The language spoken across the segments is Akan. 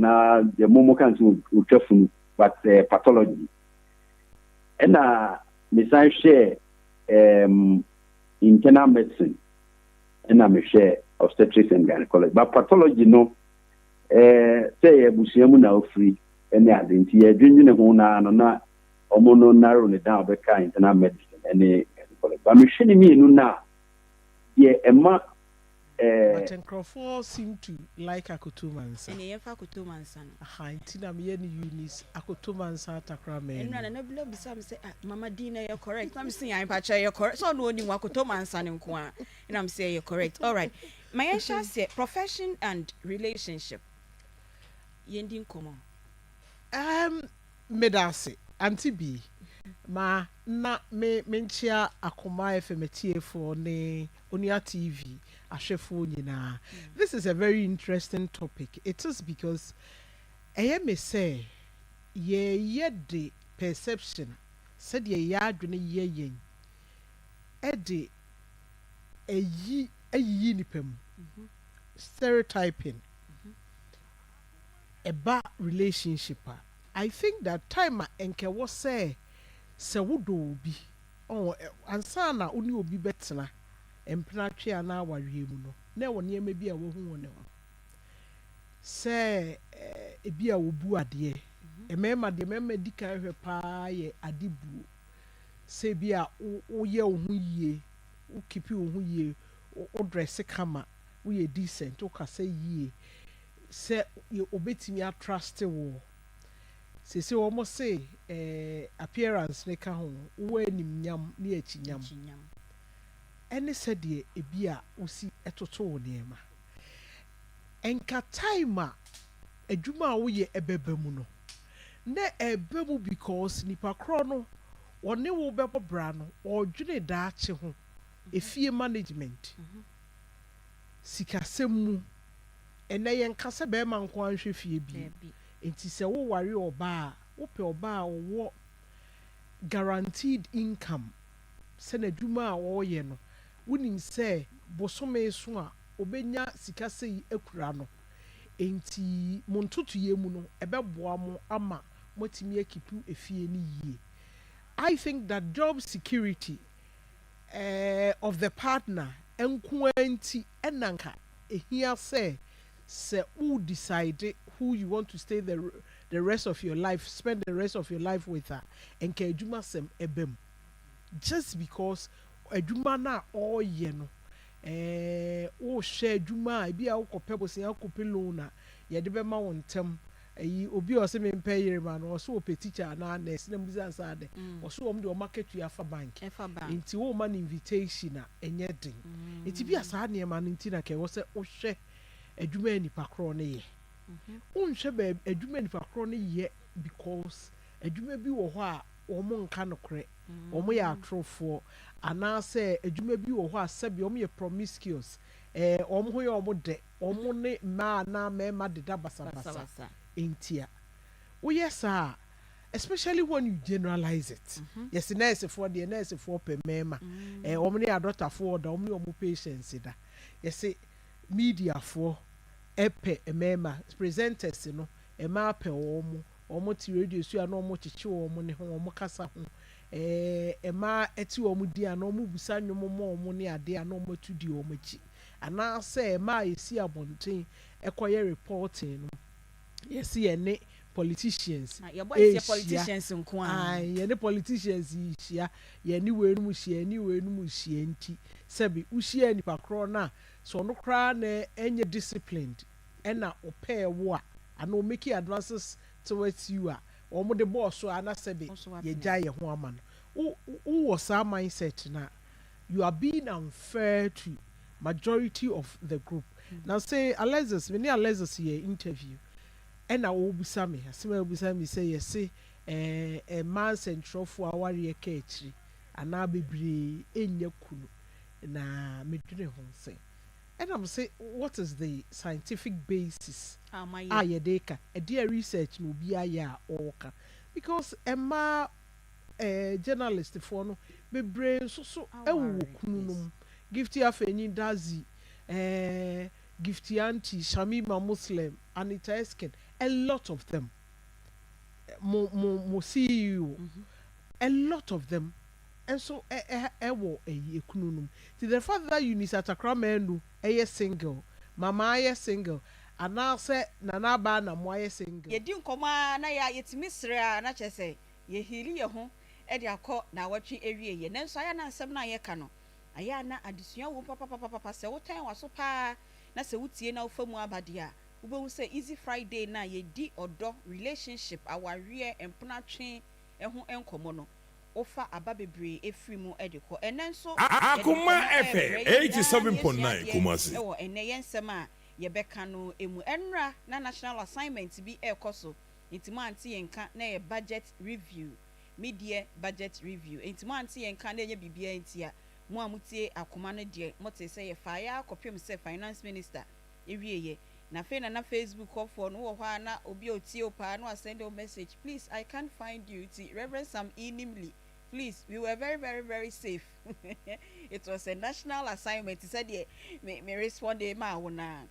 Anaa deɛ mo ka nso otwa funu, but pathology. Ɛna mesan hwɛ internal medicine, ɛna mehwɛ obstetrics and gynecology. But pathology no, sɛ yɛ abusua mu na ofiri ɛne ade, nti yɛdwendwene ho naa no na ɔmo no narrow ne down bɛka internal medicine ɛne gynecology. But mehwɛ ne mmienu no a, deɛ ɛma But nkurɔfoɔ seem to like Akoto Mansa. Ɛnna yɛmfa Akoto Mansa no. Aha, nti na meyɛ no Eunice Akoto Mansa Atakora. Ɛnura Mɛnu. Nana bi bisa mi sɛ, "Ah, mama din na yɛ correct?" Na mi sɛ, "Yan mpakyɛ, yɛ correct." Sɛ ɔno onim Akoto Mansa ne nko a, ɛna mi sɛ yɛ correct. Alright, ma yɛn hyɛ aseɛ, profession and relationship, yɛn di nkɔmɔ. Meda ase, Aunty Bi. Ma na me menkyia Akoma FM atiefoɔ ne Onua TV ahwɛfoɔ nyinaa. This is a very interesting topic. It is because ɛyɛ me sɛ yɛyɛ de perception, sɛdeɛ yɛ adwene yɛ yɛn, ɛde ɛyi ayiyi nipa mu, stereotyping ɛba relationship a. I think that time a nkɛwɔ sɛ wodɔ obi ɔwɔ ansa na wo ne obi bɛtena mpenatwe anaa awareɛ mu no, na ɛwɔ nneɛma bi a wahu wɔ ne ho sɛ ebi a wobu adeɛ. Mmarima deɛ, mmarima di kan hwɛ paa yɛ ade buo, sɛ ebi a woyɛ wo ho yie, wo keep wo ho yie, wo dress kama, woyɛ decent, wokasa yie, sɛ obetumi atrust wo. Sese wɔn se appearance ne ka ho, wowɔ animnyam ne akyinyam ɛne sɛdeɛ ebi a wosi ɛtoto wo nneɛma. Nka time a adwuma a woyɛ ɛbɛba mu no, na ɛbɛ mu because nipa korɔ no ɔne wo bɛbɔ bra no, ɔredwene daakye ho, efie management, sikasɛm mu. Ɛnɛ yɛn kasa bɛrima nko anhwɛ fie bi. Nti sɛ woware ɔbaa a, wopɛ ɔbaa a ɔwɔ guaranteed income, sɛ n'adwuma a ɔreyɛ no, wonim sɛ bosome so a obenya sika sɛyi akura no, nti mo ntotoyɛ mu no ɛbɛboa mo ama moatumi akeep efie no yie. I think that job security of the partner nko ara nti ɛna nka ehia sɛ wo decide who you want to stay the rest of your life, spend the rest of your life with a, nka adwuma sɛm ɛbɛ mu, just because adwuma no a ɔreyɛ no, wohwɛ adwuma a ebi a wokɔpɛ bosia, wokɔpɛ loan a yɛde bɛma wo ntɛm. Ɛyi obi a ɔsɛ mempɛ yere ma no, ɔsɛ ɔpɛ teacher anaa nurse, na mbisa nsa adɛ ɔsɛ wɔn de ɔmo akatua fa bank. Ɛfa bank. Nti wɔn ma no invitation a ɛnyɛ den. Nti bi a saa nneɛma no nti na kɛ ɛwɔ sɛ wohwɛ adwuma a nipa korɔ no yɛ. Wonhwɛ baabi adwuma a nipa korɔ no yɛ, because adwuma bi wɔ hɔ a wɔn nka nokorɛ, wɔn yɛ atorofoɔ, anaasɛ adwuma bi wɔ hɔ a sɛbi wɔn yɛ promiscuous, wɔn ho yɛ wɔn dɛ, wɔn ne mmaa anaa mmarima deda basabasa. Basabasa. Nti a woyɛ saa, especially when you generalize it, yɛsi nɛɛsefoɔ deɛ, nɛɛsefoɔ pɛ mmarima, wɔn ne adɔtafoɔ da, wɔn ne wɔn patients da. Yɛsi mediafoɔ ɛpɛ mmarima, presenters no, mmaa pɛ wɔn. Wɔn te radio so a, na wɔn kyekye wɔn ne ho, wɔn kasa ho, mmaa ɛte wɔn di a, na wɔn busa nnwom ma wɔn ne adeɛ a, na wɔn atu di wɔn akyi, anaasɛ mmaa a yɛsi abɔnten ɛkɔyɛ reporting no, yɛsi yɛn ne politicians Ah, yɛbɔ ɛsɛ ehyia. Politicians nko a. Ayi, yɛne politicians yi hyia, yɛne wei nom hyia, yɛne wei nom hyia. Nti sɛbi wohyia nipa korɔ no a, sɛ ɔno koraa na ɛnyɛ disciplined, ɛna ɔpɛɛ wo a, anaa ɔmake advances towards you a, wɔn de bɔɔ so a, na sɛbi Wo nso woapene. yɛgya yɛn ho ama no. Wo wowɔ saa mindset na you are being unfair to majority of the group. Na sɛ Alexis, me ne Alexis yɛ interview, ɛna ɔrebisa me asɛm a ɔrebisa me sɛ yɛse mmaa nsɛntwerɛfoɔ awareɛ ka akyiri anaa bebree ɛnyɛ kunu. Na medwene ho sɛ, ɛna mo sɛ, what is the scientific basis a a yɛde ka ɛdeɛ research na obi ayɛ a ɔreka? Because mmaa journalist foɔ no bebree nso so ɛwɔ kunu nom. Gifty Afenyi Dazi, Gifty Anti, Shamima Muslim, Anita Eskin, A lot of them, mo CEO, a lot of them nso ɛwɔ ɛyi ekunu nom. Ti the fact that Eunice Atakora Manu ɛyɛ single, Mama ayɛ single, anaasɛ Nana Aba na mo ayɛ single. Yɛdi nkɔmmɔ a na yɛ yɛtumi sere a, na kyerɛ sɛ yɛhili yɛ ho de akɔ na awɔtwe awie yɛ. Nanso ayɛ na nsɛm no a yɛka no, ayɛ a na adesua wɔ mu papapapapa. Sɛ wotɛn w'aso paa na sɛ wotie na wofa mu aba deɛ a, wobɛhu sɛ Easy Friday no a yɛdi ɔdɔ, relationship, awareɛ, mpenatwe ho nkɔmmɔ no, wofa aba bebree ɛfiri mu de kɔ. Ɛnɛ nso yɛde Akoma nkɔmmɔ FM ɛrebrɛ yɛn nyinaa na yɛsua 87.9 adeɛ Kumasi. ɛwɔ ɛnɛ yɛn nsɛm a yɛbɛka no mu. Ɛnra na national assignment bi ɛrekɔ so, nti mo ante yɛn ka na ɛyɛ budget review, mid-year budget review, nti mo ante yɛn ka na ɛnyɛ biribiara nti a mo a motie Akoma no deɛ, mote sɛ yɛfa yɛ akɔpem sɛ finance minister ewieɛ. Na afei na Facebook hɔfoɔ no wɔ hɔ a, na obi a otie o paa na wasend o message, "Please, I can't find you." Ti Reverend Sam Inimli, please, we were very, very, very safe. It was a national assignment sɛdeɛ me respond ma wo. Na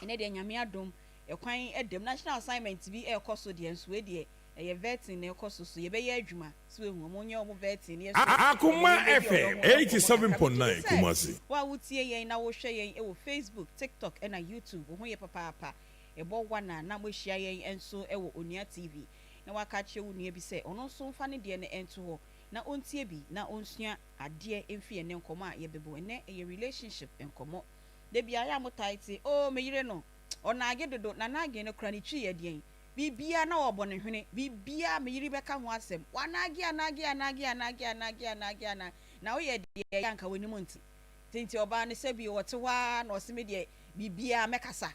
ɛnɛ deɛ, Nyame adom, ɛkwan ɛdɛm national assignment bi ɛrekɔ so deɛ, nso deɛ ɛyɛ vetting na ɛkɔ so, so yɛbɛyɛ adwuma so ehu ɔmo nyɛ ɔmo vetting yɛ so. Akoma FM 87.9 Kumasi. Wo a wotie yɛn na wohwɛ yɛn ɛwɔ Facebook, TikTok ɛna YouTube, wo ho yɛ papaapa. Ɛbɔ wa na moahyia yɛn nso ɛwɔ Onua TV, na waka akyerɛ wo nua bi sɛ ɔno nso mfa ne deɛ no ɛnto hɔ na ɔntie bi na ɔnsua adeɛ mfi ɛnɛ nkɔmɔ a yɛbɛbɔ. Ɛnɛ ɛyɛ relationship nkɔmɔ. Debi ayɛ a motae te o, me yere no ɔnaage dodo, na naage no kora ne twi yɛ deɛn, biribia na ɔbɔ ne hwene, biribia me yere bɛka ho asɛm, wanaage anaage anaage anaage anaage anaage ana na woyɛ deɛ ɛyɛ anka w'anim nti nti ɔbaa no sɛ bi ɔte hɔ ara na ɔse me deɛ biribia mɛkasa.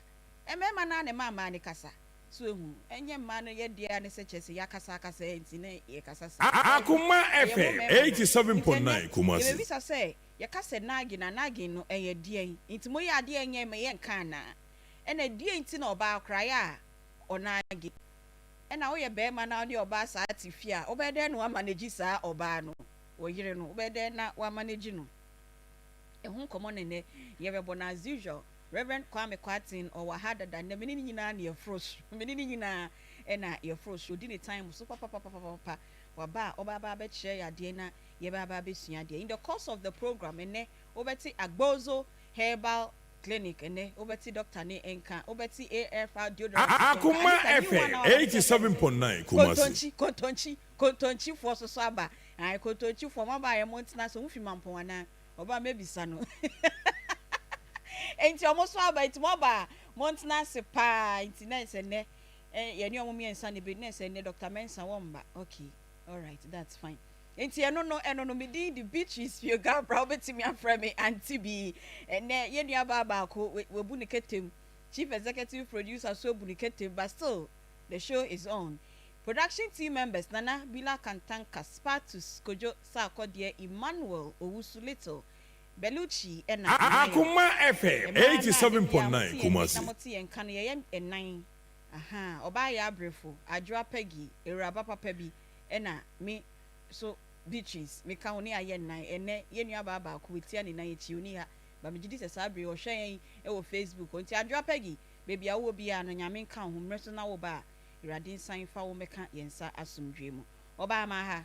Mmarima naa ne mmaa ne kasa so ehu, ɛnyɛ mmaa no yɛ deɛ ne sɛ kyerɛ sɛ yɛakasa akasa nti ne yɛkasa sa. Akoma FM 87.9 Kumasi. Yɛbɛbisa sɛ yɛka sɛ naage na naage no ɛyɛ deɛn, nti moyɛ adeɛ nyɛ ma yɛnka anaa, ɛna deɛn nti na ɔbaa koraa yɛ a ɔnaage, ɛna woyɛ bɛrima na wode ɔbaa saa te fie a, wobɛyɛ dɛn na wamanage saa ɔbaa no, wɔ yere no, wobɛyɛ dɛn na wamanage no? Ɛho nkɔmmɔ ne nnɛ yɛbɛbɔ no. As usual, Reverend Kwame Kwaten ɔwɔ ha dada. Nnɛ mene ne nyinaa ne yɛforo so, mene ne nyinaa ɛna yɛforo so. Odi ne time so papapapapapa. Waba a ɔba abɛkyerɛ yɛ adeɛ na yɛbɛaba abɛsua adeɛ. In the course of the program ɛnnɛ, wobɛte Agbozo Herbal Clinic, ɛnnɛ wobɛte doctor ne nka, wobɛte AFR deodorant. Akoma FM 87.9 Kumasi. Kontonkyi, kontonkyi, kontonkyifoɔ soso aba. Ayi, kontonkyifoɔ mo aba yɛ, mo ntena so, mo fi Mampɔn anaa ɔba mɛbisa no, nti ɔmo so aba, nti mo aba a mo ntena ase paa. Nti na sɛ nnɛ yɛne ɔmo mmiɛnsa ne bi na sɛ nnɛ Dr Mensa wɔn ba. Okay, alright, that's fine. Nti ɛno no me din de Beatrice Pio Gabra, wobɛtumi afrɛ me Aunty Bi. Ɛnɛ yɛn nua baa baako wabu ne kɛtɛm, chief executive producer so abu ne kɛtɛm, but still the show is on. Production team members: Nana Bila Kantanka, Spatus Kojo Sarkodie, Emmanuel Owusu, Little Belucci, ɛna Akoma FM 87.9 Kumasi. Na mote yɛn ka no, yɛyɛ ɛnan aha: ɔbaa yɛ abrɛfo Adwoa Peggy, ewuraba papa bi, ɛna me so Beatrice meka ho ne ayɛ nnan. Ɛnɛ yɛn nua baa baako wetia ne nan akyi, oni ha ba, megye di sɛ saa bere ɔhwɛ yɛn ɛwɔ Facebook. Nti Adwoa Peggy, beebi a wowɔ biara no, Nyame nka wo ho. Mmerɛ so na wo ba a, Awurade nsan fa wo mmɛka yɛn nsa asomdwe mu. Ɔbaa ma ha.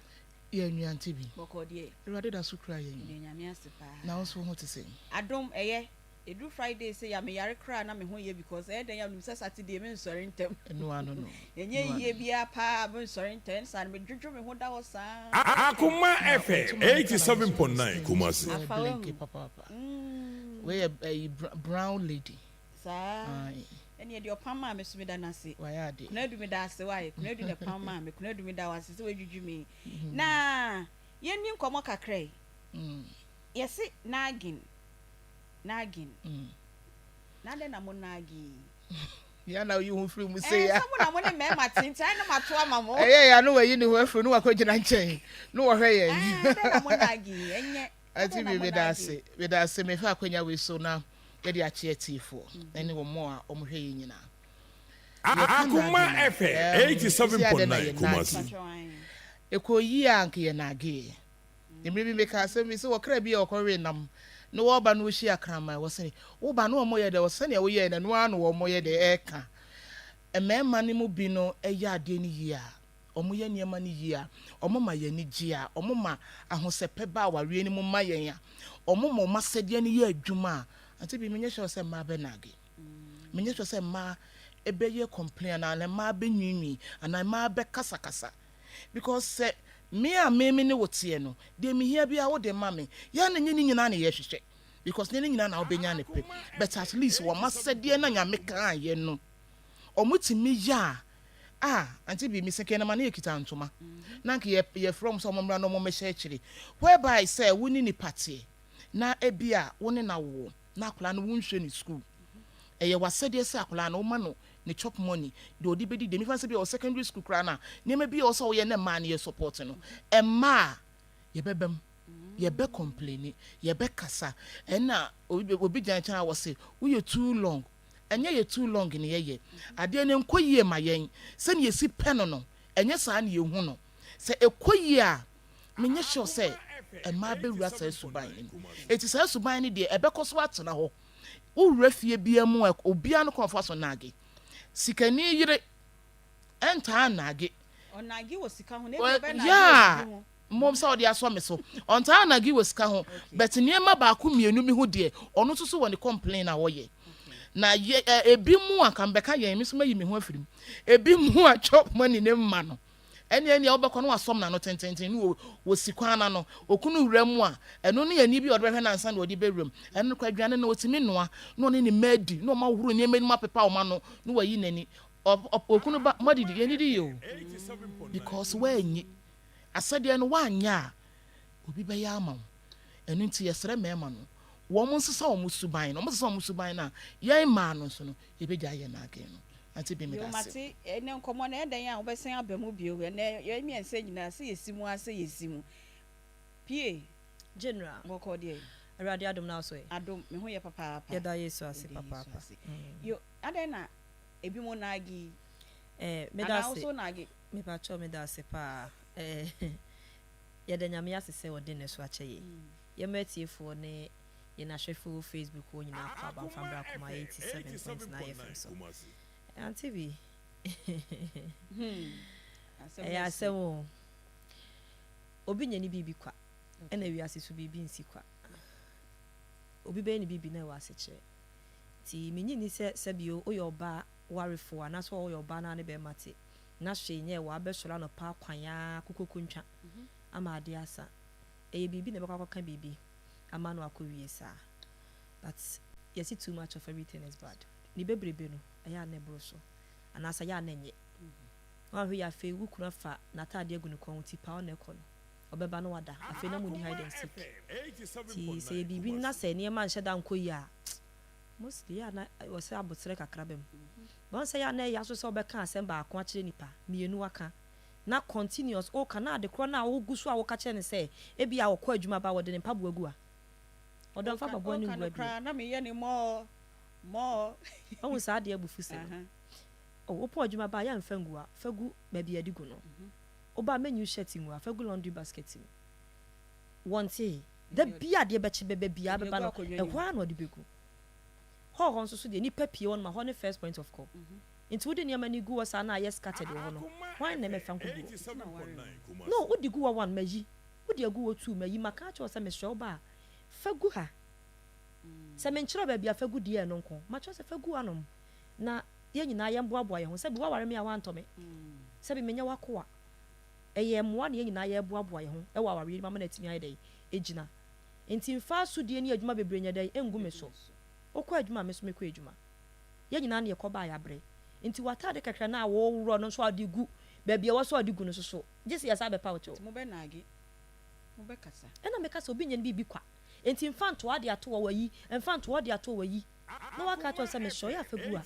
Yɛ nnuante bi. Bɔkɔ deɛ. Awurade da so kura yɛn. Deɛ Nyame ase paa. Na wo nso wo ho te sɛ? Adom, ɛyɛ. Ɛduru Friday sɛ ya meyare koraa na me ho yɛ, because ɛyɛ dɛn ya menim sɛ Saturday mensɔre ntɛm. Ɛno ano no. Ɛnyɛ yie biara paa, mensɔre ntɛm saa no, medwodwo me ho da hɔ saa. Akoma FM 87.9 Kumasi. Afa wahu. Blinky papaapa. Wei yɛ ɛyi brown lady. Saa. Aye. Ɛne deɛ ɔpam maa me so, meda no ase. Wayɛ ade. Kunadu, meda ase. Wae Kunadu na pam maa me. Kunadu, meda wo ase sɛ woadwidwi me. Na yɛnni nkɔmmɔ kakra yi. Yɛse nagging, nagging. Na dɛn na mo naage yi? Ya na oyi ho firi mu se ya. Sɛ mo na mo ne mmarima te, nti ayɛ na mato ama mo. Ɛyɛ ya no, wayi ne ho afiri no, wakɔgyina nkyɛn no, wɔhwɛ yɛn. Ɛɛ, dɛn na mo naage yi ɛnyɛ? Ati dɛn na bi mo meda naage? ase, meda ase. Mefa akwanya wei so na yɛde akye atiefoɔ ɛne wɔn mo a wɔhwɛ yɛn nyinaa. Akoma FM 87.9 Kumasi. Patro. Ɛkɔ yie a nka yɛ naage. Mmerɛ bi meka asɛm bi sɛ wɔkra bi a ɔkɔwe nam na wɔba no, wɔhyia kraman wɔ sɛne woba na wɔn yɛ dɛ wɔ sɛnea woyɛɛ no, ɛno ara na wɔn yɛ dɛ ɛɛka. mmarima no mu bi no yɛ adeɛ no yie a, wɔyɛ nneɛma no yie a, wɔma yɛn ani gye a, wɔma ahosɛpɛ ba awareɛ no mu ma yɛn a, wɔma wɔn asɛdeɛ no yɛ adwuma a, Auntie Bi, menyɛ sure sɛ mmaa bɛnage. Menyɛ sure sɛ mmaa bɛyɛ complain anaa mmaa bɛnwiinwii anaa mmaa bɛkasakasa. Because sɛ me a me me ne wo teɛ no, deɛ mehia biara wode ma me. Yɛ a na ɛnyɛ ne nyinaa na yɛhwehwɛ because nyɛ ne nyinaa na wobɛnya no pɛ. But at least wɔn asɛdeɛ no a Nyame kaeɛ no, wɔtumi yɛ a, ah, Auntie Bi, me sɛ na ma ne yɛkita ntoma na anka yɛ yɛfrɛ wɔn sɛ wɔn mmra na wɔn mmɛhyɛ akyire. Whereby sɛ wo ne nipa teɛ na ebia wo ne no awo na akwadaa no wonhwɛ ne school. Ɛyɛ w'asɛdeɛ sɛ akwadaa no woma no ne chop money, deɛ ɔde bɛdi deɛ, mefa no sɛ bi a ɔwɔ secondary school koraa no a, nneɛma bi a ɛwɔ sɛ woyɛ na mmaa no yɛ support no, mmaa a, yɛbɛba mu, yɛbɛ complaini, yɛbɛkasa, ɛna obi obi gyina nkyɛn a wɔse woyɛ too long, ɛnyɛ yɛ too long na yɛyɛ, adeɛ no nkɔ yie ma yɛn, sɛdeɛ yɛsi pɛ no no, ɛnyɛ saa na yɛhu no, sɛ ɛkɔ yie a, menyɛ sure sɛ mmaa bɛwura saa suban no mu, enti saa suban no deɛ ɛbɛkɔ so atena hɔ. Wo wura fie biara mu a, obiara no kwan ɔfa so nage. Sikani yere ntaa nnage. Ɔnage wɔ sika ho na ebi ɔbɛ nage wɔ bibi ho. Mmom sɛ ɔde asɔ me so. Ɔntaa nnage wɔ sika ho but nneɛma baako mmienu bi ho deɛ ɔno nso so wɔ ne complain a ɔyɛ. Na yɛ ɛ ebi mu a nka mebɛka yɛn me nso mayi me ho afiri mu. Ebi mu a chop money ne mma no. Ɛnneɛ nea wobɛkɔ na wasɔm n'ano tententen ne wɔsi kwan no ano. Okunu wura mu a, ɛno ne ani bi a ɔde bɛhwɛ no ansa na ɔde bɛwura mu. Ɛno no koraa, aduane no, ɔtumi noa na ɔne ne mma adi, na wɔahohoro nneɛma anim apepa wɔn ano na wayi n'ani. Okunu ba, moadidi? Yɛnnidi yie o. Because woanyi asɛdeɛ no, woanyɛ a, obi bɛyɛ ama wo. Ɛno nti yɛsrɛ mmarima no, wɔn nsesa wɔn suban no. Wɔsesa wɔn suban no a, yɛn mmaa no nso no, yɛbɛgyae yɛn adwene no. Auntie Bi, Yoo meda ase. mate, ɛnɛ nkɔmmɔ no ɛyɛ dɛn a wobɛsan aba mu bio, ɛnɛ yɛn mmiɛnsa nyinaa sɛ yɛsi mu ara sɛ yɛsi mu. Pie. General. Bɔkɔɔ deɛ. Awurade adom na wo so ɛ? Adom, me ho yɛ papaapa. Yɛda Yesu ase Yɛda Yesu papaapa. ase. Yo, adɛn na ebinom naage yi? Eh, meda Anaa wo ase. nso wonaage? Mepakyɛw meda ase paa. Eh, yɛda Nyame ase sɛ ɔde nnɛ so akyɛ yɛn. Yɛma atiefoɔ ne yɛn ahwɛfoɔ wɔ Facebook hɔ nyinaa kɔ aba mfa mbra Akoma 87.9 FM so. Auntie bi, ɛyɛ asɛm o. Obi nyɛ ne biribi kwa, ɛna wiase so biribi nsi kwa. Obi bɛyɛ ne biribi na ɛwɔ asekyerɛ. Nti menye nni sɛ sɛbio woyɛ ɔbaa warefoɔ anaasɛ woyɛ ɔbaa na ne bɛrima te na hwee nyɛ wɔ abɛsɔre anɔpa akwan ara kokokontwa ama adeɛ asa. Ɛyɛ biribi na ɛbɛkɔ akɔka biribi ama no akɔwie saa. But yɛse too much of everything is bad. Ne bebrebe no, ɛyɛ a na ɛboro so anaasɛ ɛyɛ a na ɛnyɛ. Woanhwɛ yie afei wo kunu afa n'ataadeɛ agu ne kɔn ho ti paa ɔna ɛkɔ no. Ɔbɛba na wada. Afei na modi hide and seek. Nti sɛ ɛyɛ biribi na sɛ nneɛma nhyɛ da nkɔ yie a, mostly ɛyɛ a na ɛwɔ sɛ aboterɛ kakra ba mu. But wohu sɛ ɛyɛ a na ɛya nso sɛ wobɛka asɛm baako akyerɛ nipa, mmienu aka, na continuous woka na ade korɔ no a wogu so a woka kyerɛ no sɛ ebia ɔkɔ adwuma ba wɔde ne mpaboa gu a, ɔdɔ mfa mpaboa no Woka ngu no ha bio. koraa na meyɛ no more more. Wahu saa adeɛ abufusɛm no. Oh, wopɔn adwuma ba a, yɛ a mfa ngu ha, fa gu baabi a yɛde gu no. Woba a, mɛnyi wo shirt ngu ha, fa gu laundry basket mu. Wɔntee. Da biara adeɛ bɛkye bɛba biara bɛba no, ɛhɔ ara na ɔde bɛgu. Hall hɔ nso so deɛ, nnipa pii wɔ hɔ nom a, hɔ ne first point of call. Nti wode nneɛma no gu hɔ saa na ayɛ scattered wɔ hɔ no, hwan na ɛmɛfa nkɔgu hɔ? No, wode gu hɔ one, mayi. Wode agu hɔ two, mayi. Maka akyerɛ wo sɛ mesrɛ wo ba a, fa gu ha. Sɛ menkyerɛ wo baabi a fa gu deɛ ɛno nko. Makyerɛ wo sɛ fa gu hanom na yɛn nyinaa yɛmboaboa yɛn ho. Sɛbi woaware me a woantɔ me. Sɛbi menyɛ w'akoa. Ɛyɛ mmoa na yɛn nyinaa yɛreboaboa yɛn ho wɔ awareɛ no mu ama no atumi ayɛ dɛn? Agyina. Nti mfa asodie ne adwuma bebree nyɛ dɛn? Ngu me so. Wokɔ adwuma a me nso mekɔ adwuma. Yɛn nyinaa na yɛkɔ baeɛ abrɛ. Nti w'ataade kakra no a woworɔ no nso a wode gu baabi a ɛwɔ sɛ wɔde gu no nso so, gye sɛ yɛsan bɛpa wo kyɛw. Nti mobɛnage, mobɛkasa. Ɛna meka sɛ obi nyɛ no biribi kwa. Nti mfa ntoa de ato hɔ wayi, mfa ntoa de ato hɔ wayi. Na waka akyerɛ wo sɛ mesrɛ wo yɛ a fa gu ha.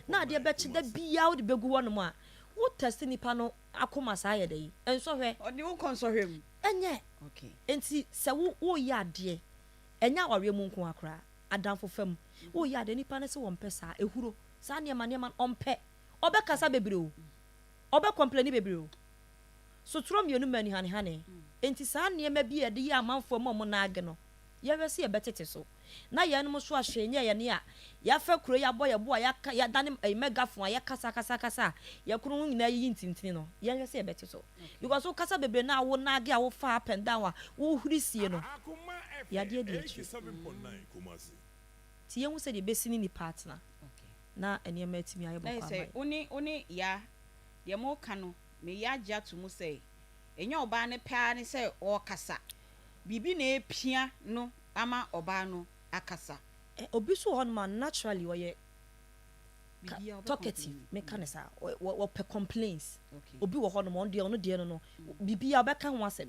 Na adeɛ bɛkye da biara wode bɛgu hɔnom a, wo test nipa no akoma saa yɛ dɛn? Nsɔhwɛ. Ɔde wo kɔ nsɔhwɛ mu. Ɛnyɛ. Okay. Nti sɛ wo woreyɛ adeɛ, ɛnyɛ awareɛ mu nko ara koraa, adamfofa mu, woreyɛ adeɛ nipa no se wɔmpɛ saa, ehuro, saa nneɛma nneɛma no ɔmpɛ. Ɔbɛkasa bebree o, ɔbɛ complaini bebree o. Sotorɔ mmienu ma anihanehane. Nti saa nneɛma bi a yɛde yɛ amanfoɔ ma wɔn nage no, Yɛnhwɛ sɛ yɛbɛtete so. Na yɛnom nso a hwee nyɛɛ yɛn a yɛafa kuro yi abɔ yɛn bo a yɛaka yɛadane ɛyi megaphone a yɛkasa kasa kasa a yɛn kunu ho nyinaa ayiyi ntintini no, yɛnhwɛ sɛ yɛbɛte so. Because wo kasa bebree no a wo nage a wo fa up and down a wo huri sie no, yadeɛ di akyire. Nti yɛnhu sɛdeɛ yɛbɛsi ne nipa atena na nneɛma atumi ayɛ Na bɔkɔɔ yɛ ama sɛ yɛn. wo ne wo ne Yaa, deɛ moreka no, meyɛ agye ato mu sɛ ɛnyɛ ɔbaa no pɛ ara ne sɛ ɔrekasa. Biribi na ɛrepia no ama ɔbaa no akasa. Ɛ obi nso wɔ hɔnom a naturally ɔyɛ ka Biribiara ɔbɛ talkative, complain. meka no saa, ɔ wɔ ɔpɛ complaints. Okay. Obi wɔ hɔnom ɔno deɛ ɔno deɛ no no, biribiara ɔbɛka ho asɛm.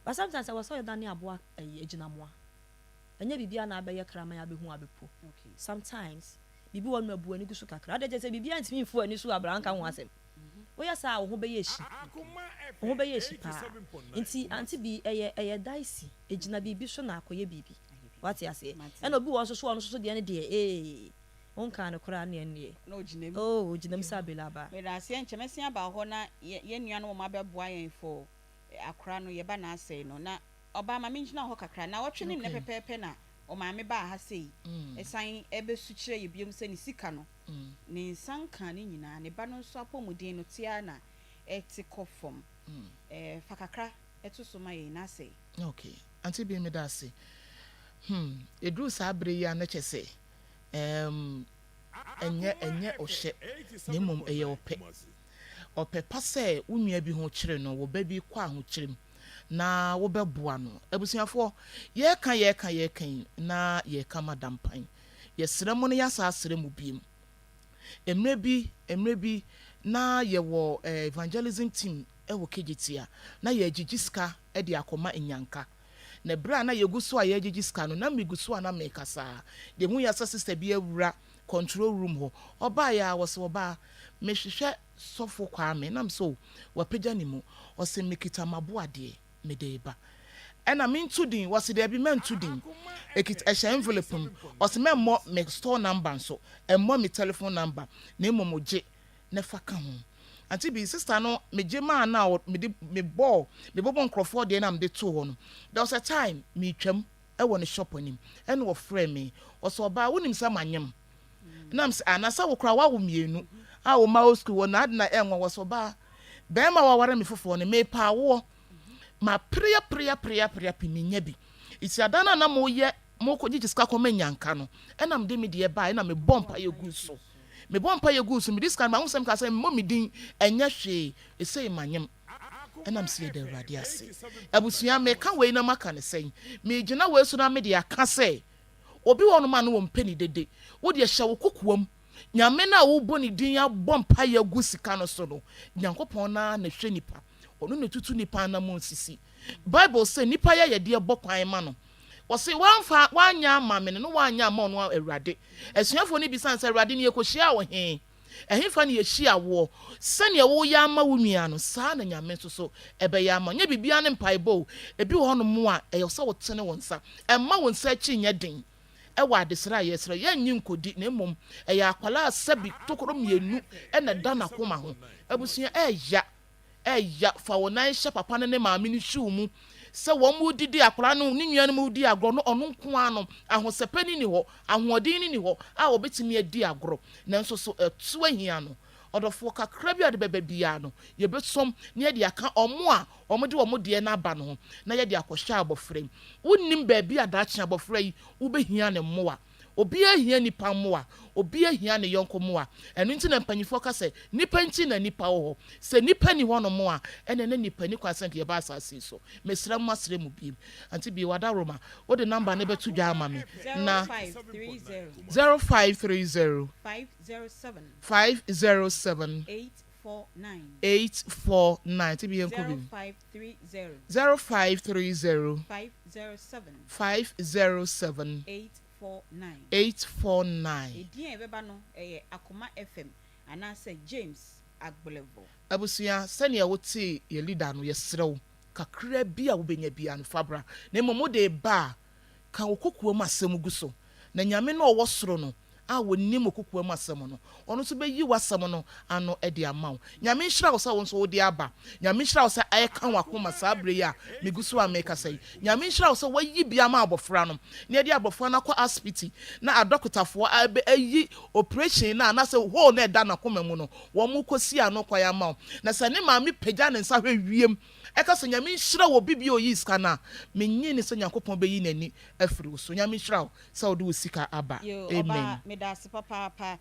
But sometimes ɛwɔ sɛ ɔdane aboa ɛyi agyinamoa. Ɛnyɛ biribiara na abɛyɛ kraman abɛhu abɛpo. Okay. Sometimes biribi wɔ hɔnom a bu w'ani gu so kakra. Adeɛ kyerɛ sɛ biribiara ntumi mfu w'ani so wɔ abira nka ho asɛm. Woyɛ saa a wo ho bɛyɛ hyi. Wo ho bɛyɛ hyi paa. Nti Auntie Bee ɛyɛ ɛyɛ dicey. Ɛgyina biribi so na akɔyɛ biribi. Wate aseɛ? Ɛna obi wɔ hɔ nso so a ɔno nso so deɛ no deɛ ee wonkaa no koraa ne ɛnneɛ. Na ɔgyina mu. Oh ɔgyina mu sɛ abele aba. Meda aseɛ nkyɛ mɛsen aba hɔ na yɛn nuanom wɔn abɛboa yɛn for akora no yɛba na asɛe no na ɔbaa ma mengyina hɔ kakra naawɔtwe ne nnɛ pɛpɛɛpɛ na ɔmaame baa ha sei ɛsan ɛbɛsu kyerɛ yɛ biom sɛ ne sika no ne nsa nkaa ne nyinaa ne ba no nso apɔmuden no te ara na ɛte kɔ fam ɛɛ fa kakra ɛto so ma yɛn na asɛe. Ok auntie Bee meda ase hmm ɛduru saa berɛ yi a na kyɛ sɛ ɛɛm ɛnyɛ ɛnyɛ ɔhyɛ na mmom ɛyɛ ɔpɛ ɔpɛ pa sɛ wo nua bi ho kyere no wo ba bi kɔ ahokyere mu na wobɛboa no. Abusuafoɔ, yɛreka yɛreka yɛreka yi na yɛreka ma dampan. Yɛsrɛ mo na yɛasan asrɛ mo biom. Mmerɛ bi, mmerɛ bi na yɛwɔ evangelism team wɔ Kejetia, na yɛregyegye sika de akɔma nnyanka. Na berɛ a na yɛgu so a yɛregyegye sika no, na megu so a na merekasa ara. Deɛ ɛhu yɛ sɛ sister bi awura control room hɔ. Ɔbaeɛ ara, ɔse, Ɔbaa, mehwehwɛ Sɔfo Kwame, na mese oh, wapagya ne mu. Ɔse mekita m'aboadeɛ, mede reba. Ɛna mento din? Ɔse daabi mɛnto din. Ɛkita, ɛhyɛ envelope mu. Ɔse mɛmmɔ me store number nso, ɛmmɔ me telephone number, na mmom gye na fa ka ho. Auntie Bee, sister no megye maa no a mede, mebɔɔ, mebobɔ nkorɔfoɔ deɛ na mede too hɔ no, there was a time meretwam wɔ ne shop anim, ɛna ɔfrɛɛ me, ɔse ɔbaa wonim sɛ manyem? Ɛna mese, ah, na sɛ wo koraa woawo mmienu a wo mma wɔ sukuu wɔ na ade na ɛnwa wɔ so ɔbaa bɛrima a waware me foforɔ no mepa awoɔ mapere apere apere apere apere menya bi nti ada no a na moyɛ mokɔgyegye sika kɔma nyanka no ɛna mede me deɛ baa ɛna mebɔ mpa yɛ gu so mebɔ mpa yɛ gu so mede sika no mahu sɛ meka sɛ mmɔ me din ɛnyɛ hwee ɛsei manyem ɛna mese yɛda Awurade ase abusua meka wei na maka ne sɛn megyina wei so na mede aka sɛ Obi wɔ hɔnom a na wɔmpɛ ne dede. Wo deɛ hyɛ wo kokoam. Nyame no a wobɔ ne din abɔ mpaeɛ agu sika no so no, Nyankopɔn no ara na ɛhwɛ nipa. Ɔno na ɛtutu nipa anamɔn sisi. Bible sɛ nipa yɛ yɛdeɛ bɔ kwan ma no. Ɔse wamfa wanyɛ ama me no na wanyɛ ama ɔno Awurade. Asuafoɔ no bisa no sɛ Awurade ne yɛkɔhyiaa wo he? Ɛhefa na yɛhyia woɔ? Sɛdeɛ woreyɛ ama wo nua no, saa na Nyame nso so bɛyɛ ama wo. Nyɛ biribiara ne mpaebɔ o. Ebi wɔ hɔnom a, ɛyɛ sɛ wotene wo nsa. Mma wo nsa akyi nyɛ den wɔ adesrɛ a yɛresrɛ. Yɛnnye nkɔdi, na mmom ɛyɛ akwadaa a sɛbi tokuro mmienu na ɛda n'akoma ho. Abusua, ɛya. Ɛya, fa wo nan hyɛ papa no ne maame no shoe mu. Sɛ wɔn redidi, akwadaa no ne nuanom redi agorɔ no, ɔno nko ara no, ahosɛpɛ no nni hɔ, ahoɔden no nni hɔ a ɔbɛtumi adi agorɔ. Nanso so ɛto ahia no? Ɔdɔfoɔ, kakra bi a ɔde bɛba biara no, yɛbɛsom na yɛde aka wɔn a wɔde wɔn deɛ no aba no ho na yɛde akɔhyɛ abɔfra yi. Wonnim baabi a daakye abɔfra yi wobɛhia ne mmoa. Obiara hia nnipa mmoa. Obiara hia ne yɔnko mmoa. Ɛno nti na mpanimfoɔ ka sɛ, nnipa nti na nnipa wɔ hɔ. Sɛ nnipa nni hɔnom a, ɛnneɛ na nnipa nni kwan sɛ anka yɛba asase yi so. Mesrɛ mo, masrɛ mo bio. Auntie Bee, w'adaworoma, wode number no bɛto dwa ama me na. 0530. 0530. 507. 507. 849. 849. Auntie Bee, yɛnkɔ bio. 0530. 0530. 507. 507. 849. 849. Edin a ɛbɛba no, ɛyɛ Akoma FM anaasɛ James Agblevor. Abusua, sɛnea wotee yɛn leader no, yɛsrɛ wo, kakra bi a wobɛnya biara no, fa bra. Na mmom wode reba a, ka wo kokoam asɛm gu so, na Nyame no a ɔwɔ soro no. a ɔnim wo kokoa mu asɛm no, ɔno nso bɛyi w'asɛm no ano de ama wo. Nyame nhyira wo sɛ wo nso wode aba. Nyame nhyira wo sɛ ɛreka w'akoma saa berɛ yi a megu so a merekasa yi. Nyame nhyira wo sɛ woayi bi ama abɔfra no, na yɛde abɔfra no akɔ asipiti na adɔkotafoɔ abɛ ayi operation no anaasɛ hole no a ɛda n'akoma mu no, wɔrekɔsi ano kwan ama wo. Na sɛ ne maame pagya ne nsa hwɛ wiem ɛka sɛ Nyame nhyira wo obi bi a ɔyii sika no a, mennye nni sɛ Nyankopɔn bɛyi n'ani afiri wo so. Nyame nhyira wo sɛ wode wo sika aba. Yoo Amen. ɔbaa medase papaapa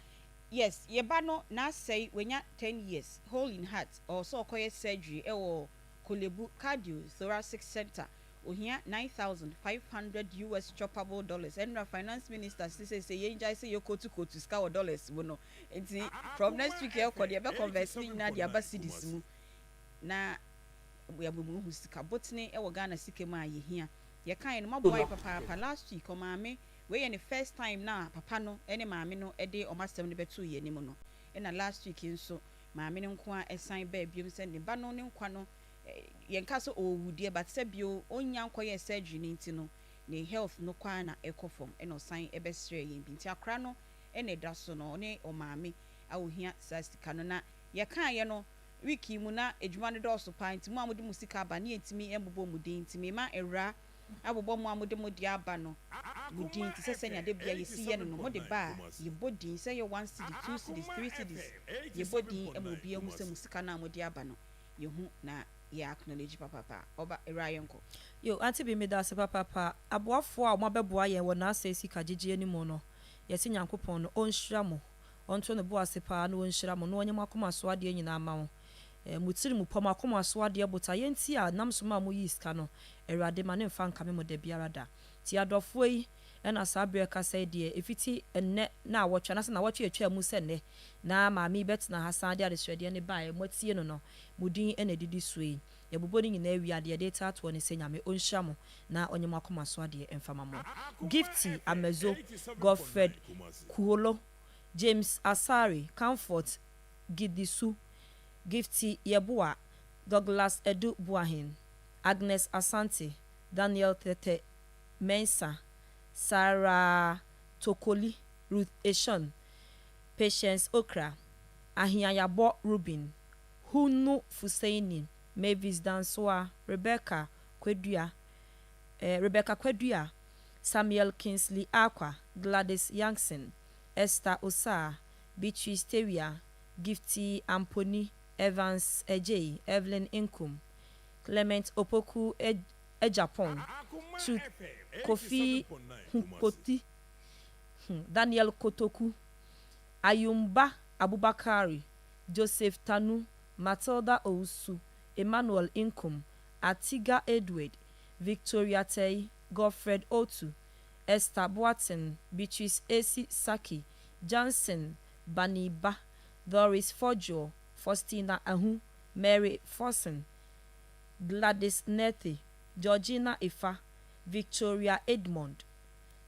yes yɛba no nasɛe wanya ten years hole in heart ɔwɔ sɛ ɔkɔyɛ surgery ɛwɔ kolebu cardio thoracic center ohia 9500 us choppable dollars ɛnora finance minister se seisei yɛngyae sɛ yɛkotu kotu sika wɔ dollars mu no nti from next week ɛkɔ deɛ yɛbɛ convert ne nyinaa de aba cedis mu na yɛabubu sika botene wɔ Ghana sika mu a yɛhia. Yɛkaeɛ no moaboa yɛ papaapa last week ɔmaame wei yɛ ne first time no a papa no ne maame no de wɔn asɛm no bɛtoo yɛn anim no ɛna last week nso maame no nko ara san baa biom sɛ ne ba no ne nkwa no yɛnka sɛ ɔrewu deɛ but sɛ bio ɔnnya nkɔyɛɛ surgery no nti no ne health no kɔ ara na ɛkɔ fam ɛna ɔsan bɛsrɛɛ yɛn bi nti akora no na ɛda so no ɔne ɔmaame a ɔhia saa sika no na yɛkaeɛ no Week yi mu na adwuma no dɔɔso paa nti mo a mode mo sika aba no yɛntumi mbobɔ mo din nti mema awuraa abobɔ mo a mode mo deɛ aba no mo din te sɛ sɛnea da biara yɛsi yɛ no no mode ba a yɛbɔ din sɛ ɛyɛ one cedi, two cedis, three cedis yɛbɔ din ma obiara hu sɛ mo sika no a mode aba no yɛhu na yɛ acknowledge papaapa. Ɔba, awuraa yɛnkɔ. Yo, Auntie Bi medase papaapa. Aboafoɔ a wɔabɛboa yɛn wɔ n'asɛe sika gyegyeɛ no mu no, yɛse Nyankopɔn no ɔnhyira mo. Ɔnto ne bo ase paa na ɔnhyira mo na ɔnyɛ mo akoma so adeɛ nyinaa mma mo. Mo tiri mu pɔ, mo akoma so adeɛ botaeɛ nti a nam so maa mo yii sika no, Awurade ma ne mfa nkame mo dabiara da. Nti adɔfoɔ yi na saa berɛ rekasa yi deɛ, ɛfiti nnɛ naawɔtwe anaasɛ naawɔtwe a ɛtwaa mu sɛ nnɛ na maame yi bɛtena ha san de adesrɛdeɛ no baeɛ, moatie no no, mo din na ɛdidi soɔ yi. Yɛbobɔ ne nyinaa wie a, deɛ yɛde retaatoɔ ne sɛ Nyame ɔnhyira mo na ɔnyɛ mo akoma so adeɛ mfa ma mo. Gifty Amezo, Godfred Kuholo, James Asare, Comfort Gidisu, Gifty Yeboah, Douglas Adu Boahen, Agnes Asante, Daniel Tete Mensah, Sarah Tokoli, Ruth Eshun, Patience Okra, Ahiayabɔ Reuben, Hunu Fuseini, Mavis Dansoah, Rebecca Kwadua, eh, Rebecca Kwadua, Samuel Kingsley Arkwah, Gladys Yankson, Esther Osaa, Beatrice Tawia, Gifty Amponi, Evans Adjei, Evelyn Nkum, Clement Opoku Agyapong, Truth Kofi Hukpoti, Daniel Kotoku, Ayumba Abubakari, Joseph Tanu, Matilda Owusu, Emmanuel Nkum, Atiga Edward, Victoria Tei, Godfred Otu, Esther Boateng, Beatrice Esi Saki, Johnson Baniba, Doris Fodjour, Faustina Ahu, Mary Forson, Gladys Nerthy, Georgina Ifa, Victoria Edmond,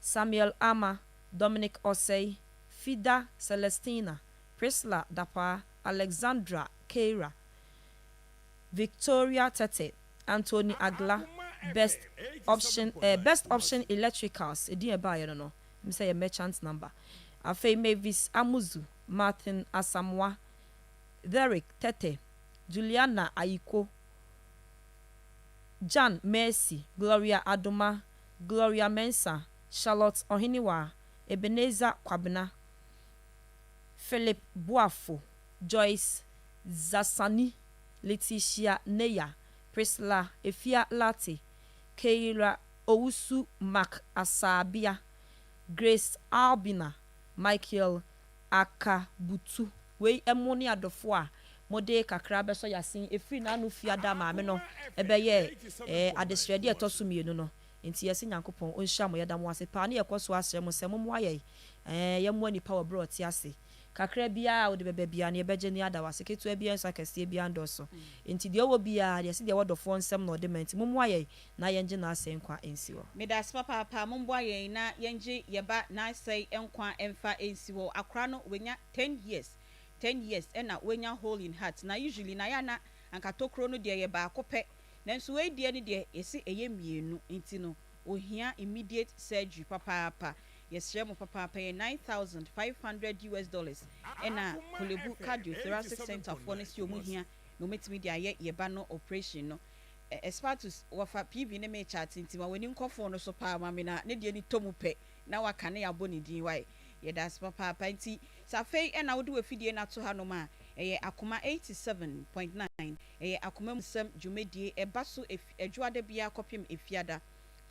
Samuel Armah, Dominic Osei, Fida Celestina, Priscilla Dapaah, Alexandra Keira, Victoria Tete, Anthony Agla, Best Option eh, Best Option Electricals, edin a ɛbaeɛ no no, ɛm sɛ ɛyɛ merchant number. Afei Mavis Amuzu, Martin Asamoah, Derrick Tete, Juliana Ayiko, Jan Mercy, Gloria Adoma, Gloria Mensah, Charlotte Ohenewa, Ebenezer Kwabena, Philip Boafo, Joyce Zasani, Leticia Neya, Priscilla Efia Lartey, Keira Owusu Mark Asabea, Grace Albina, Michael Akabutu. Wei mo ne adɔfoɔ a mode kakra bɛsɔ y'asen ɛfiri n'ano fiada maame no bɛyɛɛ adesrɛdeɛ a ɛtɔ so mienu no. Nti yɛse Nyankopɔn ɔnhyira mo yɛda mo ase paa ne yɛkɔ so ara srɛ mo sɛ mommoa yɛn ɛɛ yɛmmoa nipa wɔ berɛ a ɔte ase. Kakra biara a wode bɛba biara no yɛbɛgye ne ada wo ase ketewa biara nso akɛseɛ biara ndɔɔso. Nti deɛ ɔwɔ biara deɛ ɛse deɛ ɛwɔ dɔfoɔ nsam na ɔde ma nti mommoa yɛn na yɛngye n'asɛe nkwa nsi hɔ. Medase papaapa momboa yɛn na yɛngye yɛba n'asɛe nkwa mfa nsi hɔ akora no wanya ten years ten years ɛna wanya hole in heart na usually na yɛ a na anka tokuro no deɛ yɛ baako pɛ nanso wei deɛ no deɛ yɛse ɛyɛ mienu nti no ohia immediate surgery papaapa. Yɛsrɛ mo papaapa yɛ 9500 US dollars ɛna Korle Bu Cardiothoracic Centre foɔ no se ɔmo hia na ɔmɛtumi de ayɛ yɛ ba no operation no. Espatus wɔfa PV ne me chat nti ma w'ani nkɔ phone no so paa ma me na ne deɛ no tɔ mu pɛ na waka na yɛabɔ ne din wai. Yɛda ase papaapa nti sɛ afei na wode w'afidie no ato hanom a ɛyɛ Akoma 87.9 ɛyɛ Akoma mu nsɛm dwumadie ɛba so Adwoada biara kɔpem Efiada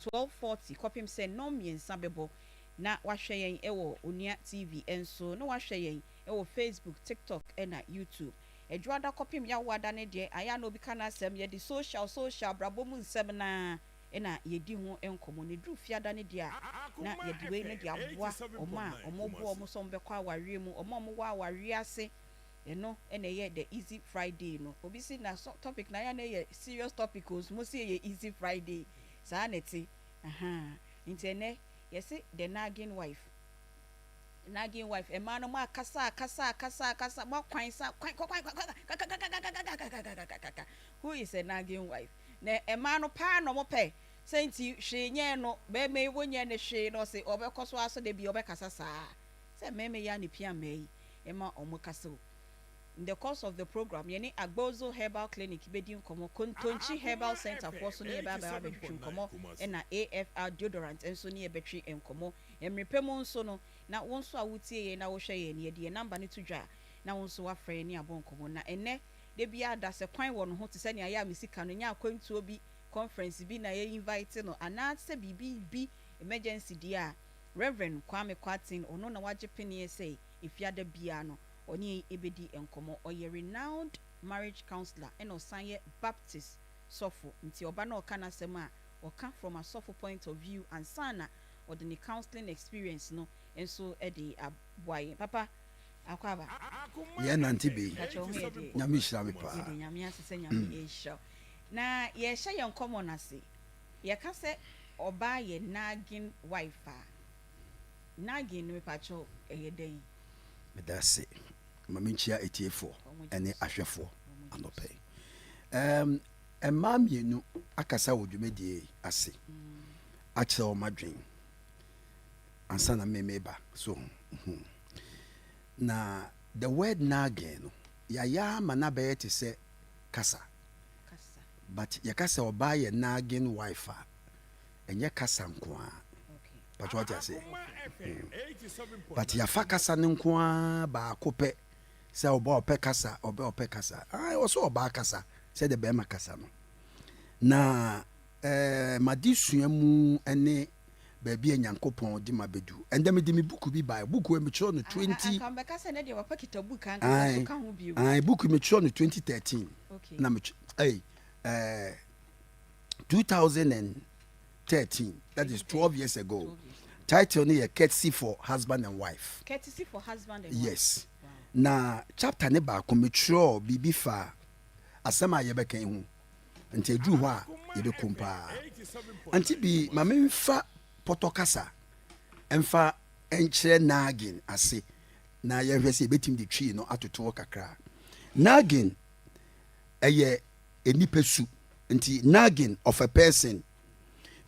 12:40 kɔpem sɛ nnɔn mmiɛnsa bɛbɔ na wahwɛ yɛn wɔ Onua TV nso na wahwɛ yɛn wɔ Facebook, TikTok na YouTube. Adwoada kɔpem Yawoada no deɛ ayɛ a na obi ka n'asɛm, yɛde social social abrabɔ mu nsɛm no ara na yɛdi ho nkɔmmɔ. Na ɛduru Fiada no deɛ a na yɛde wei no de aboa wɔn a wɔboa wɔn sɛ wɔbɛkɔ awareɛ mu, wɔn a wɔwɔ awareɛ ase, ɛno na ɛyɛ the easy Friday no. Obi se na topic no ayɛ a na ɛyɛ serious topic o, nso mo se ɛyɛ easy Friday. Saa na ɛte. Ahaa. Nti ɛnnɛ yɛse the nagging wife. Nagging wife, mmaa no moakasa akasa akasa akasa, moakwan sa kwan kwan kwan kwan kakakakakakakakakakakaka. Who is a nagging wife? Na mmaa no paa na wɔpɛ sɛ nti hwee nyɛɛ no, barima yi wonyɛɛ no hwee na ɔse ɔbɛkɔ so ara so da bi ɔbɛkasa saa. Sɛ mmarima yi ara na epia mmaa yi ma wɔkasa o. In the course of the program, yɛne Agbozo Herbal Clinic bɛdi nkɔmmɔ, Kontonkyi Herbal Centre foɔ nso ne yɛn bɛaba abɛtwetwe nkɔmmɔ, ɛna AFR Deodorant nso ne yɛn bɛtwe nkɔmmɔ. Mmere pɛ mu nso no, na wo nso a wotie yɛn na wohwɛ yɛn no, yɛde yɛn number no to dwa a, na wo nso woafrɛ yɛn ne abɔ nkɔmmɔ. Na ɛnnɛ, da biara da, sɛ kwan wɔ no ho, te sɛ nea ɛyɛ a me sika no, nyɛ akwantuo bi, conference bi na yɛ invite no, anaasɛ biribi bi, emergency deɛ a, Rev. Kwame Kwarteng, ɔno na wagye peneɛ sɛ Efiada biara no, ɔne yɛn bɛdi nkɔmmɔ. Ɔyɛ renowned marriage counsellor ɛna ɔsan yɛ Baptist sɔfo. Nti ɔba na ɔka n'asɛm a, ɔka from asɔfo point of view ansa na ɔde ne counselling experience no nso de aboa yɛn. Papa, Akwaaba. Yɛn nante bɛ yi. Mpakyɛ wo ho yɛ deɛ? Nyame nhyira me paa. Yɛda Nyame ase sɛ Nyame rehyira wo. Na yɛrehyɛ yɛn nkɔmmɔ no ase, yɛka sɛ ɔbaa yɛ nagging wife a, Nagging no mepakyɛw ɛyɛ dɛn? Meda ase. Ma menkyia atiefoɔ ne ahwɛfoɔ anɔpa yi. Um, mmaa mmienu akasa wɔ dwumadie yi ase akyerɛ wɔn adwene ansa na me meba so ho. Na the word nagging no, yɛayɛ ama no abɛyɛ te sɛ kasa. But yɛka sɛ ɔbaa yɛ nagging wife a, ɛnyɛ kasa nko ara. But wate aseɛ? Hmm. But yɛafa kasa no nko ara baako pɛ sɛ ɔba ɔpɛ kasa, ɔbɛ ɔpɛ kasa. Ah, ɛwɔ sɛ ɔbaa kasa sɛdeɛ bɛrima kasa no. Na eh, m'adesua mu ne baabi a Nyankopɔn de ma bɛdu. Ɛndɛ mede me buku bi baeɛ. Buku metwerɛ no 20. Anka mbɛka sɛ ne deɛ papa kita book ankasa so ka ho bio. Ae, book metwerɛ no 2013. Okay. Na metwerɛ, ɛy, eh, 2013 that is 12 years ago title no yɛ courtesy for husband and wife courtesy for husband and yes wow. Na chapter ne baako metwerɛ biribi fa asɛm a yɛbɛka yi ho nti aduru hɔ a yɛbɛkum paa nti bi ma memfa pɔtɔ kasa ɛmfa nkyerɛ nagging ase na yɛhwɛ sɛ yɛbɛtumi de twii no atotoɔ kakra. Nagging ɛyɛ nnipa su nti nagging of a person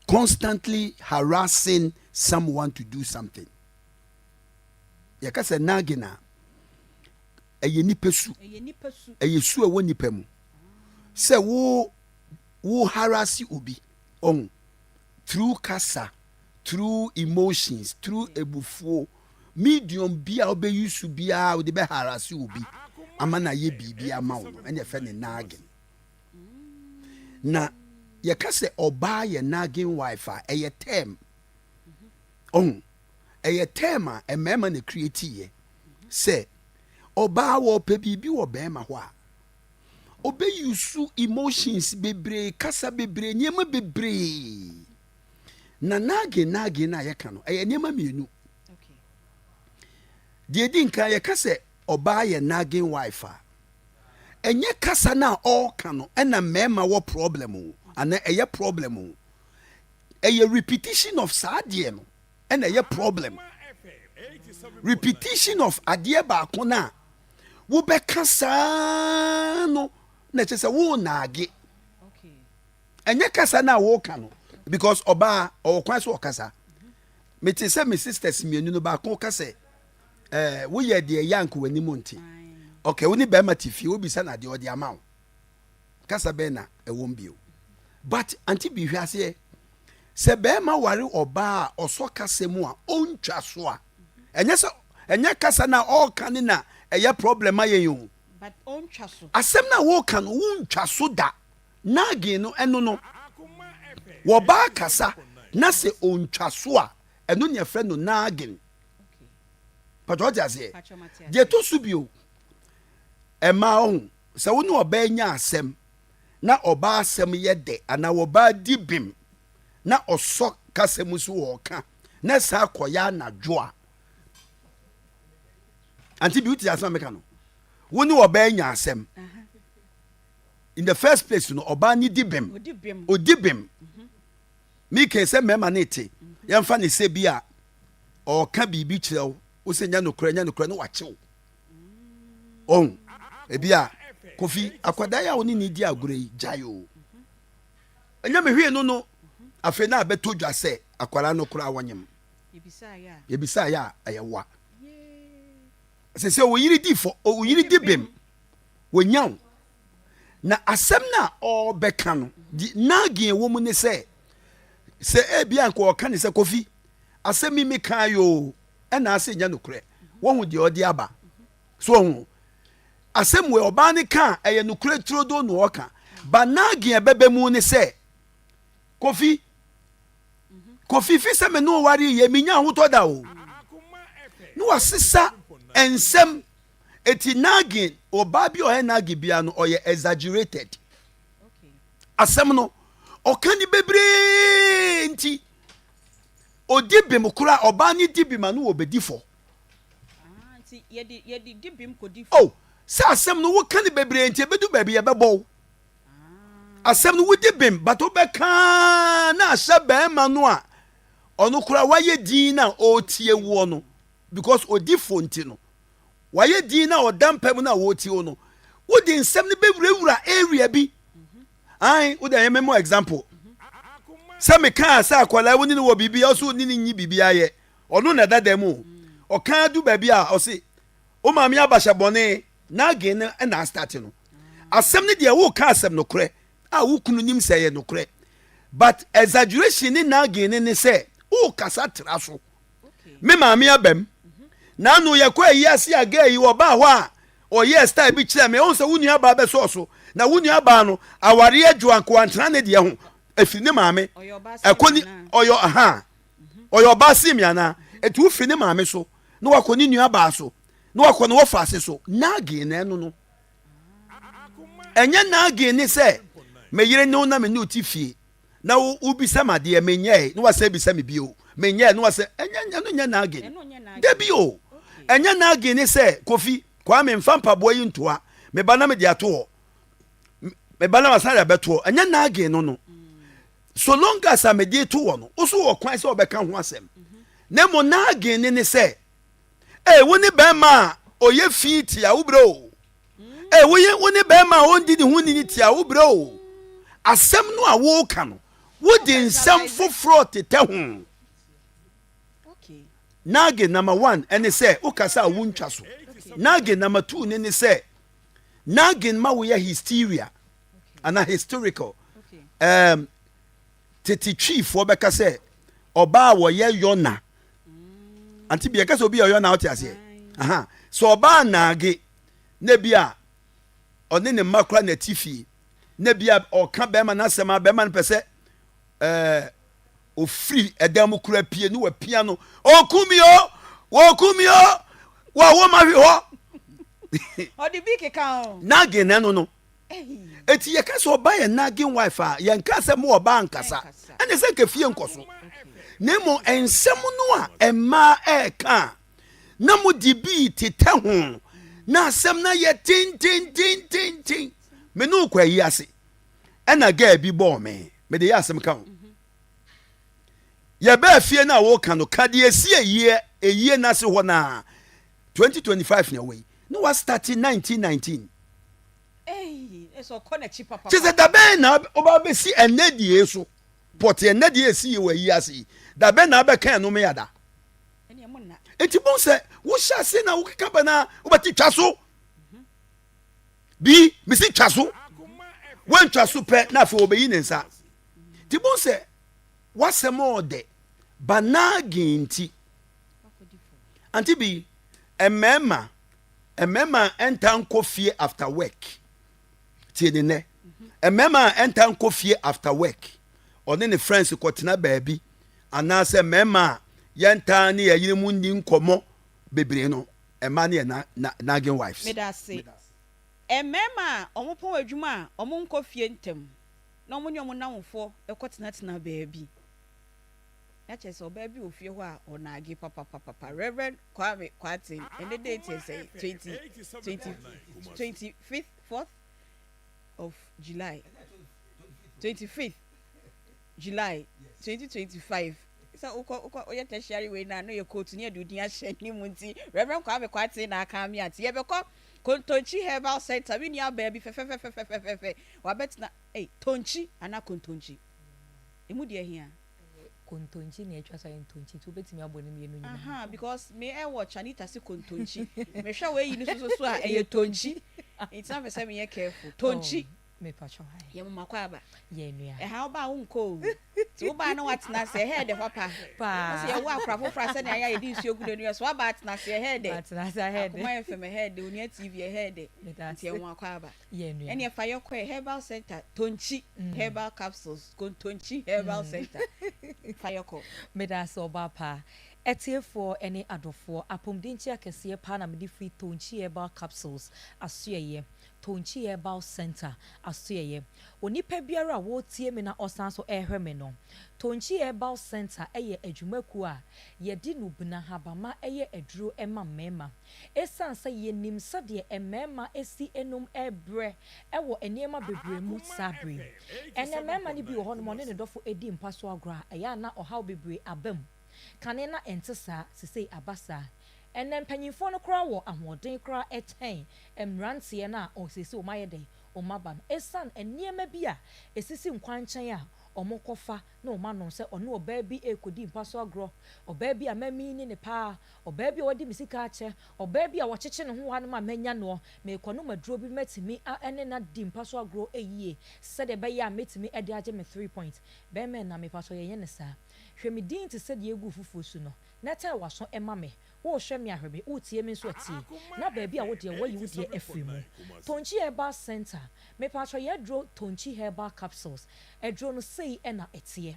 constantly harassing someone to do something. Yɛka sɛ nagging a, ɛyɛ nipa su, ɛyɛ su a ɛwɔ nipa mu sɛ wo wo harass obi ɔho through kasa, through emotions, through ebufuo, medium bi a wobɛyi su biara wode bɛ harass obi ama no ayɛ biribi ama wo no ɛna ɛfɛ ne nagging. Na yɛka sɛ ɔbaa yɛ nagging wife a, ɛyɛ term ɔho, ɛyɛ term a mmarima na create yɛ sɛ ɔbaa wɔpɛ biribi wɔ bɛrima hɔ a ɔbɛyusu emotions bebree, kasa bebree, nneɛma bebree. Na nagging nagging no a yɛka no ɛyɛ nneɛma mmienu. Deɛ ɛdi nkan, yɛka sɛ ɔbaa yɛ nagging wife a, ɛnyɛ kasa no a ɔreka no ɛna mmarima wɔ problem o, anaa ɛyɛ problem o, ɛyɛ repetition of saa adeɛ no ɛna ɛyɛ problem. Repetition of adeɛ baako no a wobɛka saa no na ɛkyɛ sɛ wo naage. Ɛnyɛ kasa no a woka no, because ɔbaa ɔwɔ kwan so ɔkasa. Mete sɛ me sisters mmienu no baako ka sɛ ɛɛ woyɛ deɛ ɛyɛ anka w'anim nte. Okay, wo ne bɛrima te fie wobisa no adeɛ ɔde ama wo. Kasa bɛn na ɛwɔ bio? But ante bi hwɛ aseɛ sɛ bɛrima ware ɔbaa a ɔsɔ kasa mu a ɔntwa so a ɛnyɛ sɛ ɛnyɛ kasa na ɔreka ne na ɛyɛ problem ma yɛn o. But ɔntwa so. Asɛm no a woka no wontwa so da. Nagging no ɛno no wɔbaa kasa na sɛ ɔntwa so a ɛno ne ɛfrɛ no nagging. Patro ɔte aseɛ? Deɛ ɛtɔ so bio ɛmaa ɔho sɛ wo ne ɔbaa nya asɛm na ɔbaa asɛm yɛ dɛ anaa ɔbaa di bem na ɔsɔ kasa mu so ɔɔka na saa kɔyɛ anadwo a ante bi wote asɛm a meka no wo ne ɔbaa nya asɛm in the first place no ɔbaa ne di bem odi bem meke sɛ mmarima ne te yɛmfa ne sɛ bi a ɔka biribi kyerɛ wo wo sɛ nyɛ nokorɛ nyɛ nokorɛ ne wakyew ɔhu ebi a kofi akwadaa yi a wo ne ne di agorɔ yi gyae o ɛnyɛ me hwee no no afei na abɛtɔ dwa sɛ akwadaa no koraa wɔnyem yɛbisaa yɛ a ɛyɛ wa sɛ sɛ wo yere di fɔ wo yere di bem wɔnya wo na asɛm no a ɔrebɛka no di nagging ɛwɔ mu ne sɛ sɛ ebi a nka ɔka ne sɛ kofi asɛm yi meka yoo ɛna ase nyɛ nokorɛ wɔhu deɛ ɔde aba so ɔhu asɛm wei ɔbaa ne ka a ɛyɛ nokorɛ turodo na ɔka ba nagging ɛbɛbɛ mu ne sɛ kofi kofi fi sɛ me ne ɔware yɛ menya ahotɔ da o na wasesa nsɛm Eti nagging, ɔbaa bi a ɔyɛ nagging biara no, ɔyɛ exaggerated. Asɛm no, ɔka ne bebree nti, odi bem koraa, ɔbaa no di bem a no wɔbɛdi fɔ. Ah, nti yɛde yɛde di bem kɔdi fɔ. Oh, sɛ asɛm no woka ne bebree nti ebedu baabi yɛbɛbɔ wo. Ah. Asɛm no wodi bem, but wobɛka na ahyɛ bɛrima no a ɔno koraa wayɛ din na ɔretie woɔ no because odi fɔ nti no. Wayɛ din na ɔda mpa mu na wɔretie wo no, wode nsɛm no bɛwurawura area bi. Ae, wode ɛyɛ memo example. Sɛ mekaa sɛ akwadaa wo ne no wɔ biribi, ɔso ne ne nyi biribi ayɛ. Ɔno na ɛda dan mu. Ɔka du baabi a ɔse, wo maame abahyɛ bɔne, n'agen no na astate no. Asɛm no deɛ woka asɛm nokorɛ a wo kunu nim sɛ ɛyɛ nokorɛ. But exaggeration ne nagging no ne sɛ wokasa tra so. Me maame aba mu. N'ano yɛkɔ ayi ase a girl yi ɔbaa hɔ a ɔyɛɛ style bi kyerɛ me. Ɔhu sɛ wo nua baa bɛsɔɔ so. Na wo nua baa no awareɛ adwo anka wantena ne deɛ ho. Ɛfiri ne maame. Ɛkɔ ni ɔyɛ aha. Ɔyɛ ɔbaa sen me anaa? Ɛti wofiri ne maame so na wakɔ ne nua baa so na wakɔ ne wɔfa ase so. Nagging na ɛno no. Ɛnyɛ nagging ne sɛ me yere ne wo na me ne wo te fie. na wo wobisa me adeɛ menyɛe na wasan bisa me bio menyɛe na wasan ɛnyɛ ɛno nyɛ nagging dabi o ɛnyɛ nagging ne sɛ kofi kwame mfa mpaboa yi ntoa meba na mede ato hɔ meba na wasan de abɛtoɔ ɛnyɛ nagging no no so long as a mede to hɔ no wo so wɔ kwan sɛ wɔbɛka ho asɛm na mmom nagging ne ne sɛ ee wo ne bɛrima a ɔyɛ fi tia wo brɛ o Ee, woyɛ wo ne bɛrima a ɔndi ne ho ni no tia wo brɛ o. Asɛm no a woreka no, wode nsɛm foforɔ tetɛ ho. Nage number one ɛne sɛ wokasa a wontwa so. Nage number two ne ne sɛ naging ma woyɛ hysteria anaa hysterical. Um, tete twiifoɔ bɛka sɛ ɔbaa a wɔyɛ yɔna. Ante bi yɛka sɛ obi yɛ yɔna wote aseɛ. Aha. Sɛ ɔbaa naage na bi a ɔne ne mma kora na ɛte fie na bi a ɔka bɛrima no asɛm a bɛrima no pɛ sɛ ɛɛ ofiri ɛdan mu kura pie ne wapia no ɔku mi o wɔku mi o wɔwɔ ma hwe hɔ. Ɔde bi keka o. Nagging na ɛno no. Eti yɛka sɛ ɔba yɛ nagging wife a yɛnka sɛ mo ɔbaa nkasa ɛne sɛ nka fie nkɔ so na mmom nsɛm no a mmaa ɛɛka a na mo de bi tetɛ ho na asɛm no ayɛ tententententen me ne wokɔ ayi ase ɛna gaa bi bɔɔ me mede yɛ asɛm ka ho yɛbɛɛ fie no a woka no ka deɛ ɛsi ayie ayie no ase hɔ no a 2025 na ɛwɔ yi na wastate 1919 kyɛ sɛ dabɛn na woba bɛsi ɛnɛ die so. Pɔte ɛnnɛ deɛ ɛsi yɛ wɔ ayi ase yi, da bɛn na abɛka ɛno me ada? Nti bohu sɛ wohyɛ ase na wokeka ba no a wobɛte twa so. Bi mesi twa so. Woantwa so pɛ na afei wɔbɛyi ne nsa. Nti bohu sɛ w'asɛm ɔɔdɛ ba naagin nti. Ante bi mmarima mmarima ɛnta nkɔ fie after work. Tie ne nnɛ. Mmarima a ɛnta nkɔ fie after work, ɔne ne friends kɔtena baabi, anaasɛ mmarima a yɛntaa ne yɛn yere mu nni nkɔmmɔ bebree no, mmaa no yɛ na, na, nagging wives. Meda ase. Mmarima a wɔpɔn adwuma a wɔnkɔ fie ntɛm na wɔne wɔn nnamfoɔ kɔtenatena baabi. Na kyerɛ sɛ ɔbaa bi wɔ fie hɔ a ɔnaage papapapapa. Rev. Kwame Kwarteng, ɛnnɛ date yɛ sɛn? 20, 20, 25th, 4th of July. 25th July 2025. Sɛ wokɔ wokɔ woyɛ tertiary wei na no yɛ kootu ne yɛde odin ahyɛ ne mu nti Reverend Kwame Kwarteng na aka me ate. Yɛbɛkɔ Kontonkyi Herbal Center me nua baa bi fɛfɛfɛfɛfɛfɛ wabɛtena ei Tonkyi anaa Kontonkyi emu deɛ hia. Ɛyɛ kontonkyi na atwa so ayɛ ntonkyi nti wobɛtumi abɔ ne mmienu nyinaa. Ahaa because me ɛwɔ Chanita se kontonkyi me hwɛ wei yi no so so a ɛyɛ tonkyi nti na mepɛ sɛ meyɛ careful tonkyi. Oh mepakyɛw hi. Yɛ mo makɔ aba. Yɛ nua. Ɛha wo ba a wo nkɔ o nti wo ba a na watena ase ɛhɛɛ dɛ papa. Paa. Wɔsi yɛwo akora foforɔ a sɛnea ayɛ a yɛde nsuo gu n'ani so waba atena ase ɛhɛɛ dɛ. Atena ase ɛhɛɛ dɛ. Akoma FM ɛhɛɛ dɛ Onua TV ɛhɛɛ dɛ. Meda Nti yɛ mo akɔ aba. Yɛ nua. Ɛneɛ fa yɛ kɔ ɛ herbal center tonkyi herbal capsules kontonkyi herbal center fa yɛ kɔ. Medaase ɔbaa pa. Atiefoɔ ne adɔfoɔ, apɔmuden nkyia kɛseɛ paa na mede firi Tonkyi Herbal Capsules asoɛeɛ, Tonkyi Herbal Center asoɛeɛ. Onipa biara a ɔretie me na ɔsan nso rehwɛ me no, Tonkyi Herbal Center yɛ adwumakuo a yɛde nubena habama yɛ aduro ma mmarima. Esiane sɛ yenim sɛdeɛ mmarima si nom brɛ wɔ nneɛma bebree mu saa bere yi. Ɛnnɛ mmarima no bi wɔ hɔnom a ɔne ne dɔfo di mpa so agorɔ a, ɛyɛ a na ɔhaw bebree aba mu. Kane na ɛnte saa, sesei aba saa. Ɛnnɛ mpanimfoɔ no koraa wɔ ahoɔden koraa kyɛn mmeranteɛ no a seesei wɔayɛ dɛn, wɔaba no. Esiane nneɛma bi a ɛsisi nkwankyɛn a wɔkɔfa na wɔanom sɛ ɔne ɔbaa bi rekɔdi mpa so agorɔ, ɔbaa bi a mamini no paa, ɔbaa bi a wadi me sika akyɛ, ɔbaa bi a ɔkyekye ne ho wɔ hanom a manya noɔ, merekɔnom aduro bi mɛtumi a ne no adi mpa so agorɔ yie sɛdeɛ ɛbɛyɛ a mɛtumi de agye me three point. Bɛrima ɛnna mepa so yɛnyɛ no saa. Hwɛ me din te sɛ deɛ ɛgu fufuo su no, na tɛn w'aso ma me. Worehwɛ me a hwɛ me, woretie me nso a tie. Na baabi a wo deɛ wɔayi wo deɛ afiri mu. Tonkyi Herbal Centre, mepaatwɔ yɛn aduro Tonkyi Herbal Capsules, aduro no sei na ɛteɛ.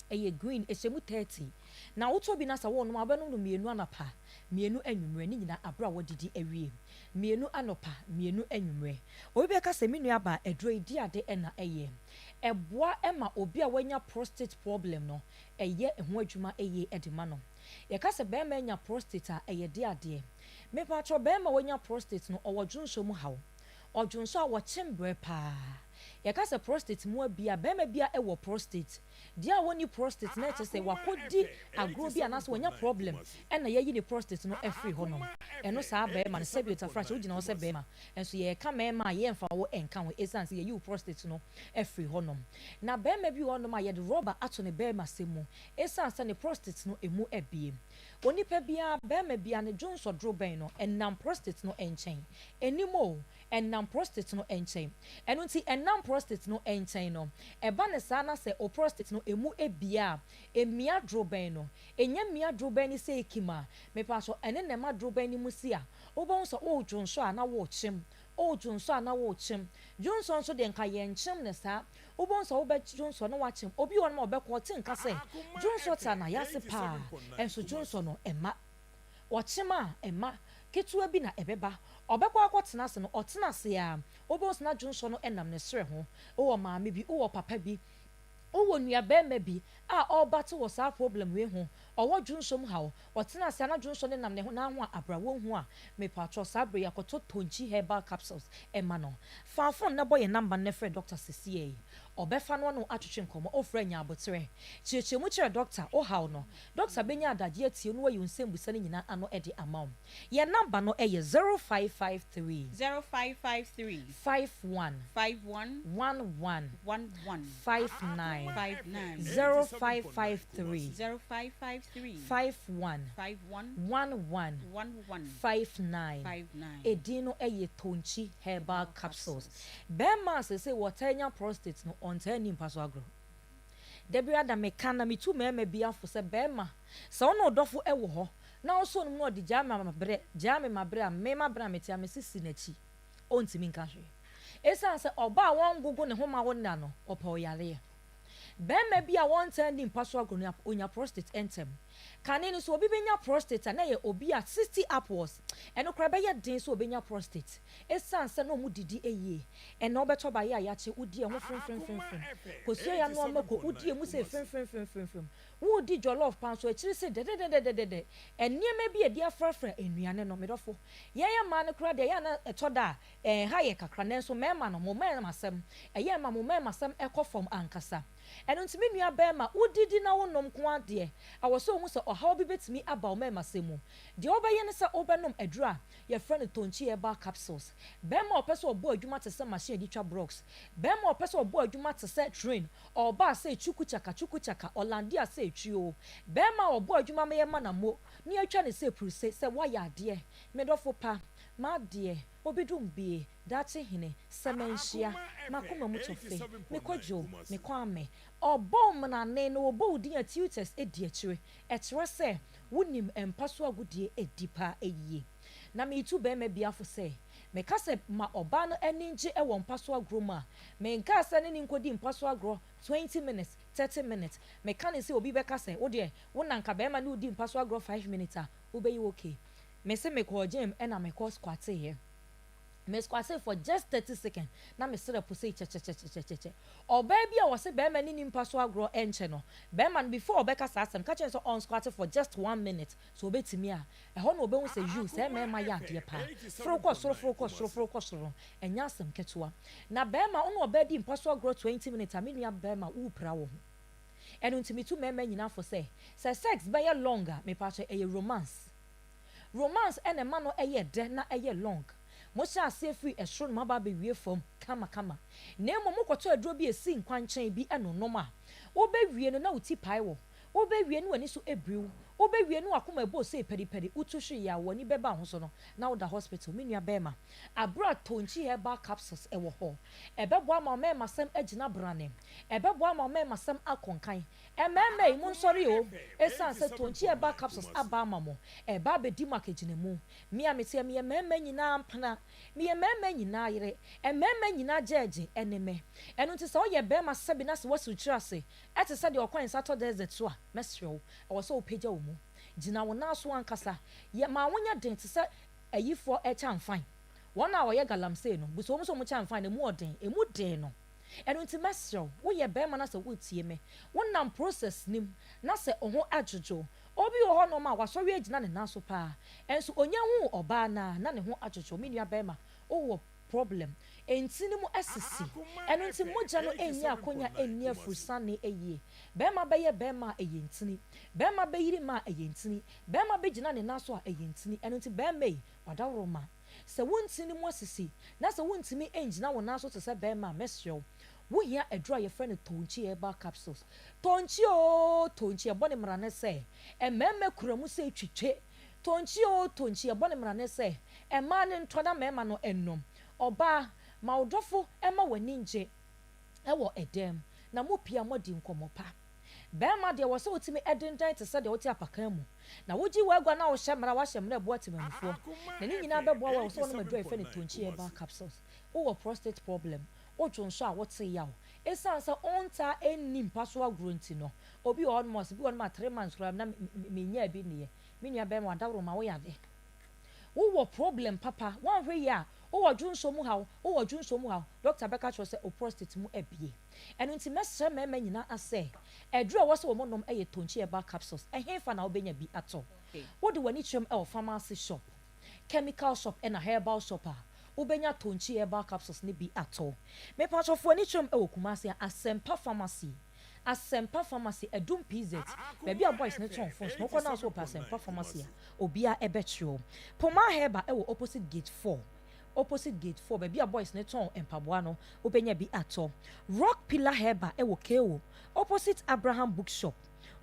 Ɛyɛ green, ɛhyɛ mu 30. Na wotɔ bi na sɛ worenom a wobɛnom no mmienu anɔpa, mmienu anwummerɛ, ne nyinaa aberɛ a woadidi awie. Mmienu anɔpa, mmienu anwummerɛ. Obi bɛka sɛ me nuabaa aduro yi di ade na ɛyɛ. Ɛboa ma obi a wanya prostate problem no, ɛyɛ ho adwuma yie de ma no. Yɛka sɛ bɛɛma anya prostate a, ɛyɛ de adeɛ. Mepakyɛw bɛɛma wanya prostate no ɔwɔ dwonsɔ mu haw. Ɔdwonsɔ a ɔkyem brɛ paa. Yɛka sɛ prostate mu abie a, bɛɛma bia ɛwɔ prostate. Deɛ a ɔnni prostate no ɛkyerɛ sɛ wakɔdi agorɔ bi anaasɛ wanya problem ɛna yɛayi ne prostate no afiri hɔ nom. Ɛno saa bɛɛma no sɛbi otafrakye wogyina hɔ sɛ bɛɛma nso yɛreka mɛɛma a yɛnfa wo nka ho ɛsiane sɛ yɛayi wo prostate no afiri hɔ nom. Na bɛɛma bi wɔ hɔ nom a yɛde rɔba ato ne bɛɛma sɛ mu Esiane sɛ ne prostate no emu abue. Onipa biara, barima biara, ne dwonsɔ dorobɛn no nam prostate no nkyɛn. Anim o, ɛnam prostate no nkyɛn. Ɛno nti ɛnam prostate no nkyɛn no, ɛba no saa na sɛ o prostate no emu abue a, emia dorobɛn no. Enya mia dorobɛn no sei kim a, mepakyɛw ɛne na ɛma dorobɛn no mu si a, wobɛhu sɛ woredwonsɔ a na worekyem, woredwonsɔ a na worekyem. Dwonsɔ nso deɛ nka yɛnkyem no saa. Wobɛhu sɛ wobɛdwonsɔ na woakyem. Obi wɔ hɔnom a ɔbɛkɔ ɔte nka sɛ dwonsɔ taa n'ayase paa, nso dwonsɔ no mma. Ɔkyem a, ɛmma. Ketewa bi na ɛbɛba. Ɔbɛkɔ akɔtena ase no, ɔtena ase ara, wobɛhu sɛ na dwonsɔ no nam ne serɛ ho. Wowɔ maame bi, wowɔ papa bi, wowɔ nuabarima bi a ɔrebate wɔ saa problem wei ho, ɔwɔ dwonsɔ mu haw, Ɔtena ase a na dwonsɔ no nam ne nan ho a abra wonhu a, mepaatwɔ saa bere yi akɔtɔ Tonkyi herbal capsules ma no. Fa phone na bɔ yɛn number no na frɛ doctor sesiei. Ɔbɛfa no ɔne wo atwetwe nkɔmmɔ. O frɛ nya aboterɛ. Kyerɛkyerɛ mu kyerɛ doctor wo haw no. Doctor bɛnya adagyeɛ atie wo na wayi wo nsɛmbusa no nyinaa ano de ama wo. Yɛn number no yɛ 0553. 0553. 51. 51. 11. 11. 59. 0559 0553 51 11 59. Edin no yɛ Tonkyi Herbal Capsules. Bɛrima a seesei wɔtaa nya prostate no, ɔntaa nni mpa so agorɔ. Da biara da meka na metu mmarima bi afo sɛ, Barima, sɛ wo ne wo dɔfo wɔ hɔ na wosɔ no mu na ɔde gyaa me mabrɛ, gyaa me mabrɛ a, me mabrɛ a mete a, mese si n'akyi. Ɔntumi nka hwee. Esiane sɛ ɔbaa a wɔngogo ne ho ma wo nna no, ɔpɛ ɔyareɛ. Barima bi a wɔntaa nni mpa so agorɔ no, ɔnya prostate ntɛm. Kane no, sɛ obi bɛnya prostate a, na ɛyɛ obi a 60 upwards. Ɛno koraa, ɛbɛyɛ den sɛ ɔbɛnya prostate. Esiane sɛ na wɔdidi yie. Ɛnnɛ wobɛtɔ bayɛ a yɛakye, wodi ɛho fremfremfremfrem. Kosua yɛanoa mako, wodi emu sei fremfremfremfrem. Woredi jollof paa nso, akyiri se dɛdɛdɛdɛdɛdɛ. Nneɛma bi a yɛde afrafra nnuane no, me dɔfo, yɛn mmaa no koraa deɛ, ɛyɛ a na ɛtɔ da a, ɛha yɛ kakra. Nanso mmarima no, mo mmarimasɛm, ɛyɛ ma mo mmarimasɛm kɔ fam ankasa. Ɛno nti, me nua barima, wodidi na wonom nko ara deɛ, ɛwɔ sɛ wohu sɛ ɔhaw bi bɛtumi aba wo mmarimasɛm mu. Deɛ wobɛyɛ ne sɛ wobɛnom aduro a yɛfrɛ no Tonkyi Herbal Capsules. Barima a ɔpɛ sɛ ɔbɔ adwuma te sɛ machine a yɛde twa blocks. Barima a ɔpɛ sɛ ɔbɔ adwuma te sɛ train, ɔreba a sɛ chukuchaka chukuchaka, ɔlande a sɛ twio. Barima a ɔbɔ adwuma ma yɛma no ammo na yɛtwa no sɛ pruse sɛ woayɛ adeɛ, me dɔfo pa, m'adeɛ, obidum bie, daakye hene, sɛ manhyia, m'akoma mu tɔfe, me kwadwo, me kwame. Ɔbɔ wo mmanane na ɔbɔ wo din a tutors di akyire. Ɛkyerɛ sɛ wonim mpa so agodie di paa yie. Na meretu barima biara fo sɛ, meka sɛ ma ɔbaa no ani ngye wɔ mpa so agorɔ mu a, menkaa sɛ ne no nkɔdi mpa so agorɔ 20 minutes, 30 minutes. Meka no sɛ obi bɛka sɛ, wo deɛ wo na nka barima ne wo di mpa so agorɔ 5 minutes a, wobɛyɛ okay. Mese mekɔɔ gym ɛna mekɔ squateeɛ. Me squatee for just 30 seconds na me serɛ po sei kyɛkyɛkyɛkyɛkyɛkyɛ. Ɔbaa bi a ɔse barima ne ni mpa so agorɔ ɛnkyɛ no, barima no before ɔbɛka saa asɛm, ka kyerɛ no sɛ ɔnsquate for just one minute, sɛ ɔbɛtumi a, ɛhɔ na ɔbɛhu sɛ yiw, sɛɛ mmarima yɛ adeɛ paa. Foro kɔ soro, foro kɔ soro, foro kɔ soro no, ɛnyɛ asɛm ketewa. Na barima, wo ne ɔbaa di mpa so agorɔ 20 minutes a, me nua barima, worepira wo ho. Ɛno nti metu mmarima nyinaa fo sɛ, sɛ sex bɛyɛ long a, mepakyɛ, ɛyɛ romance. Romance na ɛma no yɛ dɛ na ɛyɛ long. Mohyɛ aseɛ firi ɛsoro na moaba abɛwie fam kama kama. Na mmom mokɔtɔ aduro bi a ɛsi nkwankyɛn bi nonom a, wobɛwie no na wo ti pae wo, wobɛwie no w'ani so biri wo, wobɛwie no w'akoma ɛbɔ sei pɛripɛri, wotu hwe yɛ a w'ani bɛba wo ho so no na woda hospital. Me nua bɛɛma, aberɛ a Tonkyi Herbal Capsules wɔ hɔ, ɛbɛboa ama wo mɛɛmasɛm agyina brane, ɛbɛboa ama wo mɛɛmasɛm akɔ nkan, Mmarima yi, monsɔre o, esiane sɛ Tonkyi Herbal Capsules aba ama mo, ɛreba abɛdi mo akagyinamu. Me a meteɛ, meyɛ mmarima nyinaa mpena, meyɛ mmarima nyinaa yere, mmarima nyinaa gyɛɛgye ne me. Ɛno nti sɛ woyɛ barima sɛbe na sɛ woasi wo tiri ase te sɛ deɛ ɔkɔ nsa tɔ desert so a, mɛsrɛ wo, ɛwɔ sɛ wopagya wo mu. Gyina wo nan so ankasa. Yɛ ma wonyɛ den te sɛ ayifoɔ kyamfan. Wɔn a wɔyɛ galamsey no, bisa wɔn sɛ wɔn kyamfan no, emu ɔden? Emu den no. Ɛno nti mɛsrɛ wo, woyɛ barima na sɛ woretie me, wonam process no mu na sɛ wo ho adwodwo wo. Obi wɔ hɔnom a wasɔre agyina ne nan so paa, nso ɔnya huu ɔbaa no a na ne ho adwodwo. Me nua barima, wowɔ problem. Ntini mu asisi. Ɛno nti mogya no nnya akonya nni afurusane yie. Barima bɛyɛ barima a ɛyɛ ntini. Barima bɛyiri ma a ɛyɛ ntini. Barima bɛgyina ne nan so a ɛyɛ ntini. Ɛno nti barima yi, wadaworoma. Sɛ wo ntini mu asisi na sɛ wuntumi ngyina wo nan so te sɛ barima a, mɛsrɛ wo, wuhia aduru a yɛfrɛ no Tonkyi Herbal Capsules. Tonkyi oo, Tonkyi, ɛbɔ ne mmara ne sɛ, mmarima kura mu sɛ twitwe. Tonkyi oo, Tonkyi, ɛbɔ ne mmara ne sɛ, mmaa no ntɔ na mmarima no nnom. Ɔbaa, ma wo dɔfo mma w'ani ngye wɔ dan mu, na mopie a moadi nkɔmmɔ pa. Barima deɛ, ɛwɔ sɛ wotumi dendan te sɛ deɛ wote apakan mu, na wogye w'agua na wohyɛ mmara a wɔahyɛ mmara a ɛboa temanmufoɔ, na ne nyinaa bɛboa wo a ɛwɔ sɛ wonom aduro a yɛfrɛ no Tonkyi Herbal Capsules. Wowɔ prostate problem, wodwo nso a wote yaw. Esiane sɛ wontaa nni mpa so agorɔ nti no, obi wɔ hɔnom a ɔse, bi wɔ hɔnom a three months koraa na mennyaa bi nniiɛ. Me nua barima, wadaworo ma woyɛ ade. Wowɔ problem papa, woanhwɛ yie a, wowɔ dwonsɔ mu haw, wowɔ dwonsɔ mu haw, doctor bɛka akyerɛ wo sɛ wo prostate mu abue. Ɛno nti mɛsrɛ mmarima nyinaa sɛ, aduru a ɛwɔ sɛ wɔnom yɛ Tonkyi Herbal Capsules. Ɛhefa na wobɛnya bi atɔ? Wode w'ani kyerɛm wɔ pharmacy shop, chemical shop ɛna herbal shop a, wobɛnya Tonkyi Herbal Capsules no bi atɔ. Mepakyɛw fa w'ani kyerɛm wɔ Kumasi a, Asɛmpa Pharmacy, Asɛmpa Pharmacy, Adum PZ, baabi a boys no tɔn phones no, wokɔ na wo sɛ wopɛ Asɛmpa Pharmacy a, obiara bɛkyerɛ wo. Pomaa Herbal wɔ opposite gate 4. opposite gate 4, baabi a boys no tɔn mpaboa no, wobɛnya bi atɔ. Rock Pillar Herbal wɔ KO, opposite Abraham Bookshop.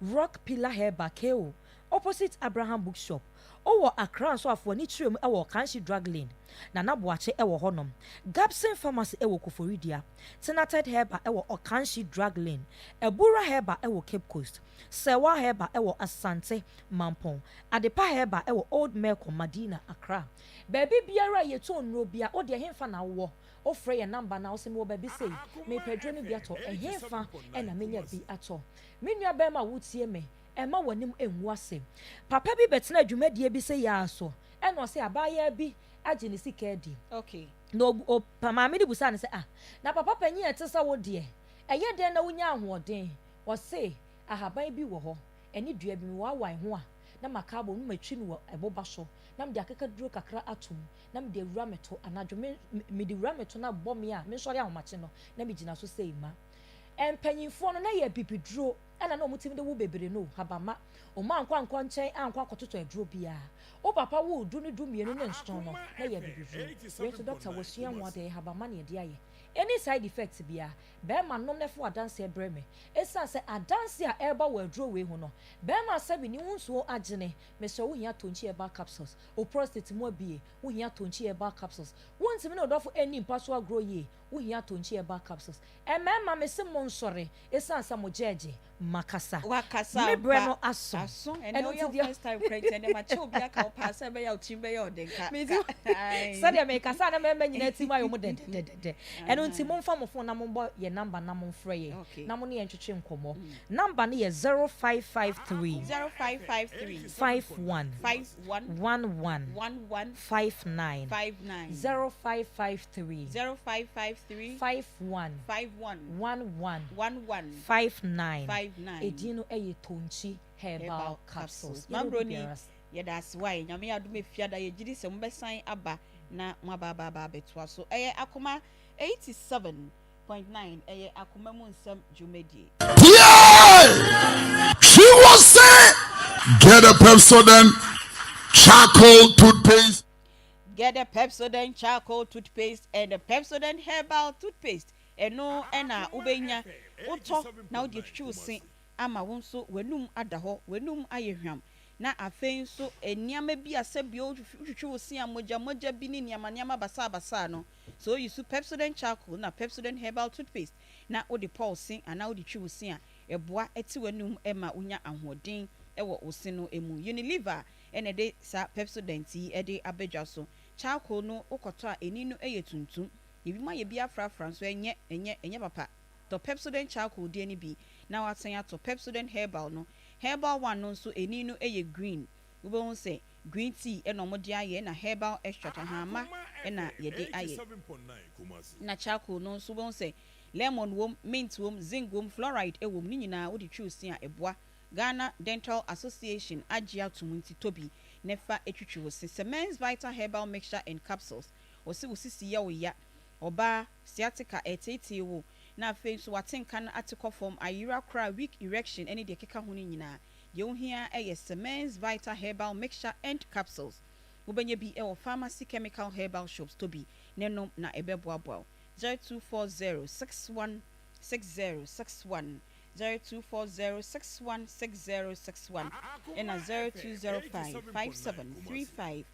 Rock Pillar Herbal, KO, opposite Abraham Bookshop. Wowɔ Accra nso a, fa w'ani kyerɛ mu wɔ Kanshi Drug Lane. Nana Boakye wɔ hɔnom. Gabson Pharmacy wɔ Koforidua. Tenated Herbal wɔ Okanshi Drug Lane. Abura Herbal wɔ Cape Coast. Serwaa Herbal wɔ Asante Mampong. Adepa Herbal wɔ Old Melcom, Madina, Accra. Baabi biara a yɛtɔn nnuro biara, wo deɛ henfa na wowɔ? Wofrɛ yɛn number no a, wose mewɔ baabi sei, mepɛ aduro no bi atɔ, ɛhenfa na menya bi atɔ? Me nua barima a wotie me, mma w'anim ngu ase. Papa bi bɛtenaa dwumadie bi sei ara so, ɛna ɔse abaayaa bi agye ne sika adi. Na o, o, maame no busaa no sɛ, Ah, na papa panyin a ɛte sɛ wo deɛ, ɛyɛ dɛn na wonya ahoɔden? Ɔse, Ahaban bi wɔ hɔ, ɛne dua bi, mewaawae ho a, na maka abom, na matwi no wɔ ɛboba so, na mede akekaduro kakra ato mu, na mede awura me to. Anadwo, me, mede wura me to na bɔ me a, mensɔre ahomakye no, na megyina so sei ma. Mpanyimfoɔ no, na ɛyɛ abibiduro na na wɔtumi de wo bebree no o, habamma. Wɔn ankɔ ankɔ nkyɛn ankɔ akɔtotɔ aduro biara. Wo papa woo du ne du mmienu ne nson no, na ɛyɛ abibiduro. Wei nso dɔkta wasua ho adeɛ, ɛyɛ habamma na yɛde ayɛ. Any side effect biara, bɛrima nom na fa w'adanseɛ brɛ me. Ɛsiane sɛ adanseɛ a ɛreba wɔ aduro wei ho no, bɛrima sɛbi ne ho nsuo agyene, mesrɛ wo wohia Tonkyi Herbal Capsules, wo prostate mu abue, wohia Tonkyi Herbal Capsules, wontumi ne wo dɔfo nni mpa so agorɔ yie, Wohia Tonkyi Herbal Capsules. Mmarima mese monsɔre esiane sɛ mo gyɛɛgye makasa. Wakasa Me berɛ ampa. no aso. Aso. Ɛnɛ Ɛno woyɛ nti wo deɛ. first time koraa nti ɛnɛ makyɛ obi aka wo paa sɛ ɛbɛyɛ a wo tirim bɛyɛ ɔden ka Me ka ti ae. sɛdeɛ mekasa a na mmarima nyinaa tirim ayɛ wɔn dɛdɛdɛdɛ. Ɛno nti Ahaa. momfa mo phone na mombɔ yɛn number na momfrɛ yɛn Okay. na mo ne yɛn ntwetwe nkɔmmɔ. Number no yɛ 0553. 0553. 51. 51. 11. 11. 59. 59. 0553. 0553. 51. 51. 11. 11. 59. 59. Edin no yɛ Tonkyi Herbal Herbal Capsules. Capsules. Yɛda obi Mambroni, biara ase. yɛda ase wae. Nyame yɛ adom efiada yɛgye di sɛ mobɛsan aba na moaba aba aba abɛtoa so. Ɛyɛ Akoma 87.9 ɛyɛ Akoma mu nsɛm dwumadie. Tie! She was say, get a Pepsodent charcoal toothpaste. Get the Pepsodent charcoal toothpaste and the Pepsodent herbal toothpaste. Ɛno na wobɛnya. Wotɔ na wode atwitwi wo se ama wo nso w'anum ada hɔ, w'anum ayɛ hwam. Na afei nso nneɛma bi a sɛbio wotwitwi wo se a mogya mogya bi ne nneɛma nneɛma basaabasaa no, sɛ woyi so Pepsodent charcoal na Pepsodent herbal toothpaste na wode pɔ wo se anaa wode twi wo se a, ɛboa te w'anum ma wonya ahoɔden wɔ wo se no mu. Unilever na ɛde saa Pepsodent yi de aba dwa so. Charcoal no wokɔtɔ a ani no yɛ tuntum. Ebinom ayɛ bi afrafra nso ɛnyɛ, ɛnyɛ, ɛnyɛ papa. Tɔ Pepsodent charcoal deɛ no bi na woasan atɔ Pepsodent herbal no. Herbal one no nso ani no yɛ green. Wobɛhu sɛ green tea na wɔde ayɛ ɛna herbal extract, ahahamma na yɛde ayɛ. Na charcoal no nso wobɛhu sɛ lemon wom, mint wom, zinc wom, fluoride wom, ne nyinaa wode twi wo se a ɛboa. Ghana Dental Association agye atom nti tɔ bi na fa twitwi wo se. Semens Vital Herbal Mixture and Capsules, wɔse wo sisi yɛ wo ya, ɔbaa, sciatica ɛreteetee wo, na afei nso w'atenka no ate kɔ fam, ayera koraa, weak erection ne deɛ ɛkeka ho no nyinaa, deɛ wohia ara yɛ Semens Vital Herbal Mixture and Capsules. Wobɛnya bi wɔ pharmacy, chemical, herbal shops, tɔ bi na nom na ɛbɛboaboa wo. 0240 61 60 61 0240 61 60 61 ɛna 0205 57 35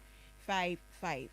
55.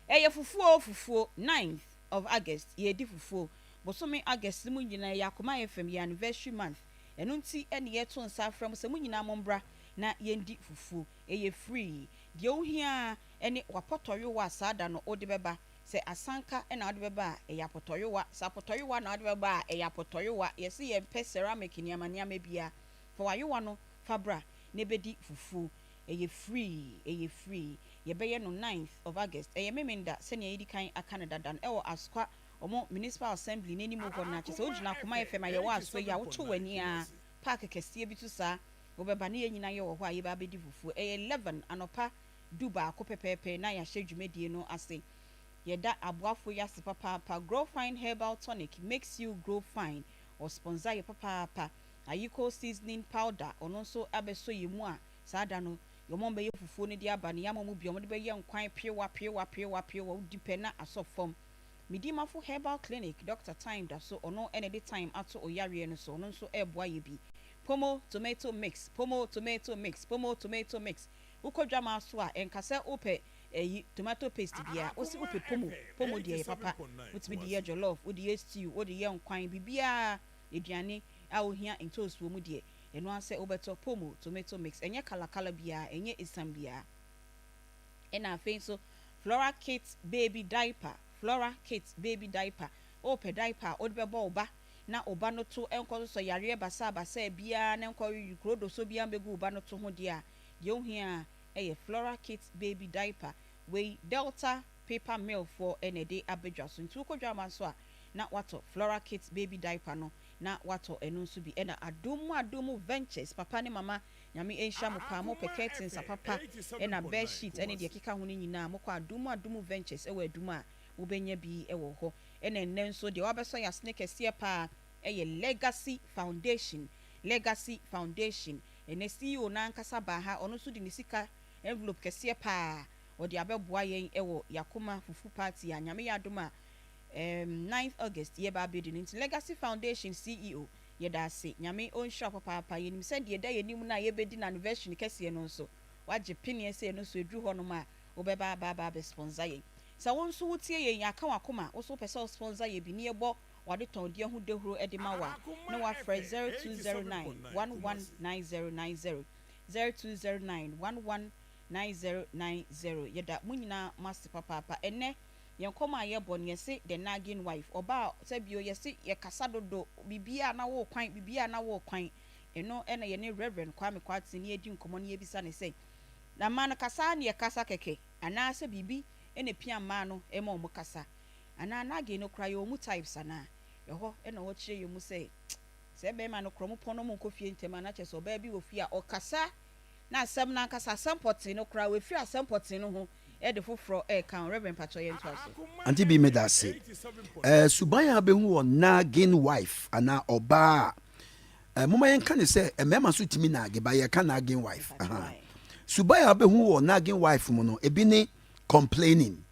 Ɛyɛ fufuo o fufuo, ninth of August yɛredi fufuo. Bosome August mu nyinaa ɛyɛ Akoma FM yɛn anniversary month. Ɛno nti na yɛreto nsa afrɛ mo sɛ mo nyinaa mombra na yɛndi fufuo. Ɛyɛ free. Deɛ wohia ara ne w'apɔtɔyowa a saa da no wode bɛba. Sɛ asanka na wode bɛba a, ɛyɛ apɔtɔyowa. Sɛ apɔtɔyowa na wode bɛba a, ɛyɛ apɔtɔyowa. Yɛse yɛmpɛ ceramic nneɛma nneɛma biara. Fa w'ayowa no fa bra na bɛdi fufuo. Ɛyɛ free, ɛyɛ free. Yɛbɛyɛ no ninth of August. Ɛyɛ Memenda sɛnea yɛadi kan aka no dada no, ɛwɔ Asokwa, wɔn Municipal Assembly no anim hɔ no ara. Kyerɛ sɛ wogyina Akoma FM a yɛwɔ Asokwa yi a, woto w'ani ara, park kɛseɛ bi so saa, wobɛba na yɛn nyinaa yɛwɔ hɔ a yɛbɛ abɛdi fufuo. Ɛyɛ 11 anɔpa du baako pɛpɛɛpɛ na yɛahyɛ dwumadie no ase. Yɛda aboafoɔ yi ase papaapa, Grow Fine Herbal Tonic makes you grow fine, ɔsponsor yɛ papaapa. Ayiko Seasoning Powder, ɔno nso abɛsɔ yɛn mu a saa da no. Deɛ wɔn bɛyɛ fufuo no de aba no, yɛama wɔn bi a wɔde bɛyɛ nkwan pewa pewa pewa pewa, wodi pɛ na asɔ fam. Medimafo Herbal Clinic, Doctor Time da so, ɔno na ɛde Time ato oyareɛ no so, ɔno nso reboa yɛ bi. Pomo tomato mix, pomo tomato mix, pomo tomato mix. Wokɔ dwamaa so a, ɛnka sɛ wopɛ ɛyi tomato paste biara, wose wopɛ pomo, pomo deɛ ɛyɛ papa. Wotumi de yɛ jollof, wode yɛ stew, wode yɛ nkwan, biribiara, aduane a wohia ntoosi wɔ mu deɛ, ɛno ara sɛ wobɛtɔ pomo tomato mix. Ɛnyɛ kala kala biara, ɛnyɛ esiam biara. Ɛna afei nso Flora Kit Baby Diaper, Flora Kit Baby Diaper, Wopɛ diaper a wode bɛbɔ wo ba na wo ba no to nkɔsosɔ yareɛ basaabasaa biara na nkɔ kuro doso biara mbɛgu wo ba no to ho deɛ a, deɛ wohia ara yɛ Flora Kit Baby Diaper. Wei Delta Paper Mill foɔ na ɛde aba dwa so. Nti wokɔ dwama nso a na woatɔ Flora Kit Baby Diaper no na woatɔ ɛno nso bi. Ɛna Adom mu Adom mu Ventures, papa ne mama Nyame nhyira mo paa, mopɛ curtains apapa ɛna bed sheet ɛne deɛ ɛkeka ho no nyinaa mokɔ Adumu Adumu Ventures ɛwɔ Adum a mobɛnya bi ɛwɔ hɔ. Ɛna ɛnnɛ nso deɛ wabɛsɔ yɛn asene kɛseɛ paa ɛyɛ Legacy Foundation, Legacy Foundation, ɛnnɛ CEO no ankasa baa ha, ɔno nso de ne sika envelope kɛseɛ paa ɔde abɛboa yɛn ɛwɔ Yakoma Fufu Party a Nyame yɛ adom a ɛɛm ninth August yɛreba abɛdi no nti Legacy Foundation CEO Yɛda ase. Nyame ɔnhyira wo papaapa. Yɛnim sɛ deɛ ɛda yɛn anim no a yɛbɛdi no anniversary no kɛseɛ no nso, woagye peneɛ sɛ ɛno nso ɛduru hɔ nom a, wobɛba aba aba abɛ sponsor yɛn. Sɛ wo nso wotie yɛn, yɛaka w'akoma, wo nso wopɛ sɛ wo sponsor yɛn bi na yɛbɔ w'adetɔndeɛ ho dahuro de ma wo a, na woafrɛ 0209 119090, 0209 119090. Yɛda mo nyinaa mo ase papaapa. Ɛnnɛ, Yɛn nkɔmmɔ a yɛbɔ no yɛse the nagging wife, ɔbaa a sɛ bio yɛse yɛkasa dodo, biribiara na wo kwan, biribiara na wo kwan. Ɛno na yɛne Rev. Kwame Kwarteng yɛredi nkɔmmɔ na yɛrebisa no sɛ, na mmaa no kasa ara na yɛkasa kɛkɛ anaa sɛ biribi na ɛpia mmaa no ma wɔn kasa? Anaa nagging no koraa yɛwɔ mu types anaa? Ɛhɔ na ɔkyerɛ yɛn mu sɛ, sɛ bɛrima no korɔ wɔpɔn na wɔnkɔ fie ntɛm a na kyerɛ sɛ ɔbaa bi wɔ fie a ɔkasa na asɛm no ankasa, asɛm pɔtee no koraa, wafiri asɛm pɔtee no ho de foforɔ reka ho. Rev. Mpakyɛw yɛntoa so. Auntie Bee meda ase. Eh, suban a wobɛhu wɔ nagging wife anaa ɔbaa a, eh, momma yɛnka ne sɛ mmarima nso tumi nage, ba yɛka nagging wife. Aha. Suban a wobɛhu wɔ nagging wife mu no, ebi ne complaining,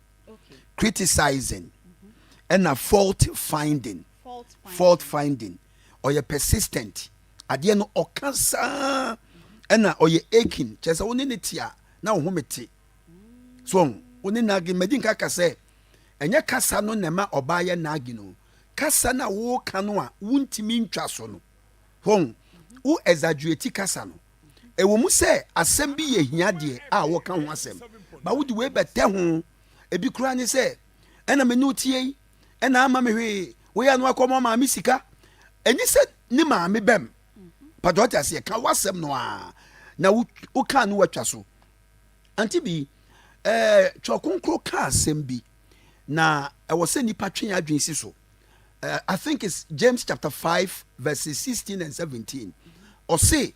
criticizing, ɛna fault finding. Fault finding. Ɔyɛ persistent. Adeɛ no ɔka saa ɛna ɔyɛ aching, kyerɛ sɛ wo ne ne te a na wo home te. So ɔho, wo ne nagging, madi nka ka sɛ ɛnyɛ kasa no na ɛma ɔbaa yɛ nagging o. Kasa no a woka no a wontumi ntwa so no, hon, wo exaggerate kasa no. Ɛwɔ mu sɛ asɛm bi yɛ hia deɛ a wɔka ho asɛm, ba wode wei bɛtɛ ho. Ebi koraa ne sɛ, ɛna me ne wo tie yi, ɛna ama me hwee, woyɛ no akɔmɔ maame sika. Ɛni sɛ ne maame bɛm. Pàtó ɔte aseɛ, ka w'asɛm no a na woka no watwa so. Ante bi, ɛɛ Twerɛ Kronkron ka asɛm bi na ɛwɔ sɛ nipa twe adwene si so. Uh, I think it's James chapter 5 verses 16 and 17. Ɔse,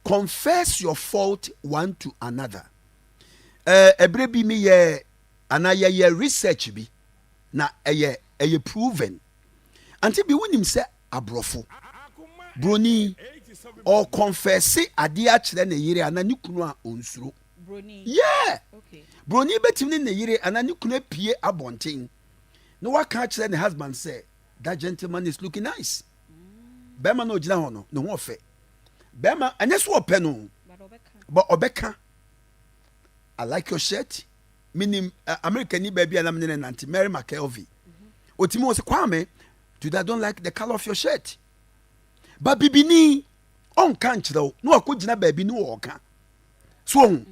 confess your fault one to another. Eh, ɛberɛ bi meyɛ anaa yɛyɛ research bi na ɛyɛ ɛyɛ proven. Ante bi wonim sɛ aborɔfo broni ɔkɔnfɛse adeɛ akyerɛ ne yere anaa ne kunu a ɔnsuro. Yeah! Broni bɛtumi ne ne yere anaa ne kunu apue abɔnten na waka akyerɛ ne husband sɛ that gentleman is looking nice. Bɛrima na ɔgyina hɔ no ne ho ɔfɛ. Bɛrima ɛnyɛ so ɔpɛ no but ɔbɛka I like your shirt. Menim uh, America ni baabi a na mene ne nante Mary McKelvey. Ɔtumi wɔ sɛ Kwame today I don't like the color of your shirt. Ba bibini ɔnka nkyerɛ wo na wakɔgyina baabi ne ɔɔka. So ɔhu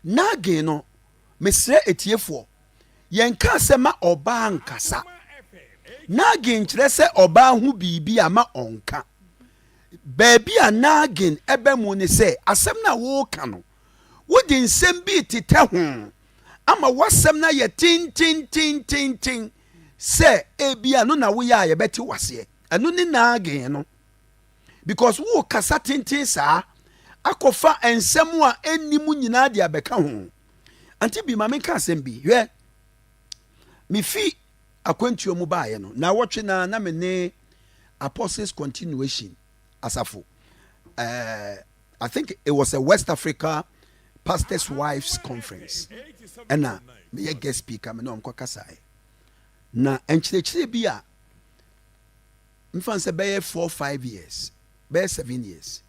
nagging no mesrɛ etiefoɔ yɛnka sɛ ma ɔbaa nkasa. Nagging nkyerɛ sɛ ɔbaa ho biribi a ma ɔnka. Baabi a nagging ɛbɛ mu ne sɛ asɛm no a wɔreka no wode nsɛm bi tetɛ ho ama w'asɛm no ayɛ tententententen sɛ ebia no na woyɛ a yɛbɛte waseɛ. Ɛno ne nagging no. Because wokasa tenten saa akɔfa nsɛm a ɛnni mu nyinaa de abɛka ho. Ante bi ma menka asɛm bi. Hwɛ, mefi akwantuo mu baeɛ no, naawɔtwe na na me ne Apostles Continuation asafo. Uh, I think it was a West Africa Pastors Wives Conference ɛna meyɛ guest speaker me ne wɔn kɔ kasaeɛ. Na nkyerɛkyerɛ bi a mfa sɛ bɛyɛ 4, 5 years, bɛyɛ 7 years,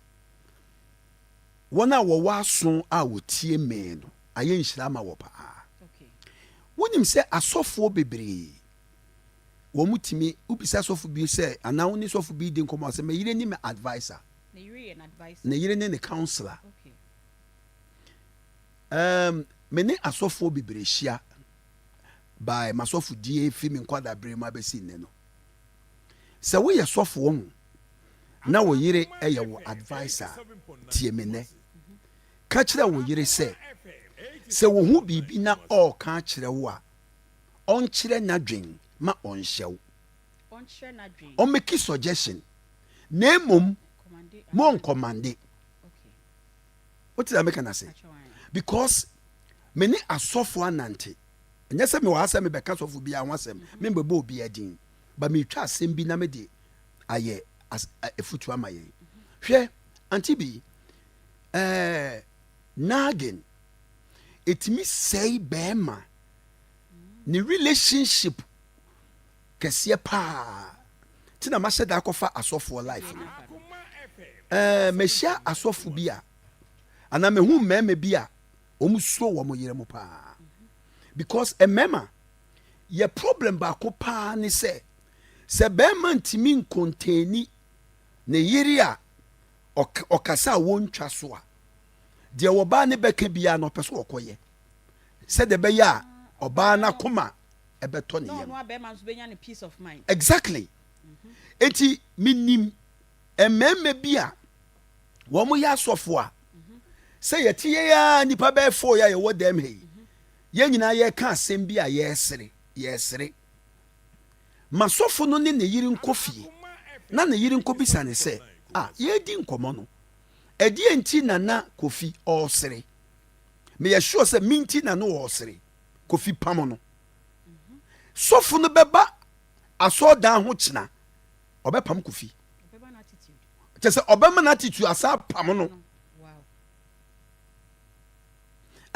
wɔn a wɔwɔ aso a wɔtie mee no ayɛ nhyira ama wɔ paa. Wonim sɛ asɔfoɔ bebree wɔn mu tumi wobisa sɔfo bi sɛ anaa wo ne sɔfo bi di nkɔmmɔ sɛ me yere ne me adviser. Ne yere yɛ n'adviser. Ne yere ne ne counselor. Me ne asɔfoɔ bebree hyia by masɔfodie fi me nkwadabere mu abɛsi nnɛ no, sɛ woyɛ sɔfoɔ ho na wo yere yɛ wo adviser, tie me nnɛ, ka kyerɛ wo yere sɛ sɛ wo ho biribi na ɔreka akyerɛ wo a, ɔnkyerɛ n'adwen ma ɔnhyɛ wo. Ɔnkyerɛ n'adwen. Ɔmmake suggestion na mmom commande. Mo ncommande. Wote na meka no ase? Akyɛ wɔn. Because me ne asɔfo anante, ɛnyɛ sɛ mewɔ ha sɛ mebɛka sɔfo biara ho asɛm, membɛbɔ obiara din, ba metwa asɛm bi na mede ayɛ afutuo ama yɛn. Hwɛ, Auntie bi, nagging ɛtumi sɛe bɛrima ne relationship kɛseɛ paa. Nti na mahyɛ da akɔfa asɔfoɔ life no. Mahyia asɔfo bi a anaa mehu mmarima bi a wɔn suro wɔn yere mu paa, because mmarima yɛ problem baako paa ne sɛ sɛ bɛrima ntumi ncontain ne yere a ɔkasa a wɔntwa so a, deɛ ɔbaa ne bɛka biara no ɔpɛ so ɔkɔyɛ sɛdeɛ ɛbɛyɛ a ɔbaa n'akoma ɛbɛtɔ ne na yam. Ɔno abɛrima nso bɛnya ne peace of mind. Exactly. Eti minim mmarima bi a wɔn yɛ asɔfo a sɛ yɛte yɛn a nipa bɛyɛ fo yɛ a yɛwɔ dɛm ha yi, yɛn nyinaa yɛreka asɛm bi a yɛresere yɛresere ma sɔfo no ne ne yere nkɔ fie na ne yere nkɔ bisa ne sɛ a yɛredi nkɔmɔ no, ɛdeɛ nti na na Kofi ɔresere? Meyɛ sure sɛ mi nti na no ɔresere. Kofi pam no, sɔfo no bɛba asɔɔdan ho kyena ɔbɛpam Kofi. Ɔbɛba no attitude. Kyɛ sɛ ɔbɛma no attitude asa pam no.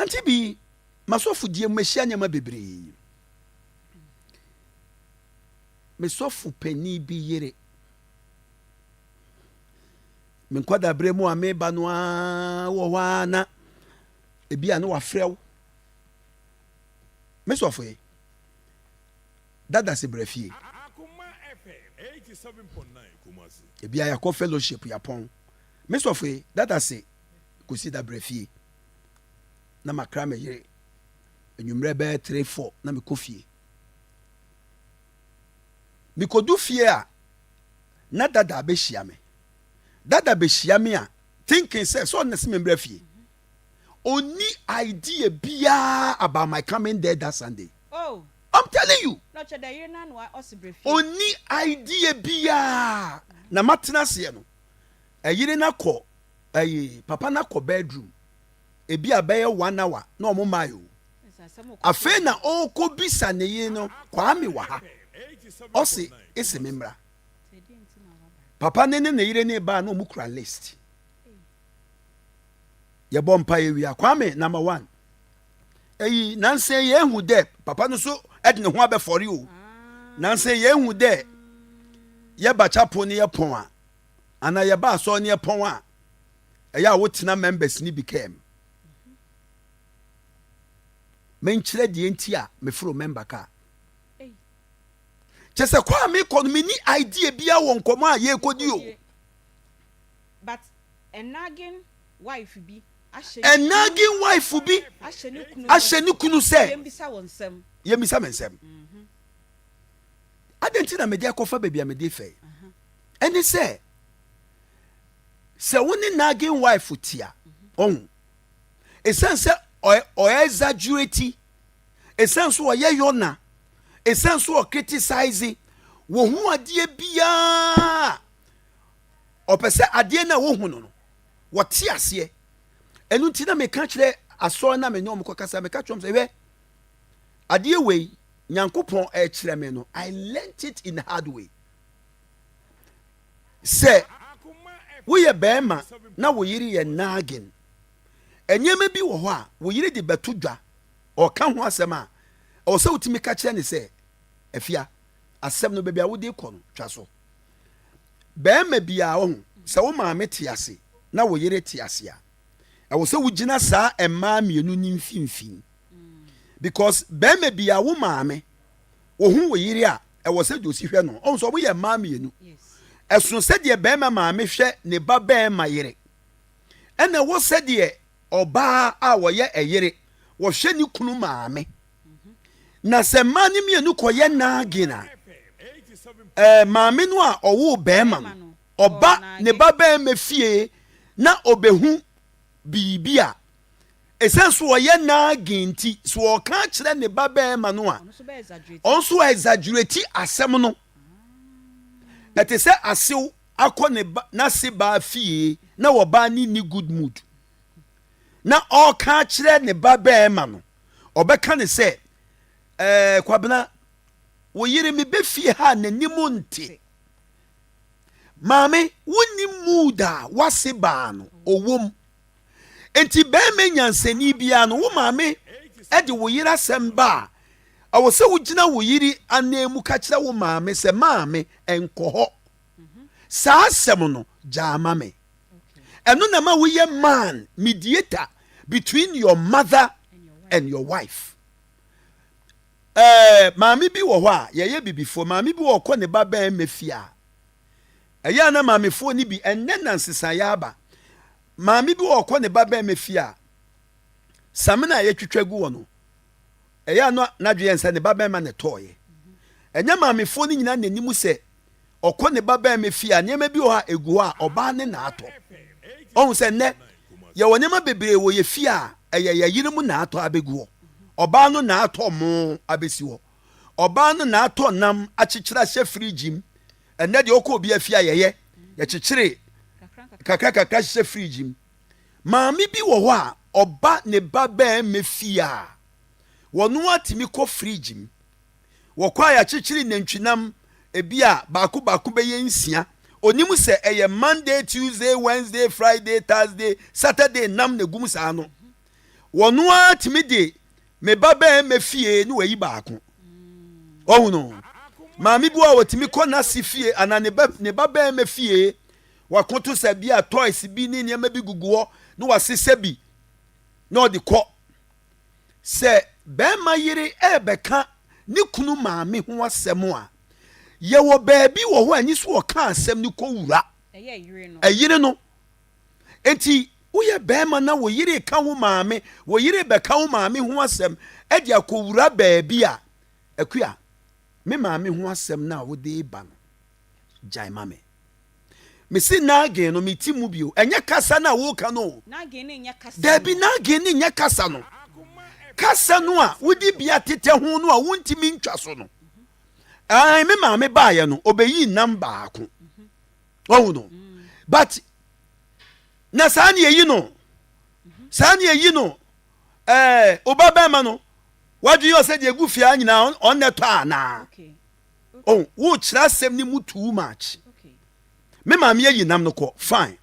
Auntie bi, masɔfo die mu mahyia nneɛma bebree. Mesɔfo panin bi yere, me nkwadabere mu a meba no ara wɔ hɔ ara na ebi a ne wafrɛ wo, me sɔfo yi dada se brɛ fie. Ebi a yɛakɔ fellowship yɛapɔn, me sɔfo yi dada se kɔsi da brɛ fie na makra me yere anwummerɛ bɛyɛ 3, 4 na mekɔ fie. Mekɔdu fie a na dada abɛhyia me. Dada bɛhyia me a, thinking sɛ sɛ ɔno na sɛ membrɛ fie, ɔnni idea biara about my coming there that Sunday. Oh. I'm telling you. Na ɔkyɛ dɛ yere no ano a ɔse brɛ fie. Ɔnni idea biara na matena aseɛ no, ɛyere no akɔ, ɛyi papa no akɔ bedroom, ebi a bɛyɛ one hour na ɔmo maa yi o. Afei na ɔrekɔ bisa ne yere no, Kwame wɔ ha? Ɔse esi me mmra. Papa ne ne ne yere ne ba na ɔmo kura list. Yɛbɔ mpa yɛ wia, Kwame number one eyi nansa yɛ ehu dɛ papa no so ɛde ne ho abɛfɔre o. Nansa yɛ ehu dɛ yɛba chapel ne yɛ pɔn a anaa yɛba asɔre ne yɛ pɔn a, ɛyɛ a wotena members ne bi kɛm menkyerɛ deɛ nti a meforo member kaa kyɛ sɛ kɔ a mekɔ no, menni idea biara wɔ nkɔmmɔ a yɛrekɔdi o. But a nagging wife bi ahyɛ A nagging wife bi ahyɛ ne kunu ahyɛ ne kunu sɛ yɛmbisa wɔ nsɛm. Yɛmmisa me nsɛm. Adɛn nti na mede akɔfa baabi a mede fɛ? Ɛne sɛ sɛ wo ne nagging wife tia ɔhu, ɛsiane sɛ ɔyɛ exaggerate, ɛsiane so ɔyɛ yɔna, ɛsiane so ɔcriticize wɔ ho adeɛ biara, ɔpɛ sɛ adeɛ no a wɔhu no wɔte aseɛ. Ɛno nti na meka kyerɛ asɔre na me ne ɔmo kɔkasa, meka kyerɛ ɔmo sɛ, hwɛ, adeɛ wei Nyankopɔn ɛkyerɛ me no, I learnt it in hard way sɛ woyɛ bɛrima na wo yere yɛ nagging. Nneɛma bi wɔ hɔ a, wo yere de bɛto dwa, ɔreka ho asɛm a, ɛwɔ sɛ wotumi ka kyerɛ no sɛ, Afia, asɛm no, baabi a wode rekɔ no, twa so. Barima biara, wahu, sɛ wo maame te ase na wo yere te ase a, ɛwɔ sɛ wogyina saa mmaa mmienu no mfimfini. Because barima biara, wo maame, wohu wo yere a, ɛwɔ sɛ deɛ osi hwɛ no. Ɔhu sɛ wɔyɛ mmaa mmienu. Ɛsono sɛdeɛ barima maame hwɛ ne ba barima yere. Ɛna ɛwɔ sɛdeɛ ɔbaa a wɔyɛ ɛyere wɔhwɛ ne kunu maame. Na sɛ mmaa no mmienu kɔyɛ naagin a, ɛɛ maame no a ɔwoo barima no, ɔba ne ba barima fie na ɔbɛhu biribi a, ɛsiane so ɔyɛ naagin nti, so ɔka akyerɛ ne ba barima no a, ɔno nso exaggerate asɛm no. Ɛte sɛ asew akɔ ne ba n'ase baa fie na ɔbaa no nni good mood na ɔreka akyerɛ ne ba barima no, ɔbɛka ne sɛ, ɛɛ Kwabena, wo yere mebɛ fie ha a n'anim nte. Maame, wonni mood a w'ase baa no ɔwom. Enti barima nyansani biara no, wo maame de wo yere asɛm ba a, ɛwɔ sɛ wogyina wo yere ananmu ka kyerɛ wo maame sɛ, maame, nkɔ hɔ. Saa asɛm no, gyaa ma me. Ɛno na ma woyɛ man, mediator between your mother and your wife. Ɛɛ, maame bi wɔ hɔ a, yɛyɛ bibifoɔ, maame bi wɔ ɔkɔ ne ba bɛn fie a, ɛyɛ a na maamefoɔ no bi, ɛnnɛ na nsesaeɛ aba. Maame bi wɔ ɔkɔ ne ba bɛn fie a, samina a yɛtwitwa gu wɔ no, ɛyɛ a na n'adwene yɛ sɛ ne ba bɛrima na ɛtɔɔeɛ. Ɛnyɛ maamefoɔ no nyinaa na anim sɛ ɔkɔ ne ba bɛrima fie a nneɛma bi wɔ hɔ a ɛgu hɔ a ɔbaa ne na atɔ. Ɔhu sɛ nnɛ yɛwɔ nneɛma bebree wɔ yɛ fie a ɛyɛ yɛ yere mu na atɔ abɛgu hɔ. Ɔbaa no na atɔ mo abɛsi hɔ. Ɔbaa no na atɔ nam akyekyere ahyɛ fridge mu. Ɛnnɛ deɛ ɔkɔ obi afie a yɛyɛ yɛkyekyere kakra kakra hyehyɛ fridge mu. Maame bi wɔ hɔ a ɔba ne ba bɛrima fie a wɔn atumi kɔ fridge mu. Wɔkɔ a yɛakyekyere nantwinam ebi a baako baako bɛyɛ nsia. Onim sɛ ɛyɛ Monday, Tuesday, Wednesday, Friday, Thursday, Saturday nam na egum saa no. Wɔn ara tumi de me ba bɛrima fie ne wayi baako. Ɔhu no. Maame bi wɔ a wɔtumi kɔ n'ase fie anaa ne ba ne ba bɛrima fie wakoto sɛ bi a toys bi ne nneɛma bi gugu hɔ na wasesa bi na ɔde kɔ. Sɛ bɛrima yere rebɛka ne kunu maame ho asɛm a, yɛwɔ baabi wɔ hɔ a ɛni so ɔka asɛm no kɔwura ɛyere no. Enti woyɛ bɛrima na wo yere reka wo maame, wo yere rebɛka wo maame ho asɛm de akɔwura baabi a, Akua, me maame ho asɛm no a wode reba no, gyae ma me. Mese nagging no mete mu bio. Ɛnyɛ kasa no a woka no o. Dabi, nagging no nyɛ kasa no. Kasa no a wode bi atetɛ ho no a wontumi ntwa so no. Ɛɛ, me maame baeɛ no, ɔbɛyii nam baako. Wahu no? But na saa ne yɛyi no. Saa ne yɛyi no. Ɛɛ, ɔba bɛrima no, wadwene yɛ sɛ deɛ egu fie ha nyinaa ɔnnɛ tɔ anaa? Oh, wokyerɛ asɛm no mu too much. Me maame ayi nam no kɔ, fine.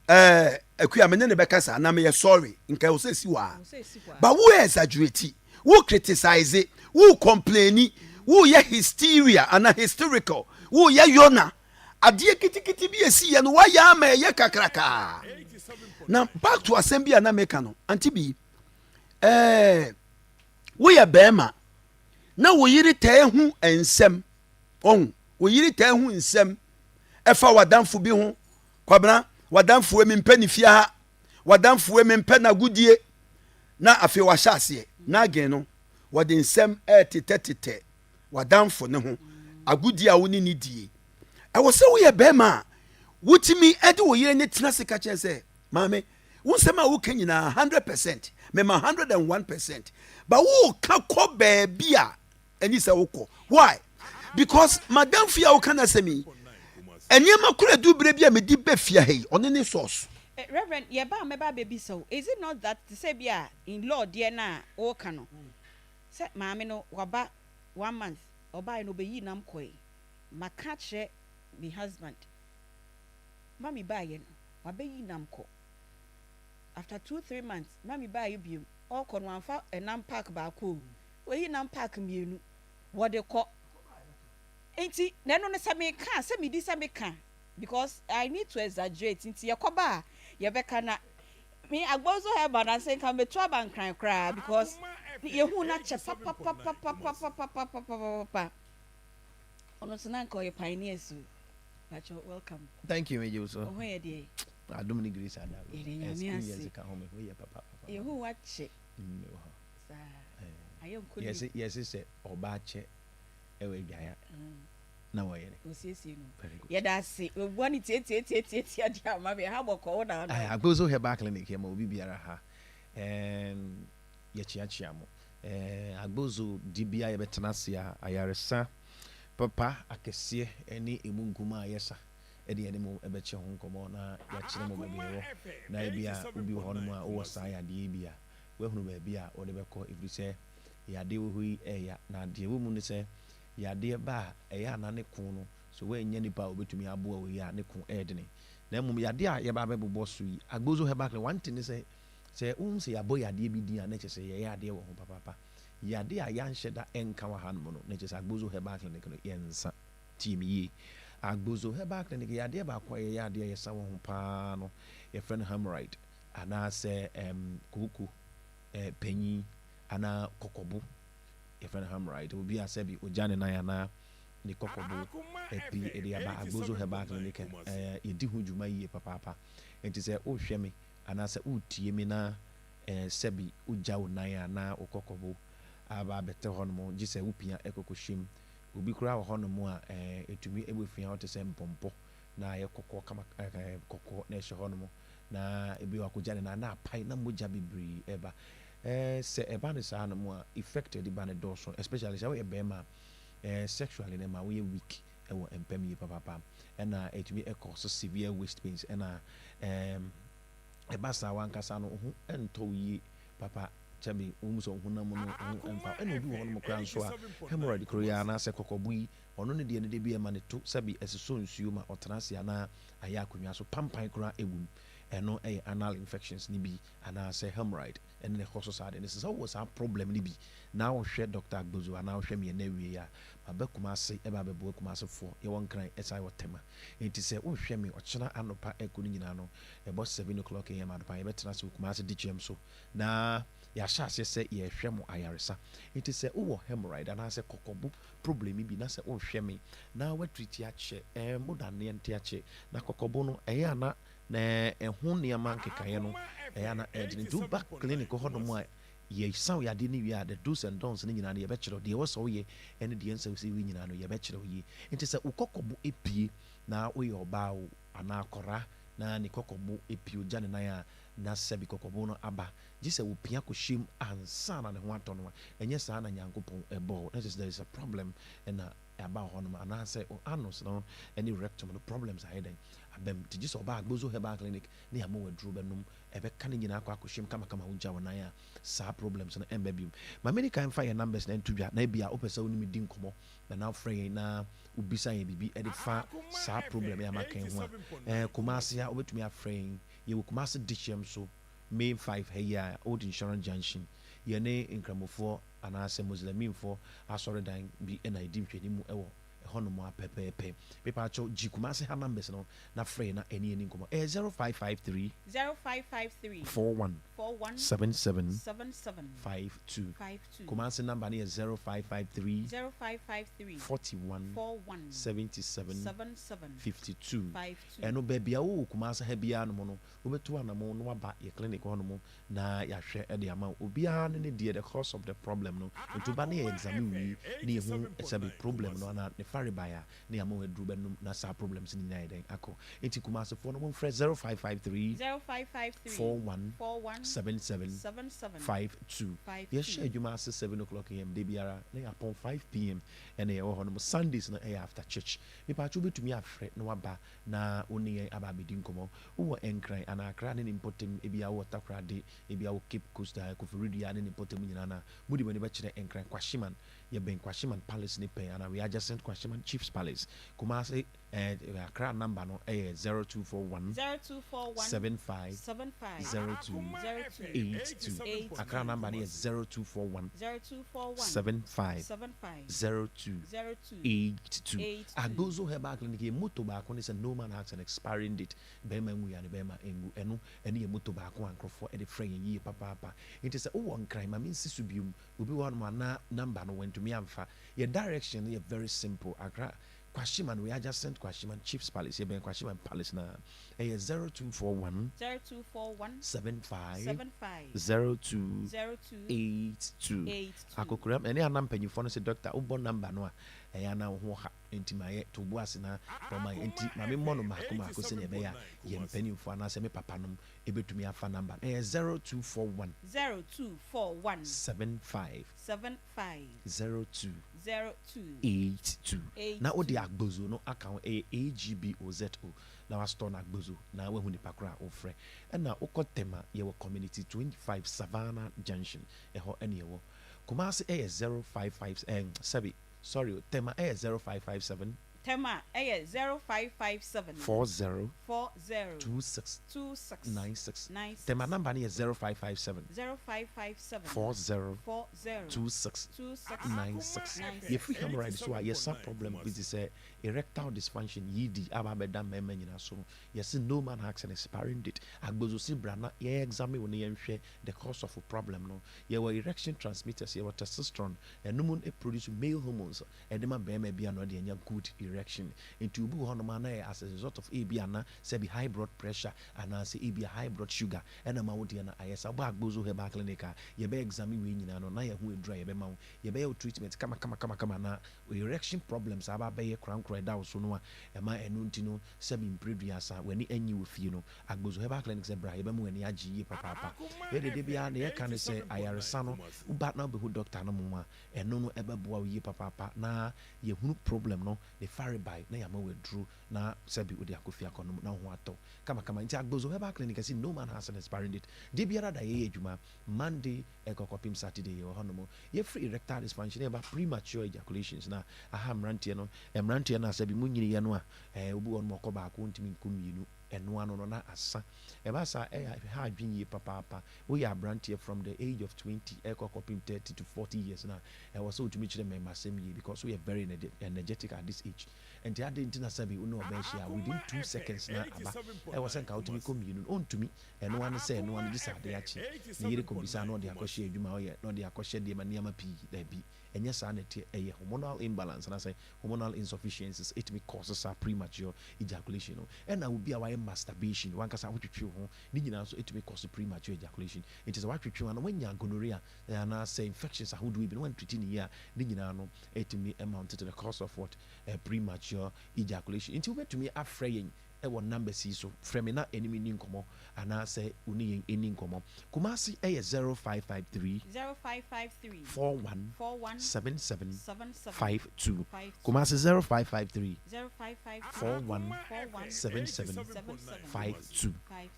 Eh, akua me ne ne bɛkasa na meyɛ sorry, nka ɛwɔ sɛ si hɔ a. But wo exaggerate, wo criticize, wo complaini, wo yɛ hysteria ana hysterical, wo yɛ yona. Adeɛ kitikiti bi esi yɛ no wayɛ ama ɛyɛ kakrakaa. Na back to asɛm bi a na meka no, ante bi. Eh, woyɛ bɛrima na wo yere taa hu nsɛm ɔhu wo yere taa hu nsɛm ɛfa w'adamfo bi ho kwabena w'adamfo wei mempɛ ne fie ha w'adamfo wei mempɛ n'agodie na afei wahyɛ aseɛ n'agen no wɔde nsɛm ɛretetɛtetɛ w'adamfo ne ho agodie a wo ne ne die ɛwɔ sɛ woyɛ bɛrima a wotumi de wo yere ne tena se ka kyerɛ sɛ maame Wo nsɛm a woka nyinaa 100% mema 101% but woka kɔ baabi a ɛni sɛ wokɔ. Why? Because madamfo yi a woka n'asɛm yi, nneɛma koro adu berɛ bi a mede ba fie ha yi, ɔno ne source. Reverend, yɛba a mɛba abɛbisa wo, is it not that te sɛ bi a in law deɛ no a woka no, sɛ maame no waba one month, ɔbaeɛ no ɔbɛyii nam kɔe, maka akyerɛ me husband, mummy baeɛ no, wabɛyi nam kɔ. After 2, 3 months, mami baayɛ biom, ɔkɔ no wamfa ɛnam pack baako o, oyi nam pack mmienu wɔde kɔ. Nti na ɛno no sɛ meka sɛ medi sɛ meka because I need to exaggerate. Nti yɛkɔba a yɛbɛka na me Agbozo Herbal na sɛ nka metu aba Nkran koraa because yɛhu na kyɛ papapapapapapapapapa. Ɔno nso na nka ɔyɛ pioneer, so Pacho, welcome. Thank you, Mejo. So ɔho yɛ deɛ? Adom ne grace ada. Yɛde Nyame ase. Ka ho me ho yɛ papa. Yɛhu wakyɛ saa ayɛ nkɔ. Yɛse sɛ ɔbaa kyɛ ɛwɔ adwaeɛ na wɔyɛ ne osiesie no. Yɛda ase, obua ne tietietietietie ade ama me ha bɔkɔ wo na. Agbozo Herbal Clinic, yɛma obi biara ha, yɛkyeakyea mo. Agbozo di bia yɛbɛtena ase a ayaresa papa akɛseɛ ne ɛmu nkuma a yɛsa ɛde yɛne mo ɛbɛkyɛ ho nkɔmmɔ na yɛakyerɛ mo baabi ɛwɔ, na ebi a obi wɔ hɔnom a wowɔ saa yadeɛ bi a woahunu baabi a wode bɛkɔ, ɛfiri sɛ yadeɛ wɔ hɔ yi ɛɛya. Na deɛ wɔ mu ne sɛ yadeɛ ba a ɛyɛ ana ne ko no so woanya nipa a wobɛtumi aboa wɔ yi a ne ko ɛɛdene. Na mmom yadeɛ a yɛba bɛbobɔ so yi, Agbozo Herbal Clinic, one thing ne sɛ wohu sɛ yɛabɔ yadeɛ bi din a, na kyerɛ sɛ yɛyɛ adeɛ wɔ ho papaapa. Yadeɛ a yɛanhyɛ da ɛnka wɔ ha nom no, na kyerɛ sɛ Agbozo Herbal Clinic no yɛnsa. Tie me yie, Agbozo Herbal Clinic, yadeɛ baako a yɛyɛ adeɛ a yɛsa wɔ ho paa no, yɛfrɛ no hemorrhoid anaasɛ kooko panyin anaa kɔkɔbo. Yɛfrɛ no hemorrhoid. Obi a sɛbi ogya ne nan anaa ne kɔkɔbo api ɛde aba Agbozo Herbal Clinic, yɛdi ho dwuma yie papaapa. Nti sɛ wohwɛ me anaasɛ wotie me na sɛbi wogya wo nan anaa wo kɔkɔbo aba abɛtɛ hɔ nom, gye sɛ wopia ɛkɔkɔhyɛm. Obi koraa wɔ hɔnom a ɛtumi ɛbɛfia hɔ te sɛ mpɔmpɔ na ayɛ kɔkɔɔ kama, kɔkɔɔ na ɛhyɛ hɔnom, na ebi wɔ akɔgya ne nan na apae na mogya bebree ɛba. Sɛ ɛba ne saa nom a, effect ɛde ba ne dɔɔso, especially sɛ woyɛ bɛrima a, sexually no ma woyɛ weak ɛwɔ mpam yie papaapa, ɛna ɛtumi ɛkɔ so severe waist pains, ɛna ɛba saa wankasa no ho ɛntɔ wo yie papa. Kyɛbi wɔn sɛ ɔhonam no ho ɛmfa. Ɛna obi wɔ hɔnom koraa nso a hemorrhoid koro yi anaasɛ kɔkɔbo yi, ɔno ne deɛ no de bi ɛma ne to sɛbi ɛsosɔ nsuo ma ɔtena ase anaa ayɛ akonnwa so pampan koraa ɛwɔ mu. Ɛno ɛyɛ anal infections ne bi anaasɛ hemorrhoid ɛne ne kɔ so saa de ne sɛ wowɔ saa problem no bi na wohwɛ Dr. Agbozo anaa wohwɛ mmiɛnna awie a, maba Kumase ɛba abɛboa Kumasefoɔ. Yɛwɔ Nkran, ɛsan wɔ Tema. Nti sɛ wohwɛ me ɔkyena anɔpa ɛkɔ no nyinaa no, ɛbɔ 7 o'clock am anɔpa, yɛbɛtena ase wɔ Kumase dikyɛm so na yɛahyɛ aseɛ sɛ yɛrehwɛ mo ayaresa. Nti sɛ wowɔ hemorrhoid anaasɛ kɔkɔbo problem bi na sɛ wohwɛ me na woatiriti akyɛ, woda nneɛ nte akyɛ na kɔkɔbo no ɛyɛ ana na ɛho nneɛma nkekaeɛ no ɛyɛ ana ɛgyene, nti woba clinic hɔnom a, yɛsa wo yadeɛ no wie a, the do's and don'ts no nyinaa no yɛbɛkyerɛw, deɛ ɛwɔ sɛ woyɛ ɛne deɛ nsɛ sɛ woyɛ nyinaa no yɛbɛkyerɛw yie. Nti sɛ wo kɔkɔbo epie na woyɛ ɔbaa o anaa akɔra na ne kɔkɔbo epie, ogya ne nan a na sɛbi kɔkɔbo no aba, gye sɛ wopia kɔhyɛm ansa na ne ho atɔ no a, ɛnyɛ saa na Nyankopɔn ɛbɔɔ na kyerɛ sɛ there is a problem ɛna aba hɔ nom, anaasɛ anus no ɛne rectum no problems ayɛ dɛn abam. Nti gye sɛ ɔbaa Agbozo Herbal Clinic ne yɛama wɔ aduro bɛnom, ɛbɛka ne nyinaa akɔ akɔhyɛm kamakama. Wogya wo nan a, saa problems no ɛmba biom. Ma mene kan fa yɛ numbers na nto dwa, na ebia wopɛ sɛ wo ne me di nkɔmmɔ na na wofrɛ yɛn na wobisa yɛn biribi ɛde fa saa problem yɛ ama kan ho a, Kumase a wobɛtumi afrɛ yɛn. Yɛwɔ Kumase dihyɛm so, Main 5 ha yi a, Old Insurance Junction, yɛne Nkramofoɔ anaasɛ Muslimfoɔ asɔredan bi ɛna ɛdi nhwɛnimu ɛwɔ ɛhɔnom a pɛpɛɛpɛ. Mepaakyɛw, gye Kumase ha numbers no na frɛ yɛn na ɛne yɛni nkɔmmɔ. Ɛyɛ 0553 0553 41 41 77 77 52. 52. Kumase number no yɛ 0553 0553 41 41 77 77 52. 52. Ɛno baabi a wowɔ Kumase ha biara no mu no, wobɛto anamo na waba yɛ clinic hɔ nom na yɛahwɛ ɛde ama wo. Obiara ne ne deɛ, the cause of the problem no, nti woba ne yɛ examine wie ne yɛhu sɛbi problem no anaa ne farebae a, ne yɛama wo aduru bɛnom na saa problems no nyinaa yɛ dɛn akɔ. Nti Kumasefoɔ no, momfrɛ 0553 0553 41 41 77 77 52. 52. Yɛhyɛ adwuma ase 7 o'clock am da biara na yɛapɔn 5 pm ɛna yɛwɔ hɔ nom. Sundays no ɛyɛ after church. Mepatwo, wobɛtumi afrɛ na waba na wo ne yɛn aba abɛdi nkɔmmɔ. Wowɔ Nkran anaa Akra ne ne mpɔtam, ebia wowɔ Takorade, ebia wɔ Cape Coast a Koforidua ne ne mpɔtam nyinaa no a, mode mo ani bɛkyerɛ Nkran Kwahyeman. Yɛbɛn Kwahyeman Palace ne pɛn anaa we adjacent Kwahyeman. Kwashiman Chiefs Palace, Kumasi. Eh, Accra number no ɛyɛ 0241 0241 75 75 02 02 82. 82. Accra number no yɛ 0241 0241 75 75 02 02 82. 82. Agbozo Herbal Clinic yɛ moto baako ne sɛ no man has an expiring date. Bɛrima nwu ya ne bɛrima nwu. Ɛno ɛne yɛ moto baako a nkurɔfoɔ ɛde frɛ yɛn yie papaapa. Nti sɛ wowɔ Nkran ma mensi so biom. Obi wɔ hɔnom a na number no wantumi amfa. Yɛ direction no yɛ very simple. Accra Kwashiman, we adjacent Kwashiman Chiefs Palace, yɛbɛn Kwashiman Palace na ɛyɛ 0241 0241 75 75 02 02 82. 82. Akokoram ɛne anam mpanyinfoɔ no sɛ doctor wobɔ number no a ɛyɛ ana wo ho ha nti ma yɛ to bo ase na bɔ ma yɛ nti ma me mmɔ no maako maako sɛnea ɛbɛyɛ a yɛ mpanyinfoɔ anaasɛ me papa nom ɛbɛtumi afa number no. Ɛyɛ 0241 0241 75 75 02 02 82. 82. Na wode Agbozo no aka ho, ɛyɛ A-G-B-O-Z-O, na wastore no Agbozo na wahu nipa korɔ a wofrɛ. Ɛna wokɔ Tema yɛwɔ Community 25 Savannah Junction, ɛhɔ ɛne yɛwɔ. Kumasi ɛyɛ 055 ɛɛ sɛbi sorry o, Tema ɛyɛ 0557 Tema ɛyɛ 0557 40 40 26 26 96. 96. Tema number no yɛ 0557 0557 40 40 26 26 96. 96. Yɛfiri hemorrhoid so a, yɛsa problem bi te sɛ erectile dysfunction, ED, aba abɛda mmarima nyinaa so no. Yɛse no man has an expiring date. Agbozo se bra na yɛ examine wo na yɛnhwɛ the cause of wo problem no. Yɛwɔ erection transmitters, yɛwɔ testosterone, ɛno mu no produce male hormones ɛde ma barima bi a na ɔde anya good erection. Nti obi wɔ hɔnom a na ɛyɛ as a result of ebi ana sɛbi high blood pressure anaasɛ ebi a high blood sugar ɛna ma wo deɛ no ayɛ saa. Wobɔ Agbozo Herbal Clinic a, yɛbɛ examine wei nyinaa no na yɛahu aduru a yɛbɛma wo. Yɛbɛyɛ wo treatment kama kama kama kama na erection problems a aba abɛyɛ korankora ɛda wo so no a ɛma ɛno nti no sɛbi mprɛduasa w'ani anyi wɔ fie no, Agbozo Herbal Clinic sɛ bra yɛbɛma w'ani agye yie papaapa. Yɛde da biara na yɛka ne sɛ ayaresa no woba na wobɛhu doctor no mom a ɛno no ɛbɛboa wo yie papaapa na yɛhunu problem no ne farebae na yɛama wo aduro na sɛbi wode akɔ fie akɔnom na wo ho atɔ kamakama. Nti Agbozo Herbal Clinic ɛsi no man has an expiring date. Da biara da yɛyɛ adwuma Monday ɛkɔ kɔpem Saturday yɛwɔ hɔnom. Yɛfiri erectile dysfunction ɛba premature ejaculations na aha mmeranteɛ no, mmeranteɛ no a sɛbi mo nyiniiɛ no a ɛɛ obi wɔ hɔnom ɔkɔ baako ntumi nkɔ mmienu ɛno ano no na asa. Ɛba saa ɛyɛ ha adwene yie papaapa. Woyɛ aberanteɛ from the age of 20 ɛkɔ kɔpem 30 to 40 years na ɛwɔ sɛ wotumi kyerɛ mmarima asɛm yie because woyɛ very energetic at this age. Nti ade nti na sɛbi wo ne ɔbaa hyia within 2 seconds na aba, ɛwɔ sɛ nka wotumi kɔ mmienu no ɔntumi. Ɛno ano sɛ ɛno ano gye sɛ ade akye ne yere kɔmbisa na ɔde akɔhyɛ adwuma ɔyɛ na ɔde akɔhyɛ deɛ ma nneɛma pii. Dabi, ɛnyɛ saa na ɛteɛ. Ɛyɛ hormonal imbalance anaasɛ hormonal insufficiencies ɛtumi cause saa premature ejaculation no. Ɛna obi a wayɛ masturbation wankasa wotwitwi wo ho ne nyinaa nso ɛtumi cause premature ejaculation. Nti sɛ watwitwi ho ana wanya gonorrhea anaasɛ infections ahodoɔ bi na wantreat ne yie a, ne nyinaa no ɛtumi amount to the cause of what, premature ejaculation. Nti wobɛtumi afrɛ yɛn ɛwɔ numbers yi so. Frɛ me na anim ni nkɔmmɔ anaasɛ wo ne yɛn ɛni nkɔmmɔ. Kumasi ɛyɛ 0553 0553 41 41 77 77 52. 52. Kumasi 0553 0553 41 41 77 77 52. 52.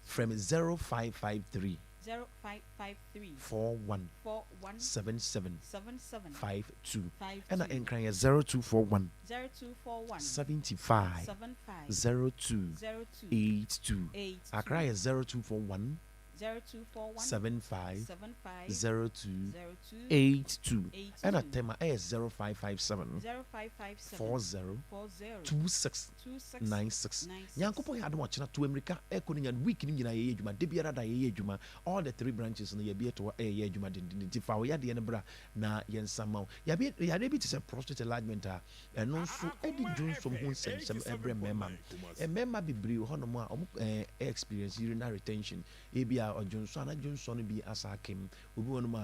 Frɛ me 0553 0553 41 41 77 77 52. 52. Ɛna Nkran yɛ 0241 0241 75 75 02 02 82. 82. Accra yɛ 0241 0241 75 75 02 02 82. 82. Ɛna Tema ɛyɛ 0557 0557 40 40 26 26 96. 96. Nyankopɔn yɛ adom ɔkyena to mmirika ɛkɔ no nya week no nyinaa yɛyɛ adwuma. Da biara da yɛyɛ adwuma. All the three branches no yɛbi ɛto hɔ ɛyɛ adwuma dendenden. Nti fa wo yadeɛ no bra na yɛnsa ma wo. Yadeɛ bi te sɛ prostate enlargement a ɛno nso ɛde dwonsom ho nsɛmsɛm ɛbrɛ mmarima no. Mmarima bebree wɔ hɔnom a ɔmo experience urinary retention. Ebi a ɔdwonso a na dwonso no bi asa akem. Obi wɔ hɔnom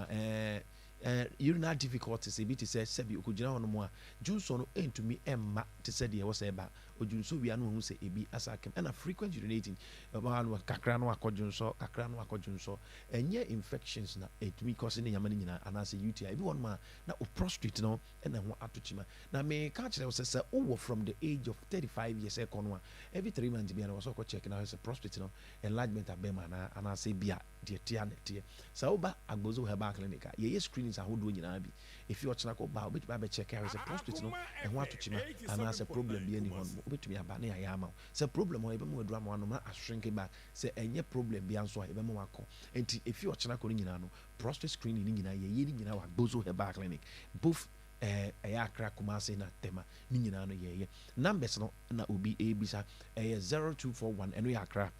a urinary difficulties ebi te sɛ sɛbi okogyina hɔnom a dwonso no ɛntumi ɛmma te sɛ deɛ ɛwɔ sɛ ɛba. Odwonso wia no ohu sɛ ebi asa akem. Ɛna frequent urinating, ɛbaa no kakra no akɔ dwonso, kakra no akɔ dwonso. Ɛnyɛ infections na ɛtumi kɔse ne nyama no nyinaa anaasɛ UTI. Ebi wɔ hɔnom a na o prostate no ɛna ɛho ato kyima. Na meka kyerɛ wo sɛ sɛ wowɔ from the age of 35 years ɛkɔ no a, every 3 months biara wɔ sɛ ɔkɔ check na hwɛ sɛ prostate no enlargement abɛm anaa anaasɛ bi a deɛ tea na teɛ. Sɛ woba Agbozo Herbal Clinic a yɛyɛ screenings. screenings ahodoɔ nyinaa bi. Ɛfiri ɔkyena kɔ ba a, wobɛtumi abɛ check ahwɛ sɛ prostate no ɛho ato kyima anaasɛ problem bi ani hɔ nom. Wobɛtumi aba na yɛayɛ ama wo. Sɛ problem wɔ hɔ a, yɛbɛma wo aduro ama woanom na a shrink back. Sɛ ɛnyɛ problem biara nso a, yɛbɛma woakɔ. Enti ɛfiri ɔkyena kɔ no nyinaa no, prostate screening no nyinaa, yɛyɛ ne nyinaa wɔ Agbozo Herbal Clinic. Both ɛɛ ɛyɛ Accra, Kumasi na Tema ne nyinaa no yɛyɛ. Numbers no na obi ɛrebisa, ɛyɛ 0241, ɛno yɛ Accra,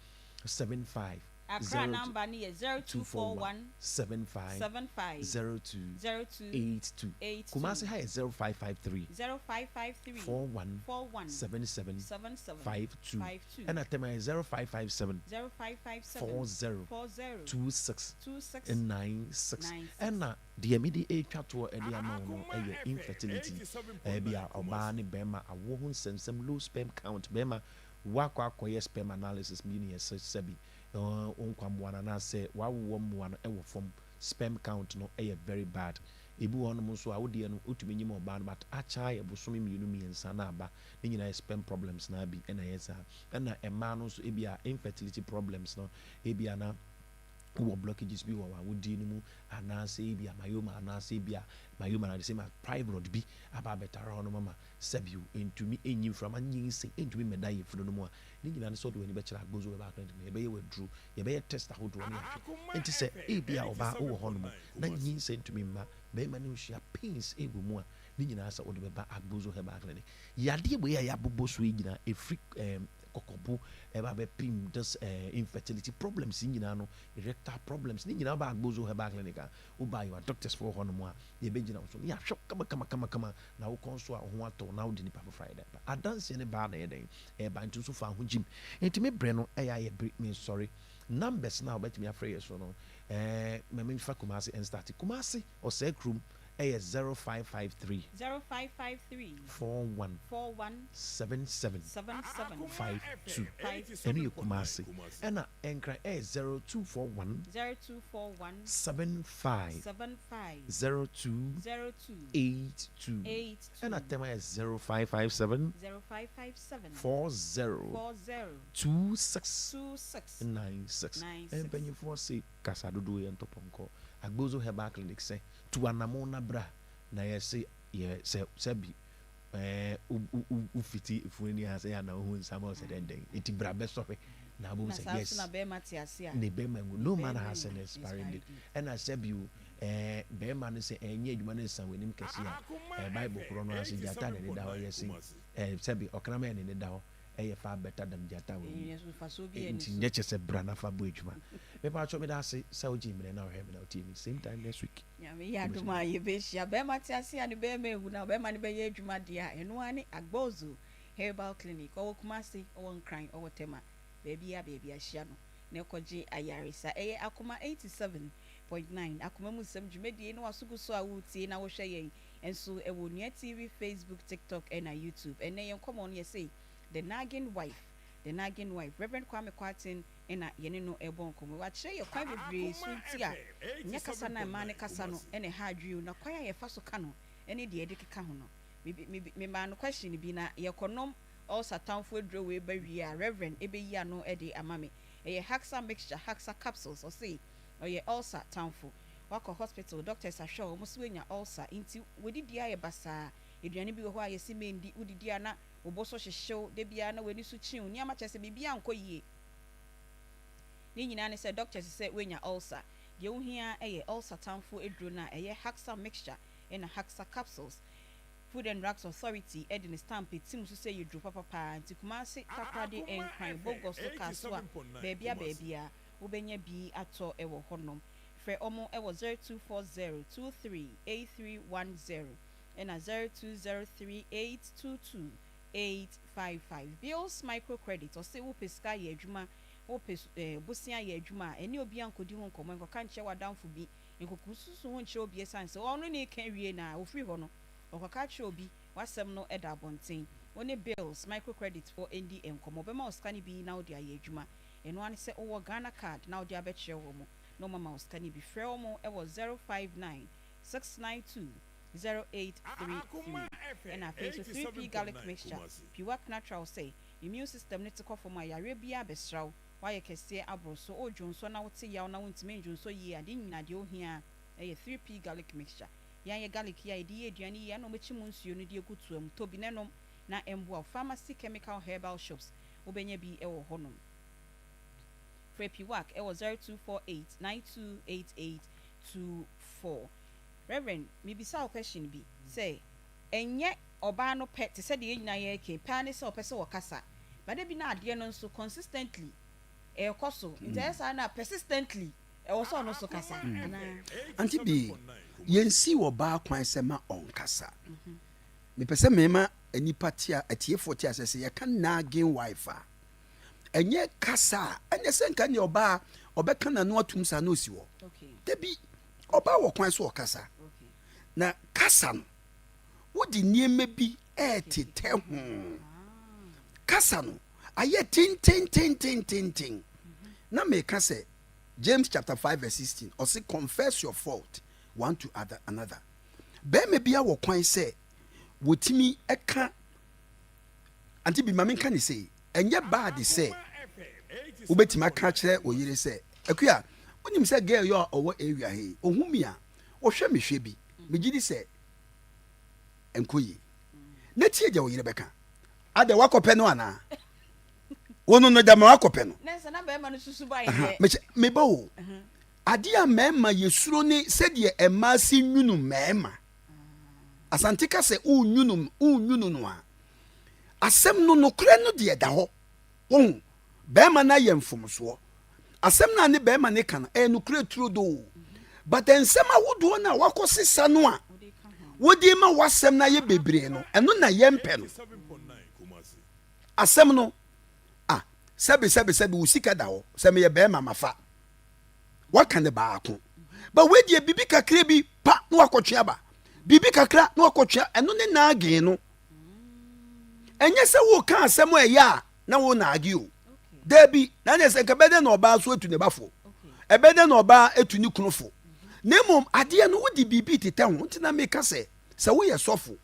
75 Accra number no yɛ 0241 75 75 02 02 82. 82. Kumasi ha yɛ 0553 0553 41 41 77 77 52. 52. Ɛna Tema yɛ 0557 0557 40 40 26 26 96. 96. Ɛna deɛ mede retwa toɔ de ama wo no yɛ infertility. Ɛbi a ɔbaa ne bɛrima awoɔ ho nsɛmsɛm, low sperm count, bɛrima woakɔ akɔyɛ sperm analysis mmienu yɛ sɛ sɛbi wo nkwa mmoa no anaasɛ w'awoɔ mmoa no wɔ fam, sperm count no yɛ very bad. Ebi wɔ hɔnom nso a wodeɛ no wotumi nyim ɔbaa no but akyɛ ayɛ bosome mmienu mmiɛnsa na aba, ne nyinaa yɛ sperm problems naa bi na ɛyɛ saa. Ɛna mmaa no nso ebi a infertility problems no ebi a na wowɔ blockages bi wɔ w'awodie no mu anaasɛ ebi a myoma anaasɛ ebi a myoma na the same as fibroid bi aba abɛtare hɔnom ama sɛbio ɛntumi ɛnyi mframa nyinsɛn ɛntumi mmɛda yafunu no mu a, ne nyinaa ne sɛ wode w'ani bɛkyerɛ Agbozo Herbal Clinic no, yɛbɛyɛ w'aduro, yɛbɛyɛ test ahodoɔ ne ahwɛ. Enti sɛ ebia ɔbaa wowɔ hɔnom na nyinsɛn ntumi mma, barima ne wo hyia pains ɛwɔ mu a, ne nyinaa sɛ wode bɛba Agbozo Herbal Clinic. Yadeɛ wei a yɛabobɔ so yi nyinaa ɛfiri ɛɛm kɔkɔbo ɛba bɛpem this ɛɛ infertility problems yi nyinaa no, erectile problems ne nyinaa woba Agbozo Herbal Clinic a, woba yɛwɔ doctors foɔ hɔnom a yɛbɛgyina wo so na yɛahwɛ wo kama kama kama kama na wo kɔn so a wo ho atɔ wo na wode nipa foforɔ ayɛ dɛn aba. Adanseɛ no baa na ɛyɛ dɛn ɛreba nti nso fa ho gyim. Nti me brɛ no ɛyɛ ayɛ bere mesɔre. Numbers no a wobɛtumi afrɛ yɛ so no ɛɛ ma memfa Kumasi ɛnstarte. Kumasi Ɔsɛe kurom ɛyɛ 0553. 0553. 41. 41. 77. 77. 52. 52. Ɛno yɛ Kumasi. Ɛna Nkran ɛyɛ 0241. 0241. 75. 75. 02. 02. 82. 82. Ɛna Tema yɛ 0557. 0557. 40. 40. 26. 26. 96. 96. Mpanyinfoɔ se kasa dodoɔ yɛ ntɔpɔnkɔ. Agbozo Herbal Clinic sɛ, Tu anamon na bra na yɛse yɛ sɛ sɛbi ɛɛ wo wo wo fiti efunu ni ha sɛ yɛ ana wohu nsa ma wo sɛ dɛn dɛn eti bra bɛsɔ hwɛ na abom Na sɛ saa nso yes na bɛrima te ase a ne bɛrima ngu ne no man bɛrima has ngu an expiring expiry date date. ɛna sɛbi o ɛɛ bɛrima no sɛ ɛnyɛ adwuma no nsa w'anim kɛse a ɛɛ bible korɔ no ara sɛ gyata na ne da hɔ yɛse ɛɛ sɛbi ɔkraman na ne da hɔ ɛyɛ far better than gyata wɔ mu nti nyɛ kyɛ sɛ bra na fa bɔ adwuma mepaatwɔ meda ase sɛ wogye mmerɛ na wohwɛ me na wotie me same time next week. Nyame yɛ adom a yɛbɛhyia. Bɛrima te ase a ne bɛrima awu na bɛrima no bɛyɛ adwuma deɛ a, ɛno ara ne Agbozo Herbal Clinic. Ɔwɔ Kumasi, ɔwɔ Nkran, ɔwɔ Tema, baabiara baabiara hyia no na kɔgye ayaresa. Ɛyɛ Akoma 87.9, Akoma mu nsɛm dwumadie na w'aso gu so a woretie na wohwɛ yɛn nso wɔ Onua TV, Facebook, TikTok ɛna YouTube. Ɛnnɛ yɛn nkɔmmɔ no yɛse The Nagging Wife, The Nagging Wife, Rev. Kwame Kwarteng na yɛne no rebɔ nkɔmmɔ. Wakyerɛ yɛn kwan bebree so nti a nyɛ kasa no a mmaa no kasa no na ɛha adwene o, na kwan a yɛfa so ka no ne deɛ yɛde keka ho no. Me, me, memaa no question bi na yɛkɔnom ulcer tamfo aduro wei ba wie a, Rev. bɛyi ano de ama me. Ɛyɛ Haxa mixture, Haxa capsules. Ɔse ɔyɛ ulcer tamfo. Wakɔ hospital, doctors ahwɛ wo, wɔse woanya ulcer nti w'adidie ayɛ basaa. Aduane bi wɔ hɔ a yɛse menndi, wodidi a na wo bo so hyehye wo, da biara na w'ani so kyin wo, nneɛma kyerɛ sɛ biribiara nkɔ yie. Ne nyinaa ne sɛ doctors sɛ woanya ulcer. Deɛ wohia ara yɛ ulcer tamfo aduro no a ɛyɛ Haxa mixture ɛna Haxa capsules. Food and Drugs Authority de ne stamp atim so sɛ ɛyɛ duro papa paa nti Kumasi, Takoradi, Nkran, Bogoso, Kasoa, baabia baabia wobɛnya bi atɔ wɔ hɔnom. Frɛ wɔn wɔ 0240 23 8310 ɛna 0203 822 855. Bills Microcredit, ɔse wopɛ sika ayɛ adwuma, wopɛ eh, bosea ayɛ adwuma a, ɛne obi ankɔdi ho nkɔmmɔ, nkɔka nkyerɛ w'adamfo bi, nkɔkususu ho nkyerɛ obi ɛsiane sɛ ɔno ne reka awie na ɔfiri hɔ no, ɔkɔka akyerɛ obi, w'asɛm no da abɔnten. Wo ne Bills Microcredit foɔ ndi nkɔmmɔ, ɔbɛma wo sika no bi na wode ayɛ adwuma. Ɛno ara ne sɛ wowɔ Ghana card na wode abɛkyerɛ wɔn na wɔama wo sika no bi. Frɛ wɔn wɔ 059 692 0833. Ɛna afei nso 3P Garlic Mixture, Piwak Natural sɛ immune system no te kɔ fam a yareɛ biara bɛsra wo, woayɛ kɛseɛ aboro so, wodwonsɔ na wote yaw na wontumi ndwonsɔ yie a, ne nyinaa deɛ wohia. Ɛyɛ 3P Garlic Mixture. Yɛn ayɛ garlic yi a yɛde yɛ aduane yi a na wɔakyi mu nsuo no de agu toa mu. Tɔ bi na nom na ɛmmoa wo. Pharmacy Chemical Herbal Shops, wobɛnya bi wɔ hɔnom. Frɛ Piwak wɔ 0248 9288 24. Rev. Mebisa wo question bi sɛ, ɛnyɛ ɔbaa no pɛ te sɛ deɛ yɛn nyinaa yɛreka yi, pɛ ara ne sɛ ɔpɛ sɛ ɔkasa, but da bi na adeɛ no nso consistently ɛrekɔ so, nti ɛyɛ saa no a persistently ɛwɔ sɛ ɔno nso kasa anaa? Auntie Bee, yɛnsi ɔbaa kwan sɛ ma ɔnkasa. Mepɛ sɛ mema nnipa te a, atiefoɔ te aseɛ sɛ yɛka nagging wife a, ɛnyɛ kasa a ɛnyɛ sɛ nka nea ɔbaa ɔbɛka n'ano atum saa na ɔsi hɔ. Dabi, ɔbaa wɔ kwan so ɔkasa. Na kasa no, wode nneɛma bi ɛretetɛ ho. Kasa no ayɛ tentententententen. Na meka sɛ James chapter 5 verse 16 ɔse confess your fault one to other another. Bɛrima bi wɔ kwan sɛ wɔtumi ɛka Ante bi ma menka ne sei, ɛnyɛ bad sɛ wobɛtumi aka akyerɛ wo yere sɛ, Akua, wonim sɛ girl yi a ɔwɔ area ha yi, ɔhu me a, ɔhwɛ me hwɛ bi, megye di sɛ ɛnkɔ yie. Na tie deɛ wo yere bɛka. Adɛ woakɔpɛ no anaa? Wo no no dama woakɔpɛ no. Mekyɛ, meba o. Adeɛ a mmarima yɛsuro ne sɛdeɛ mmaa si nwunu mmarima. Asante ka sɛ wonwunu wonwunu no a, asɛm no nokorɛ no deɛ da hɔ. Wohu, bɛrima no ayɛ mfomsoɔ. Asɛm no a ne bɛrima no ka no, ɛyɛ nokorɛ turodoo. But nsɛm ahodoɔ no a wakɔsesa no a wode ma w'asɛm no ayɛ bebree no, ɛno na yɛmpɛ no. Asɛm no, ah, sɛbe sɛbe sɛbe wo sika da hɔ, sɛ meyɛ bɛrima mafa. Waka ne baako. But wei deɛ biribi kakra bi pa na wakɔtwe aba. Biribi kakra na wakɔtwe ɛno ne naagee no. Ɛnyɛ sɛ woka asɛm a ɛyɛ a na wo naage o. Daabi, na ne sɛ nka ɛbɛdɛn na ɔbaa so atu ne ba fo. Ɛbɛdɛn na ɔbaa atu ne kunu fo. Na mmom adeɛ no wode biribi tetɛ ho nti na meka sɛ sɛ woyɛ sɔfo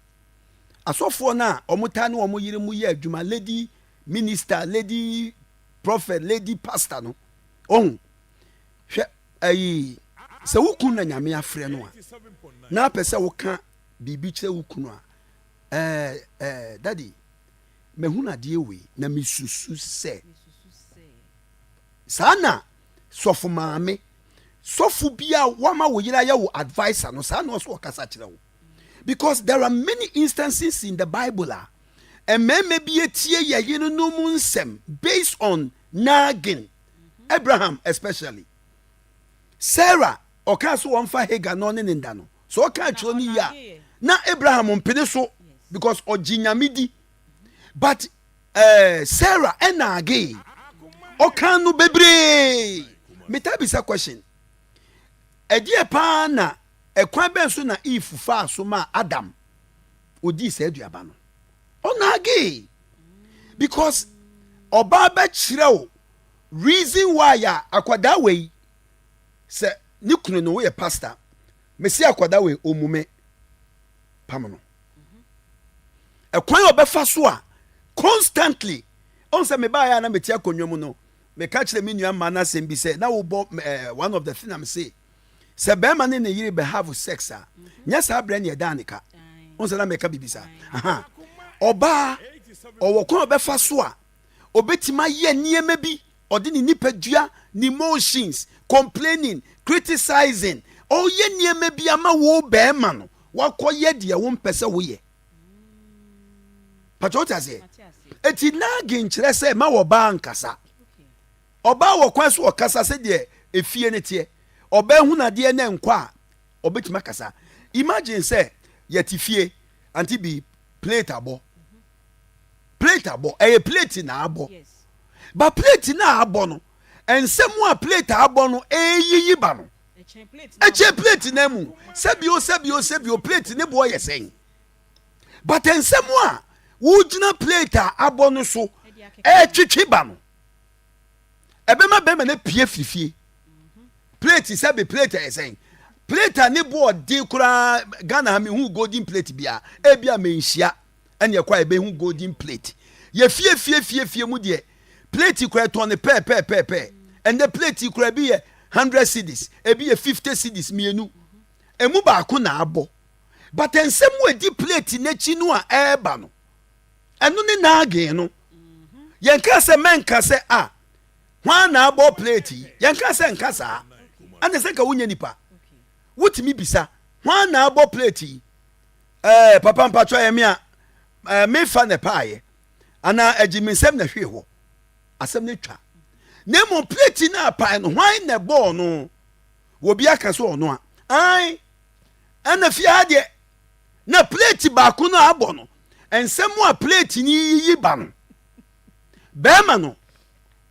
asɔfoɔ no a wɔtaa ne wɔn yere mu yɛ adwuma lady minister lady prophet lady pastor no Ohu, hwɛ ayi, sɛ wo kunu na Nyame afrɛ no a, na apɛ sɛ woka biribi kyerɛ wo kunu a, ɛɛ, ɛɛ, daddy, mahunu adeɛ wei, na mesusu sɛ, saa na sɔfo maame, sɔfo bi a wama wo yere ayɛ wo adviser no, saa na ɔso ɔkasa kyerɛ wo. Because there are many instances in the Bible a, mmarima bi atie yɛ yerenom nsɛm based on nagging. Abraham especially. Sarah ɔkaa so wɔmfa Hagar na ɔne ne nda no. So ɔka kyerɛ no yie a na Abraham mpene so because ɔgye nyame di. But eh, Sarah ɛnaage ɔka no bebree. Metaa bisa question. Ɛdeɛ paa na ɛkwan bɛn so na Eve faa so maa Adam odii saa aduaba no? Ɔnaagee because ɔbaa bɛkyerɛ wo reason why a akwadaa wei sɛ ne kunu no woyɛ pastor mesi akwadaa wei ɔmu me pam no ɛkwan a ɔbɛfa so a constantly ɔn sɛ mebaeɛ a na mete akonnwa mu no meka kyerɛ me nua mmaa no asɛm bi sɛ na wobɔ eh, one of the thing am say Sɛ bɛrima ne ne yere bɛ have sex a, nyɛ saa berɛ ne ɛdaa ne ka. Wohu sɛ na meka biribi saa. Aha. Ɔbaa, ɔwɔ kwan a ɔbɛfa so a ɔbɛtumi ayɛ nneɛma bi, ɔde ne nipadua, ne emotions, complaining, criticizing, ɔyɛ nneɛma bi ama wo bɛrima no, wakɔyɛ deɛ wompɛ sɛ woyɛ. Patro wote aseɛ? Eti nagging kyerɛ sɛ ma wɔbaa nkasa. Ɔbaa wɔ kwan so ɔkasa sɛdeɛ efie no teɛ. Ɔbaa hunu adeɛ na ɛnkɔ a, ɔbɛtumi akasa. Imagine sɛ yɛte fie, Auntie Bi, plate abɔ. Plate abɔ, ɛyɛ plate na abɔ. Ba plate na abɔ no, nsɛm a plate abɔ no ɛreyiyi ba no, ɛkyɛn plate na mu. Sɛbio, sɛbio, sɛbio, plate ne boɔ yɛ sɛn? But nsɛm a wogyina plate a abɔ no so ɛretwetwe ba no, ɛbɛma bɛrima no apue firi fie plate sɛbe plate ɛyɛ sɛn plate a ne bo ɔden koraa ghana ha mehu golden plate bia ebi a menhyia ɛne ɛkɔ a ɛbɛhu golden plate yɛ fie fie fie fie mu deɛ plate koraa ɛtɔn ne pɛɛpɛɛpɛɛpɛɛ ɛnɛ plate koraa ebi yɛ 100 cedis ebi yɛ 50 cedis mmienu. Emu baako na abɔ. But nsɛm a ɛdi plate n'akyi no a ɛreba no, ɛno ne naagee no. Yɛnka sɛ mɛnka sɛ a hwan na abɔ plate yi. Yɛnka sɛ nka saa. Ɛna sɛ nka wonyɛ nipa. Wotumi bisa hwan na abɔ plate yi. Ɛɛ papa mpatwɔ ɛyɛ me a ɛɛ mefa na ɛpaayɛ anaa ɛgye me nsɛm na ɛhwee hɔ. Asɛm no atwa. Na mmom plate no apae no hwan na ɛbɔɔ no? Obi aka sɛ ɔno a. Ae, ɛna fie ha deɛ na plate baako no a abɔ no, nsɛm a plate no yiyi ba no, bɛrima no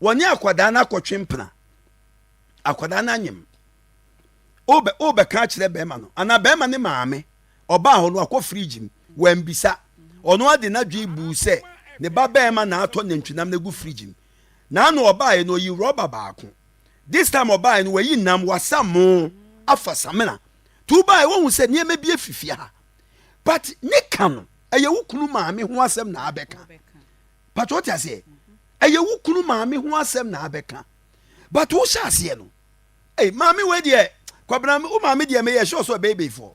wɔne akwadaa no akɔtwe mpena, akwadaa no anyem. Wobɛ wobɛka akyerɛ bɛrima no anaa bɛrima ne maame ɔbaa hɔ no akɔ fridge mu wambisa ɔno ade n'adwene buu sɛ ne ba bɛrima na atɔ nantwinam no agu fridge mu. Na ano ɔbaeɛ no ɔyi rɔba baako. This time ɔbaeɛ no wayi nam, wasa mo, afa samina. Nti wobaeɛ woahu sɛ nneɛma bi afi fie ha. But ne ka no, ɛyɛ wo kunu maame ho asɛm na abɛka. But wote aseɛ? Ɛyɛ wo kunu maame ho asɛm na abɛka. But wohyɛ aseɛ no, ei maame wei deɛ, Kwabena wo maame deɛ meyɛ sure sɛ ɔbɛyɛ beifoɔ.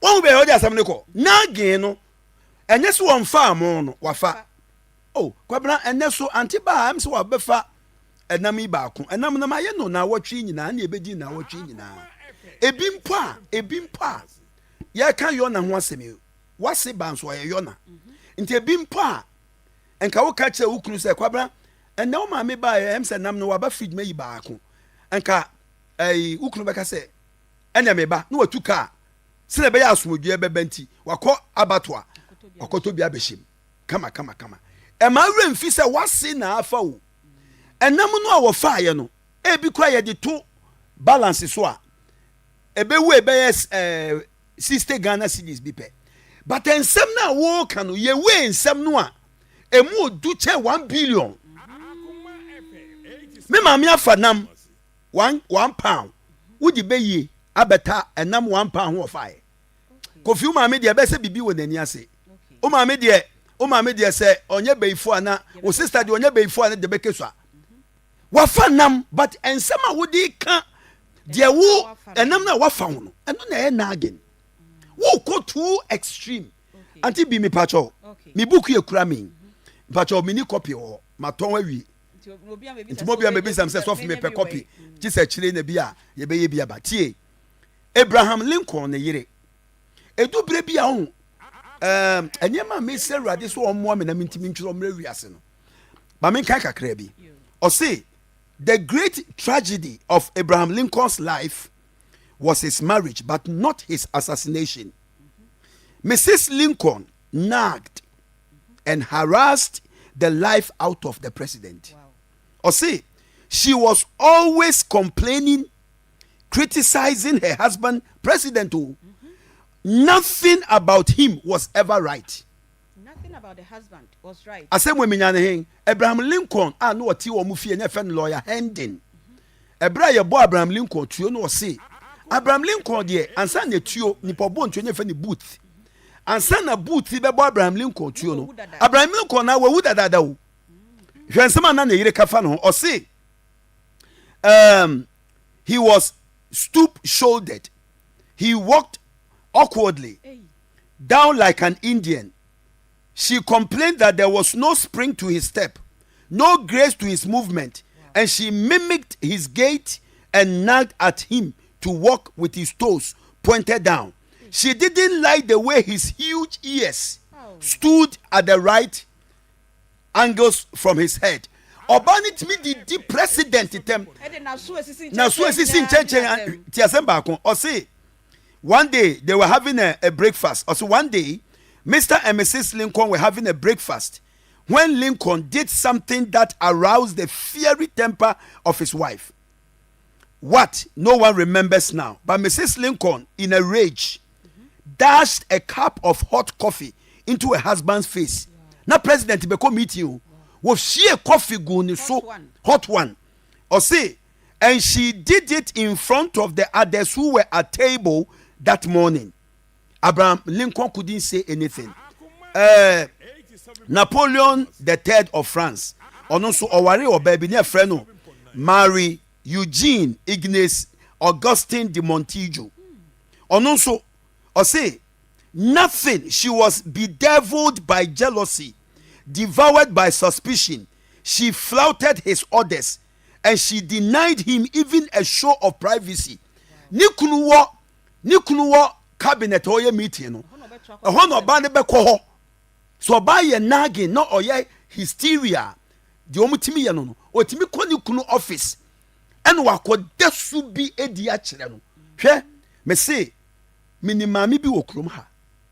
Woahu baabi a ɔde asɛm no kɔ? Nagging no, ɛnyɛ sɛ wɔmfaa mo no, wafa. Oh, Kwabena, ɛnnɛ so ante ba a, ɛm sɛ wabɛfa ɛnam yi baako. Ɛnam no mayɛ no naawɔtwe yi nyinaa, ɛna ɛbɛdi naawɔtwe yi nyinaa. Ebi mpo a, ebi mpo a, yɛreka Yona ho asɛm yi, wase ba nso ɔyɛ Yona. Nti ebi mpo a, nka woka kyerɛ wo kunu sɛ, Kwabena, ɛnnɛ wo maame baeɛ, ɛm sɛ nam no waba fridge mayi baako. Nka ɛyi, wo kunu bɛka sɛ, ɛnna me ba, na watu kaa sɛdeɛ ɛbɛyɛ asomdwoeɛ bɛba nti, wakɔ abatoa, wakɔtɔ bi abɛhyɛ mu kama kama kama. Ɛma werɛ mfi sɛ wase na afa o. Ɛnam no a wɔfaeɛ no, ebi koraa yɛde to balance so a, ɛbɛwu ɛbɛyɛ ɛɛ 60 Ghana cedis bi pɛ. But nsɛm no a wɔreka no, yɛwee nsɛm no a, ɛmu odu kyɛn 1 billion. Me maame afa nam one one pound wode bɛyie abɛta ɛnam one pound ho ɔfaeɛ kofi wo maame deɛ ɛbɛsɛ biribi wɔ n'ani ase wo maame deɛ wo maame deɛ sɛ ɔnyɛ bɛyifo ana wo sister deɛ ɔnyɛ bɛyifo ana deɛ bɛkɛ sua wafa nam but nsɛm a wode ka deɛ wo ɛnam no a wafa ho no ɛno na ɛyɛ nagging wokɔ too extreme anti bi mepakyɛw me book yɛ kura me mpakyɛw me ni copy wɔ hɔ matɔn awie Nti mo bia mebisa m sɛ sɔfo mepɛ kɔpi gye sɛ akyire na bi a yɛbɛyɛ bi aba. Tie, Abraham Lincoln ne yere. Edu berɛ bi a ɔho ɛɛm nneɛma a mesrɛ Awurade sɛ ɔmmoa me na mentumi ntwerɛ mmerɛ wiase no. Ma menkan kakra bi. Ɔse, The great tragedy of Abraham Lincoln's life was his marriage but not his assassination. Mrs. Lincoln nagged and harassed the life out of the president. Ɔse she was always complaining, criticizing her husband, president o. Nothing about him was ever right. Nothing about the husband was right. Asɛm wɔ menya ne he? Abraham Lincoln a na ɔte wɔn fie na ɛfɛ no lawyer Hendon. Ɛberɛ a yɛbɔ Abraham Lincoln tuo no ɔse Abraham Lincoln deɛ ansa na tuo nipa ɔbɔ ntuo no yɛfɛ no Booth. Ansa na Booth bɛbɔ Abraham Lincoln tuo no, Abraham Lincoln na wawu dadaada o. Hwɛ nsɛm a na ne yere ka fa ne ho. Ɔse, um, he was stoop-shouldered. He walked awkwardly, down like an Indian. She complained that there was no spring to his step, no grace to his movement, and she mimicked his gait and nagged at him to walk with his toes pointed down. She didn't like the way his huge ears stood at the right angles from his head. Ɔbaa no tumi didi president tɛm. N'aso esisi nkyɛnkyɛn ti asɛm baako. Ɔse one day they were having a, a breakfast. Ɔse one day Mr. and Mrs. Lincoln were having a breakfast when Lincoln did something that aroused the fiery temper of his wife. What no one remembers now, but Mrs. Lincoln, in a rage, dashed a cup of hot coffee into her husband's face. Na president bɛkɔ meeting o. Wɔhwie coffee gu ne so, hot one. Ɔse, and she did it in front of the others who were at table that morning. Abraham Lincoln couldn't say anything. Uh, Napoleon the Third of France, ɔno nso ɔware ɔbaa bi ne ɛfrɛ no Marie Eugene Ignace. Augustine de Montijo. Ɔno nso ɔse nothing she was bedeviled by jealousy, devoured by suspicion, she flouted his orders and she denied him even a show of privacy. Ne kunu wɔ ne kunu wɔ cabinet a ɔyɛ meeting no, ɛhɔ na ɔbaa no bɛkɔ hɔ. So ɔbaa yɛ nagging na ɔyɛ hysteria deɛ wɔn tumi yɛ no no, ɔtumi kɔ ne kunu office ɛna wakɔda su bi adi akyerɛ no. Hwɛ, mese menim maame bi wɔ kurom ha,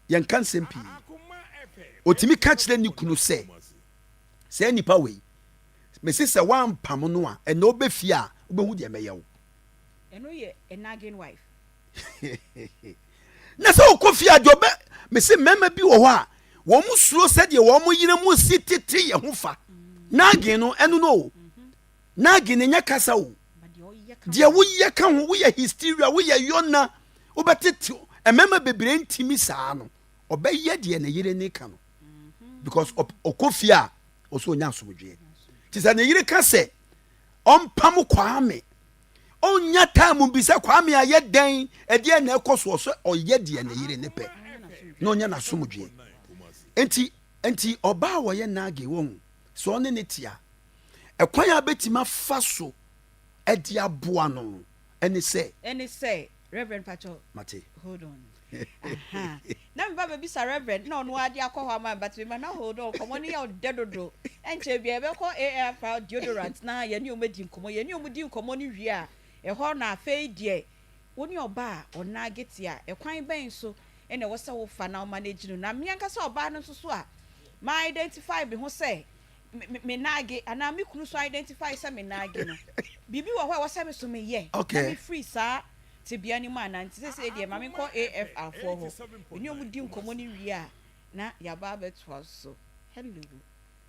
yɛnka nsɛm pii. Ɔtumi ka kyerɛ ne kunu sɛ saa nipa wei, mese sɛ woampam no a, ɛnna wobɛ fie a wobɛhu deɛ mɛyɛ wo. Ɛno yɛ a nagging wife. Na sɛ wokɔ fie a deɛ ɔbɛ mese mmarima bi wɔ hɔ a wɔn suro sɛdeɛ wɔn yere mu si tete yɛ ho fa. Nagging no ɛno no o. Nagging no nyɛ kasa o. Deɛ woyɛ ka ho, woyɛ hysteria, woyɛ yɔna, wobɛtete mmarima bebree ntimi saa no. Ɔbɛyɛ deɛ ne yere ne ka no because ɔkɔ fie a ɔsɛ ɔnya asomdwoeɛ. Nti sɛ ne yere ka sɛ ɔmpam Kwame, ɔnya time bi sɛ Kwame ayɛ dɛn, ɛdeɛ na ɛkɔ soɔ, sɛ ɔyɛ deɛ ne yere ne pɛ na ɔnya n'asomdwoeɛ. Nti nti ɔbaa a wɔyɛ nagging wɔn sɛ ɔne ne tea, ɛkwan a bɛtumi afa so ɛde aboa no ɛne sɛ ɛne sɛ Reverend Pacho. Mate. Hold on. Aha. Na meba bɛbisa Reverend na ɔno ade akɔ hɔ ama me, but mema na hold on, nkɔmmɔ no yɛ ɔdɛ dodo. Ɛnkyɛ bia yɛbɛkɔ AFR deodorant na yɛne ɔmo adi nkɔmmɔ. Yɛne ɔmo di nkɔmmɔ no wie a, ɛhɔ na afei deɛ wo ne ɔba a ɔnag te a, ɛkwan bɛn so ɛna ɛwɔ sɛ wofa na ɔma no agyi no. Na me ankasa ɔbaa no nso so a, ma identify me ho sɛ me nag anaa me kunu so identify sɛ me nag no. Biribi wɔ hɔ a ɛwɔ sɛ me so meyɛ na me free saa tebea no mu anaa. Nti sɛsɛ deɛ ma menkɔ AFR foɔ hɔ. Mene ɔmo di nkɔmmɔ no wie a, na yɛaba abɛtoa so. Hello.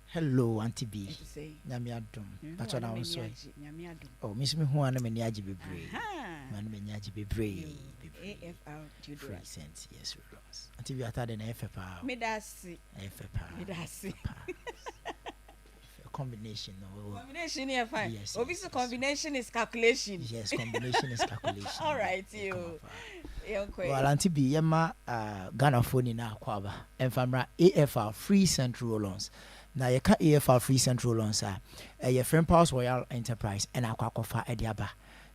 Hello, Auntie B. Ɛte sɛ? Nyame adom. Mehu Pacho a na na wo m'ani nso ɛ? agye. Nyame adom. Oh, me nso mehu a na m'ani agye bebree. Aha. Ma na m'ani agye bebree. Yo, Bebree. AFR Free deodorant. scent, yes, roll-ons. Auntie B atade na ɛyɛ fɛ paa o. Meda ase. Ɛyɛ fɛ paa. Meda ase. Paa. Combination no. Oh. Combination yɛ fine. Yes, Obi yes, so combination is calculation. Yes, combination is calculation. All right, Yeah, come you. on, paa. Yɛnkɔ. Well, Auntie B, yɛma Ghanafoɔ nyinaa akɔ aba ɛmfa mmra AFR Free Scent Roll-ons. Na yɛka AFR Free Scent Roll-ons a, ɛyɛ Frimpals Royal Enterprise ɛna akɔ akɔfa ɛde aba.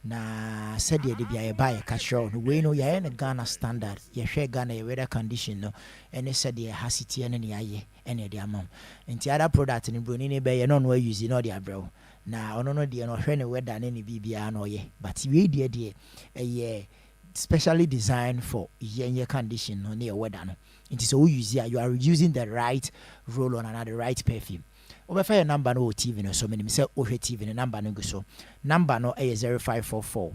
Na sɛdeɛ de bia yɛba yɛka kyerɛ wo no, wei no yɛayɛ no Ghana standard. Yɛhwɛ Ghana yɛ weather condition no ɛne sɛdeɛ ha si teɛ no ne yɛayɛ ɛne ɛde ama wo. Nti other product no, broni ne bɛyɛ na ɔno ayuse na ɔde abrɛ wo. Na ɔno no deɛ no, ɔhwɛ ne weather ne ne biribiara na ɔyɛ. But wei deɛ ɛyɛ specially designed for yɛn yɛ condition no ne yɛ weather no. Nti sɛ wo use a, you are using the right roll on anaa the right perfume. Wobɛfa yɛ number no wɔ TV no so. Menim sɛ wohwɛ TV no, number no gu so. Number no ɛyɛ 0544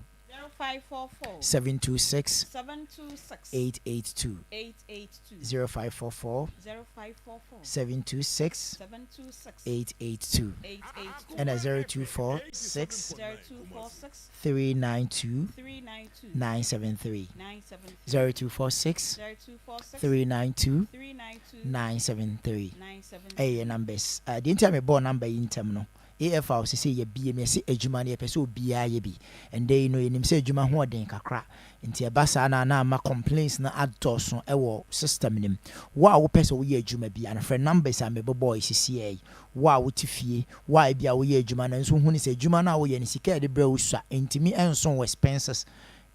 0544 726 726 882. 882. 0544 0544 726 726 882. 882. Ɛna 0246 0246 392 392 973. 973. 0246 0246 392 392 973. 973. Ɛyɛ numbers. Deɛ nti a mebɔɔ number yi ntɛm no, AFR sɛ sɛ yɛbie mu, yɛsɛ adwuma no yɛpɛ sɛ obiara yɛ bi. Ɛndɛ yi no, yɛnim sɛ adwuma ho ɔden kakra, nti ɛba saa na ama complaints no adɔɔso ɛwɔ system no mu. Wo a wopɛ sɛ woyɛ adwuma bi anafrɛ numbers a mebɛbɔɔ yi sisiɛ yi, wo a wote fie, wo a ebi a woyɛ adwuma no nso hu ne sɛ adwuma no a woyɛ no, sika a yɛde brɛ wo sua ntumi ɛnso wo expenses,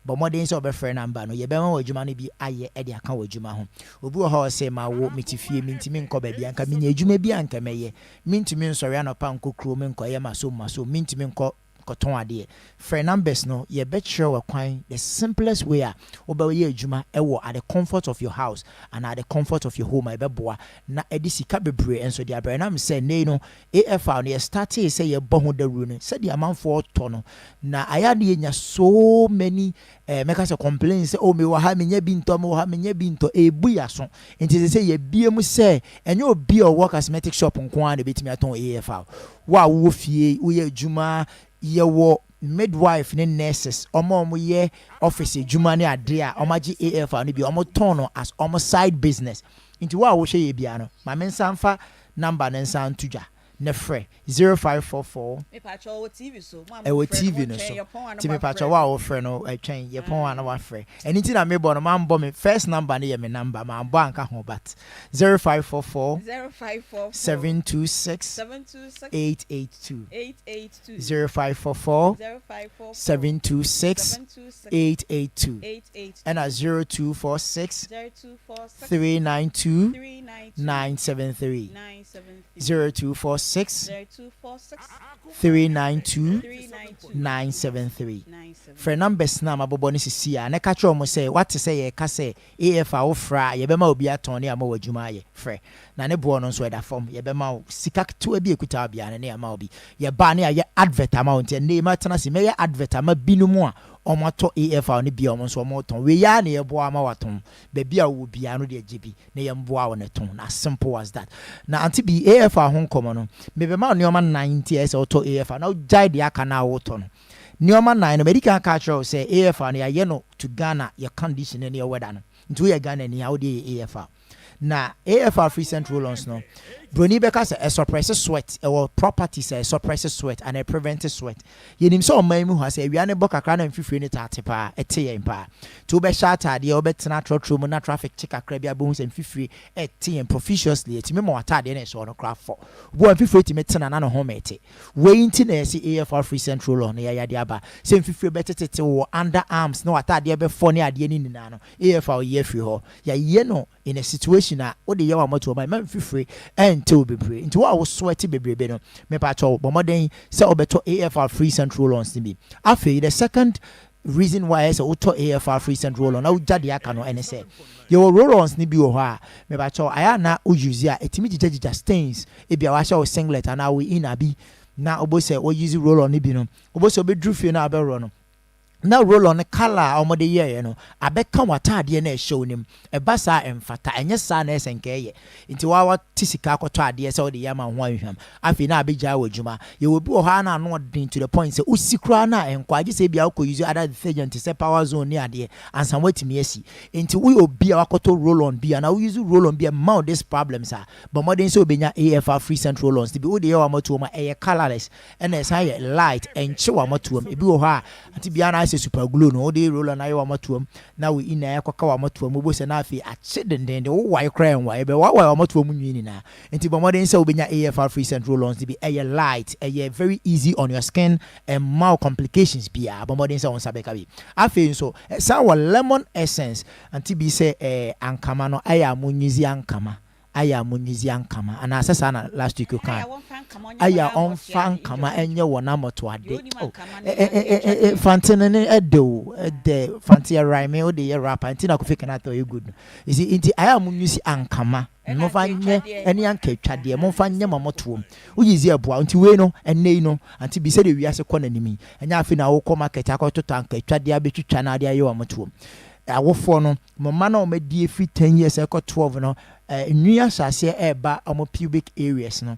bɔ mmɔden sɛ wɔbɛfrɛ number no, yɛbɛma wɔ adwuma no bi ayɛ ɛde aka wɔ adwuma ho. Obi wɔ hɔ a ɔsɛ ma wo mete fie, mentumi nkɔ baabi, anka menya adwuma bi anka mɛyɛ, mentumi nsɔre anɔpa nkɔ kurom nkɔyɛ masom masom, mentumi nkɔ kɔtɔn adeɛ, frɛ numbers no, yɛbɛkyerɛ wɔ kwan, the simplest way a wobɛyɛ adwuma ɛwɔ at the comfort of your house and at the comfort of your home a ɛbɛboa na ɛde sika bebree nso de abrɛ. Nam sɛ nei no, AFR no yɛstartee sɛ yɛbɔ ho dawuro no sɛdeɛ amanfoɔ tɔ no na ayɛ ade, yɛnya so many mɛka sɛ complain sɛ, oh, mewɔ ha menya bi ntɔ, mewɔ ha menya bi ntɔ, ɛbu yɛ aso. Nti sɛ yɛbie mu sɛ ɛnyɛ obi a ɔwɔ cosmetic shop nko ara na ɛbɛtumi atɔn AFR. Wo a wowɔ fie woyɛ adwuma, yɛwɔ midwife ne nurses, ɔmo a ɔmo yɛ office adwuma ne adeɛ a ɔmo agye AFR no bi, ɔmo tɔn no as ɔmo side business. Nti wo a wohwɛ yɛ bia no, maame nsa nfa number ne nsa nto dwa. na frɛ 0544. Mepakyɛw ɔwɔ TV so. Mo a Ɛwɔ mofrɛ no TV no montwɛn so. yɛpɔn a na Nti moafrɛ. mepakyɛw wo a wofrɛ no twɛn yɛpɔn a na wafrɛ. Ɛno nti na mebɔ no mambɔ me first number no yɛ me number mambɔ anka ho but 0544 0544 726 726 882 882 0544 0544 726 726 882 882 ɛna 0246 0246 392 392 973 973 0246 0246 392 392 973. 973. Frɛ numbers no a mabobɔ no sisi a na ka kyerɛ wɔn sɛ woate sɛ yɛreka sɛ AF a wofrɛ a yɛbɛma obi atɔn ne ama wo adwuma ayɛ. Frɛ. Na ne boɔ no nso ɛda fam. Yɛbɛma wo sika ketewa bi a ɛkuta wo biara no ne yɛama wo bi. Yɛba a ne yɛayɛ advert ama wo nti ɛnnɛ yi matena ase mɛyɛ advert ama binom a wɔatɔ AFR no bi a wɔn nso wɔretɔn. Wei ara na yɛboa ama watɔn. Baabi a wowɔ biara no deɛ gye bi na yɛmboa wo na tɔn. As simple as that. Na Auntie B, AFR ho nkɔmmɔ no, mebɛma wo nneɛma nnan nti a ɛsɛ sɛ wotɔ AFR na wogyae deɛ aka no a wotɔ no. Nneɛma nnan no, madi kan aka akyerɛ wo sɛ AFR no yɛayɛ no to Ghana yɛ condition ne yɛ weather no. Nti woyɛ Ghanani a wodeɛ yɛ AFR. Na AFR free scent roll-ons no, broni bɛka sɛ ɛsuppress sweat, ɛwɔ properties a ɛsuppress sweat anaa ɛprevent sweat. Yɛnim sɛ ɔman yi mu ha sɛ awia no bɔ kakra na mfifire no taa te paa, ɛte yɛn paa. Nti wobɛhyɛ ataadeɛ, wobɛtena trɔtrɔ mu na traffic kye kakra bi a wobɛhu sɛ mfifire ɛte yɛn profusely, ɛtumi ma w'ataadeɛ no a ɛhyɛ hɔ no koraa fɔ. Obi wɔ hɔ a mfifire tumi te no a na ne home te. Wei nti na yɛse AFR free scent roll-on no yɛayɛ de aba. Sɛ mfifire bɛtetete wo wɔ under arms na w'ataadeɛ bɛfɔ ne adeɛ no nyinaa no, AFR yi afiri hɔ. Yɛayɛ no in a situation a wode yɛ w'amɔtoɔ ma ɛma mfifire ɛnte wo bebree. Nti wo a wo sweat bebrebe no, mepakyɛw bɔ mmɔden sɛ wobɛtɔ AFR free scent roll-ons no bi. Afei the second reason why ɛyɛ sɛ wotɔ AFR free scent roll-on na wogya deɛ aka no ɛne sɛ, yɛwɔ roll-ons no bi wɔ hɔ a, mepakyɛw ayɛ a na wo use a ɛtumi gyigyagyigyɛ stains. Ebia wahyɛ wo singlet anaa wo inner bi na wobɛhu sɛ wo use roll-on no bi no, wobɛhu sɛ wobɛduru fie no a wobɛworɔ no, na roll-on no colour a wɔde yɛeɛ no abɛka w'ataadeɛ no a ɛhyɛ wo no mu. Ɛba saa a ɛmfata. Ɛnyɛ saa na ɛsɛ nka ɛyɛ. Nti wo ara woate sika akɔtɔ adeɛ sɛ wode yɛ ama wo ho ahwihwam. Afei na abɛgyae w'adwuma. Yɛwɔ bi wɔ hɔ ara na ano ɔden to the point sɛ wosi koraa no a ɛnkɔ agye sɛ ebia wokɔ use other detergent te sɛ power zone ne adeɛ ansa woatumi asi. Nti woyɛ obi a wakɔtɔ roll-on bi anaa wo use roll-on bi a ɛmma wo this problems a, bɔ mmɔden sɛ wobɛnya AFR free scent roll-ons no bi. Wode yɛ w'amɔtoɔ mu a ɛyɛ colourless ɛna ɛsan yɛ light, ɛnkye w'amɔtoam. Ebi wɔ hɔ a ante biara na ayɛ sɛ super glue no, wode roll on ayɛ w'amɔtoam na wo inner akɔka w'amɔtoam, wobɛhu sɛ na afei akye dendenden, wowae koraa ɛnwae, ɛbɛwawae w'amɔtoam nwi nyinaa. Nti bɔ mmɔden sɛ wobɛnya AFR free scent roll ons no bi, ɛyɛ light, ɛyɛ very easy on your skin, ɛmma wo complications biara. Bɔ mmɔden sɛ wo nsa bɛka bi. Afei nso ɛsan wɔ lemon essence, ante bi sɛ ɛɛ ankama no, ɛyɛ a monyizi ankama. Ayɛ a monyidzi ankama anaa sɛ saa na last week wokaa no ayɛ a ɔmfa nkama ɛnyɛ wɔn amɔtoade oh eh fante no ne ɛdɛ o ɛdɛ fante yɛ rhyme wode yɛ rap a nti na Kofi Kinaata ɔyɛ good no you see nti ayɛ a monyisi ankama momfa nyɛ ɛne anka atwadeɛ momfa nyɛ mo amɔtoam woyidzi ɛboa nti wei no ɛnnɛ yi no ante bi sɛdeɛ wiase kɔ n'anim yi ɛnyɛ afei na wokɔ market akɔtotɔ anka atwadeɛ abɛtwitwa na ade ayɛ wɔ amɔtoam awofoɔ no Mo mma no a wɔadi ɛfiri ten years ɛkɔ 12 no, nwi ahyɛaseɛ ɛreba wɔn pubic areas no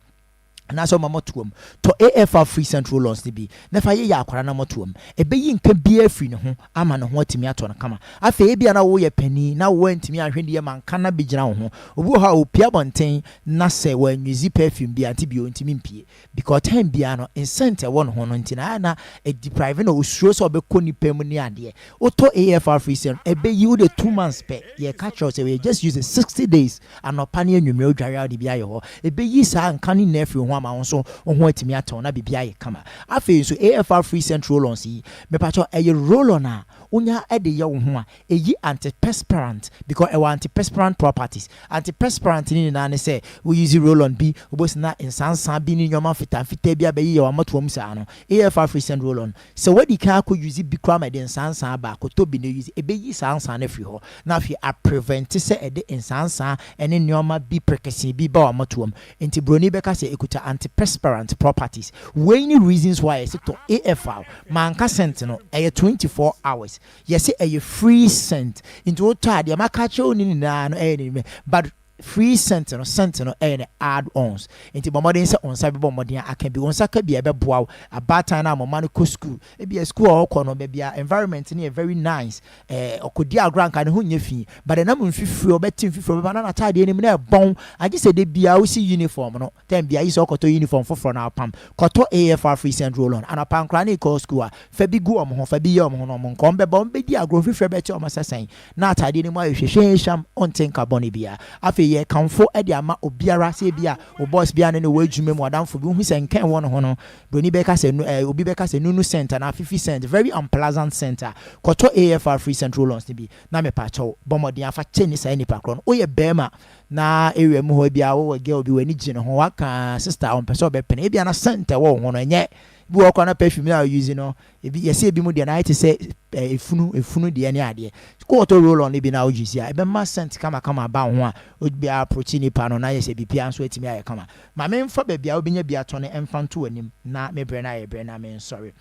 anaasɛ wɔn mmɔtoam. Tɔ AFR free scent roll-ons no bi na fa yeyɛ akwadaa no mmɔtoam. Ɛbɛyi nka biara afiri ne ho ama ne ho atumi atɔ no kama. Afei ebia na woyɛ panin na woantumi anhwɛ ne yie ma nka no abɛgyina wo ho. Obi wɔ hɔ a ɔpue abɔnten na sɛ wanuse perfume bi a nti bio ɔntumi mpue. Because time biara no nsɛnt a ɛwɔ ne ho no nti no ayɛ na ɛdeprive no, ɔsuro sɛ ɔbɛkɔ nipa mu ne adeɛ. Wotɔ AFR free sɛ no ɛbɛyi wo de 2 months pɛ. Yɛka kyerɛ wo sɛ we just use it 60 days, anɔpa ne anwummerɛ wodware a wode bi ayɛ hɔ. Ɛbɛyi saa nka no nyinaa afiri wo ho ama wo nso wo ho atumi atɔ na biribi ayɛ kama. Afei nso AFR free scent roll-ons yi, mepakyɛw, ɛyɛ roll-on a wonya de yɛ wo ho a ɛyi antiperspirant because ɛwɔ antiperspirant properties. Antiperspirant no nyinaa ne sɛ wo use roll-on bi, wobɛsi na nsansa bi ne nneɛma mfitamfitaa bi abɛyeyɛ w'amɔtoa mu saa no. AFR free scent roll-on, sɛ woadi kan akɔ use bi koraa ma ɛde nsansa aba a, kɔtɔ bi na use, ɛbɛyi saa nsa no afiri hɔ na afei aprevent sɛ ɛde nsansa ne nneɛma bi prekesee bi ba w'amɔtoa mu. Nti broni bɛka sɛ ɛkuta antiperspirant properties. Wei ne reasons why yɛsɛ tɔ AFR. Manka scent no ɛyɛ 24 hours, yɛsɛ ɛyɛ free scent, nti wotɔ a deɛ maka kyerɛ wo no nyinaa no ɛyɛ ne but Free scent no, scent no yɛ ne add ons. Nti bɔ mmɔden sɛ wo nsa bɛbɔ mmɔden aka bi. Wo nsa ka bi a ɛbɛboa wo. Abaatan no a mo mma no kɔ school, ebia school a ɔkɔ no baabi a environment no yɛ very nice, eh, ɔkɔdi agorɔ a nka ne ho nyɛ fi, but ɛnam mfifire, ɔbɛte mfifire, ɔbɛba na n'ataadeɛ no mu na ɛbɔn. Agye sɛ da biara wosi uniform no, time biara gye sɛ ɔkɔtɔ uniform foforɔ na apam. Kɔtɔ AFR free scent roll on. Anɔpa nkwadaa no rekɔ school a, fa bi gu wɔn ho, fa bi yɛ wɔn ho na wɔn nkɔ. Wɔbɛba, wɔbɛdi agorɔ, mfifire bɛte wɔn sɛ sɛn. Na ataadeɛ no mu ayɛ hwehwɛhwam, ɔnte nka bɔne biara. Afei yɛkamfo de ama obiara sɛ ebia wo boss bi a ne no wɔ adwuma mu, w'adamfo bi, wohu sɛ nka ɛwɔ ne ho no, broni bɛka sɛ nu eh, obi bɛka sɛ nunu scent anaa fifi scent, very unpleasant scent a, kɔtɔ AFR free scent roll-ons no bi na mepakyɛw bɔ mmɔden afa kyɛ ne saa nipa korɔ no. Woyɛ barima na area mu hɔ ebia wowɔ girl bi w'ani gye ne ho, waka sister ɔmpɛ sɛ ɔbɛpene, ebia na scent ɛwɔ wo ho no ɛnyɛ Bi wɔ hɔ koraa na perfume no a use no, ebi yɛsɛ ebi mu deɛ no ayɛ te sɛ efunu efunu deɛ ne adeɛ. Kɔtɔ roll on no bi na wo use a, ɛbɛma scent kamakama aba wo ho a wobɛ approach nipa no na ayɛ sɛ biribiara nso atumi ayɛ kama. Ma memfa baabi a wobɛnya bi atɔ no mfa nto w'anim na me brɛ no ayɛ brɛ na mensɔre.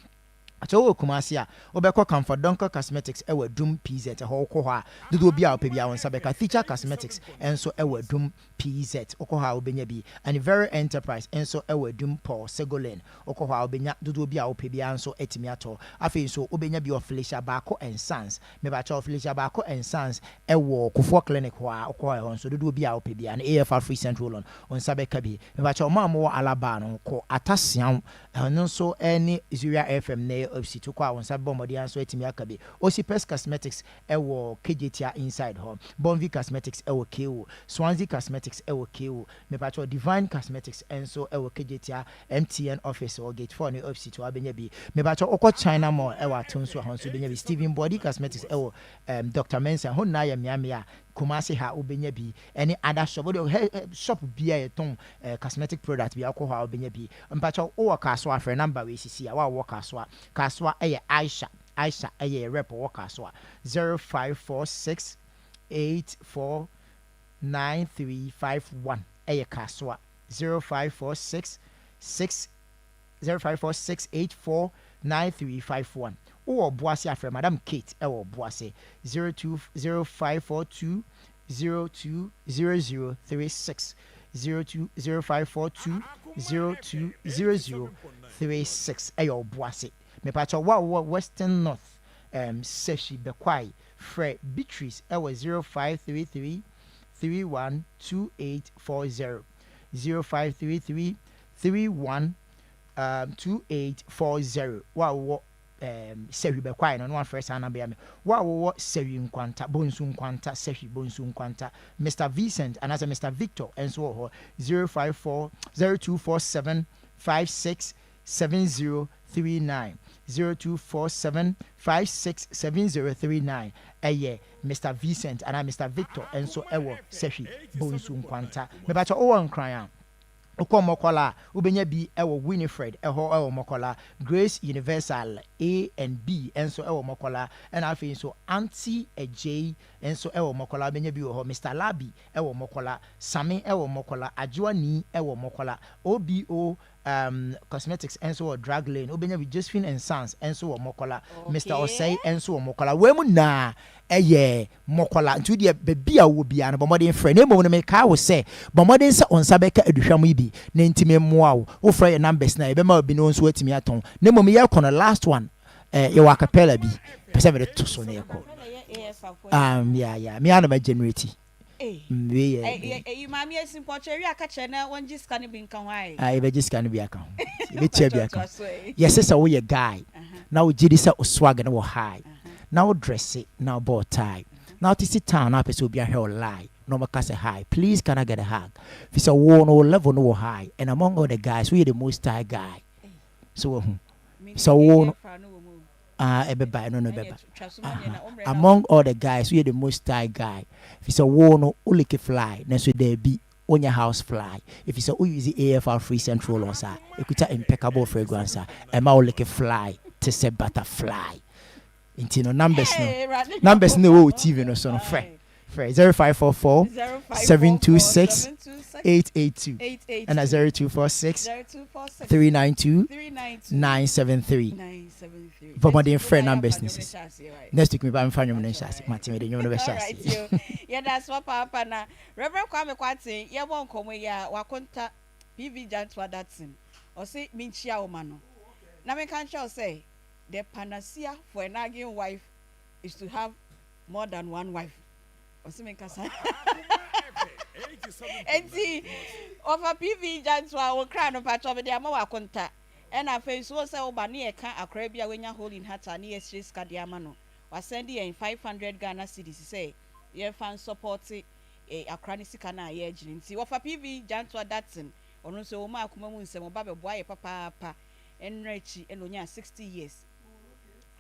Sɛ wowɔ Kumasi a, wobɛkɔ Comfort Donkor Cosmetics wɔ Adum PZ hɔ, wokɔ hɔ a dodoɔ bi a wopɛ biara wo nsa bɛka. Feature Cosmetics nso wɔ Adum PZ, wokɔ hɔ a wobɛnya bi. Anivere Enterprise nso wɔ Adum Paul Segolene, wokɔ hɔ a wobɛnya dodoɔ bi a wopɛ biara nso atumi atɔ. Afei nso wobɛnya bi wɔ Felicia Baako and Sons, mepakyɛw Felicia Baako and Sons wɔ Kufuor Clinic hɔ a, wokɔ hɔ a ɛhɔ nso dodoɔ bi a wopɛ biara no AFR Free Scent Roll-On wo nsa bɛka bi. Mepakyɛw mo a mowɔ Alaba no kɔ Atasiaw Ɛno nso ne Zuria FM ne Opsi to kɔ a wo nsa bɛbɔ mmɔden ara nso atumi aka bi. Osipes Cosmetics wɔ Kejetia inside hɔ, Bonvi Cosmetics wɔ KO, Swansea Cosmetics wɔ KO, mepakyɛw Divine Cosmetics nso wɔ Kejetia MTN office hɔ, Gate 4 ne Opsi to a wobɛnya bi. Mepakyɛw wokɔ China Mall wɔ Atonsu a hɔ nso wobɛnya bi. Stephen Boadi Cosmetics wɔ um Doctor Mensah, hɔ nyinaa yɛ mmeammea a Kumasi ha wobɛnya bi ɛne other shop, wode hɛ shop biara yɛtɔn eh, cosmetic product biara wokɔ hɔ a wobɛnya bi. Mpakyɛw wowɔ Kasoa a frɛ number wei sisi a, wo a wowɔ Kasoa, Kasoa ɛyɛ Aisha, Aisha ɛyɛ yɛ rep ɔwɔ Kasoa, 0546 84 9351 ɛyɛ Kasoa, 0546 6 0546 84 9351. Wowɔ Ɔboase a frɛ Madam Kate ɛwɔ Ɔboase, 02 0542 02 0036, 02 0542 02 0036 ɛyɛ Ɔboase. Mepakyɛw wo a wowɔ Western North um Sehwi Bɛkwae frɛ Beatrice ɛwɔ 0533 31 2840, 0533 31 um 2840. Wo a wowɔ um Sehwi Bɛkwae no na wafrɛ saa number yi ama me. Wo a wowɔ Sehwi Nkwanta, Bonsu Nkwanta, Sehwi, Bonsu Nkwanta, Mister Vincent anaasɛ Mister Victor nso wɔ hɔ, 054 0247 56 7039, 0247 56 7039 ɛyɛ Mister Vincent anaa Mister Victor nso wɔ Sehwi, Bonsu Nkwanta. Mepakyɛ wowɔ Nkran a, Wokɔ Mɔkɔla a, wobɛnya bi wɔ Winifred hɔ wɔ Mɔkɔla, Grace Universal A and B nso wɔ Mɔkɔla, ɛna afei nso Auntie Adjei nso wɔ Mɔkɔla, wobɛnya bi wɔ hɔ, Mister Labi wɔ Mɔkɔla, Same wɔ Mɔkɔla, Adwoa Nii wɔ Mɔkɔla, OBO um Cosmetics nso wɔ Drug Lane, wobɛnya bi, Josephine and Sons nso wɔ Mɔkɔla, Mister Osei nso wɔ Mɔkɔla. Wei mu nyinaa Ɛyɛ Mɔkɔla, nti wo deɛ baabi a wowɔ biara no bɔ mmɔden frɛ. Na mmom no mekae wo sɛ, bɔ mmɔden sɛ wo nsa bɛka aduhwam yi bi, na nti memmoa wo. Wofrɛ yɛn numbers no a, yɛbɛma wo bi na wo nso woatumi atɔn. Na mmom yɛrekɔ no, last one, eh, yɛwɔ acapella bi, pɛ sɛ mede to so na yɛkɔ. Um, yeah, yeah, me ara na ma generate. Mm, wei yɛ den. Eyi maame esi mpɔkyɛ wi aka kyerɛ na wɔn gye sika no bi nka ho ayi. Ah, yɛbɛgye sika no bi aka ho. Yɛbɛtua bi aka ho. Yɛse sɛ woyɛ guy na wogye di sɛ wo swag no wɔ high na wo dresse na wobɔ wo tie na wote si town na wopɛ sɛ obi ahwɛ wo lie na wɔka sɛ hi please can I get a hug fi sɛ wo no wo level no wɔ high and among all the guys woyɛ the most high guy so wahu sɛ wo no Ah ɛbɛba ɛno no ɛbɛba aha among all the guys woyɛ the most style guy efisɛ wo no wo like fly nanso daabi wonyɛ house fly efisɛ wo use AFR free scent roll ons a ekuta impeccable fragrance a ɛma wo like fly te sɛ butterfly nti no numbers no numbers no ɛwɔ wo TV no so no frɛ. Frɛ 0544 726 882 ɛna 0246 392 973. Bɔ mmɔden frɛ numbers no sisi. Next week meba mfa nnwom no nhyɛ ase. Mate mede nnwom no bɛhyɛ ase. Yɛda ase papaapa na Reverend Kwame Kwarteng yɛbɔ nkɔmmɔ yi a wakonta PV Gyantoa Datsun ɔse menkyia wo ma no na menka nkyerɛ wo sɛ the panacea for a nagging wife is to have more than one wife ɔse me nkasa enti ɔfa PV gya nso a wo kra no mpakyɛ mede ama wo akonta ɛna afei nso wo sɛ woba ne yɛka akora bi a wanya hole in heart a ne yɛsrɛ sika de ama no wasɛnde yɛn 500 Ghana cedis sɛ yɛmfa nsɔpɔte eh, akora ne sika no a yɛgyene nti wɔfa PV Gyantoa Datsun ɔno nso ɛwɔ mu akoma mu nsɛm ɔba bɛboa yɛ papaapa ɛnnora akyi ɛna onyaa 60 years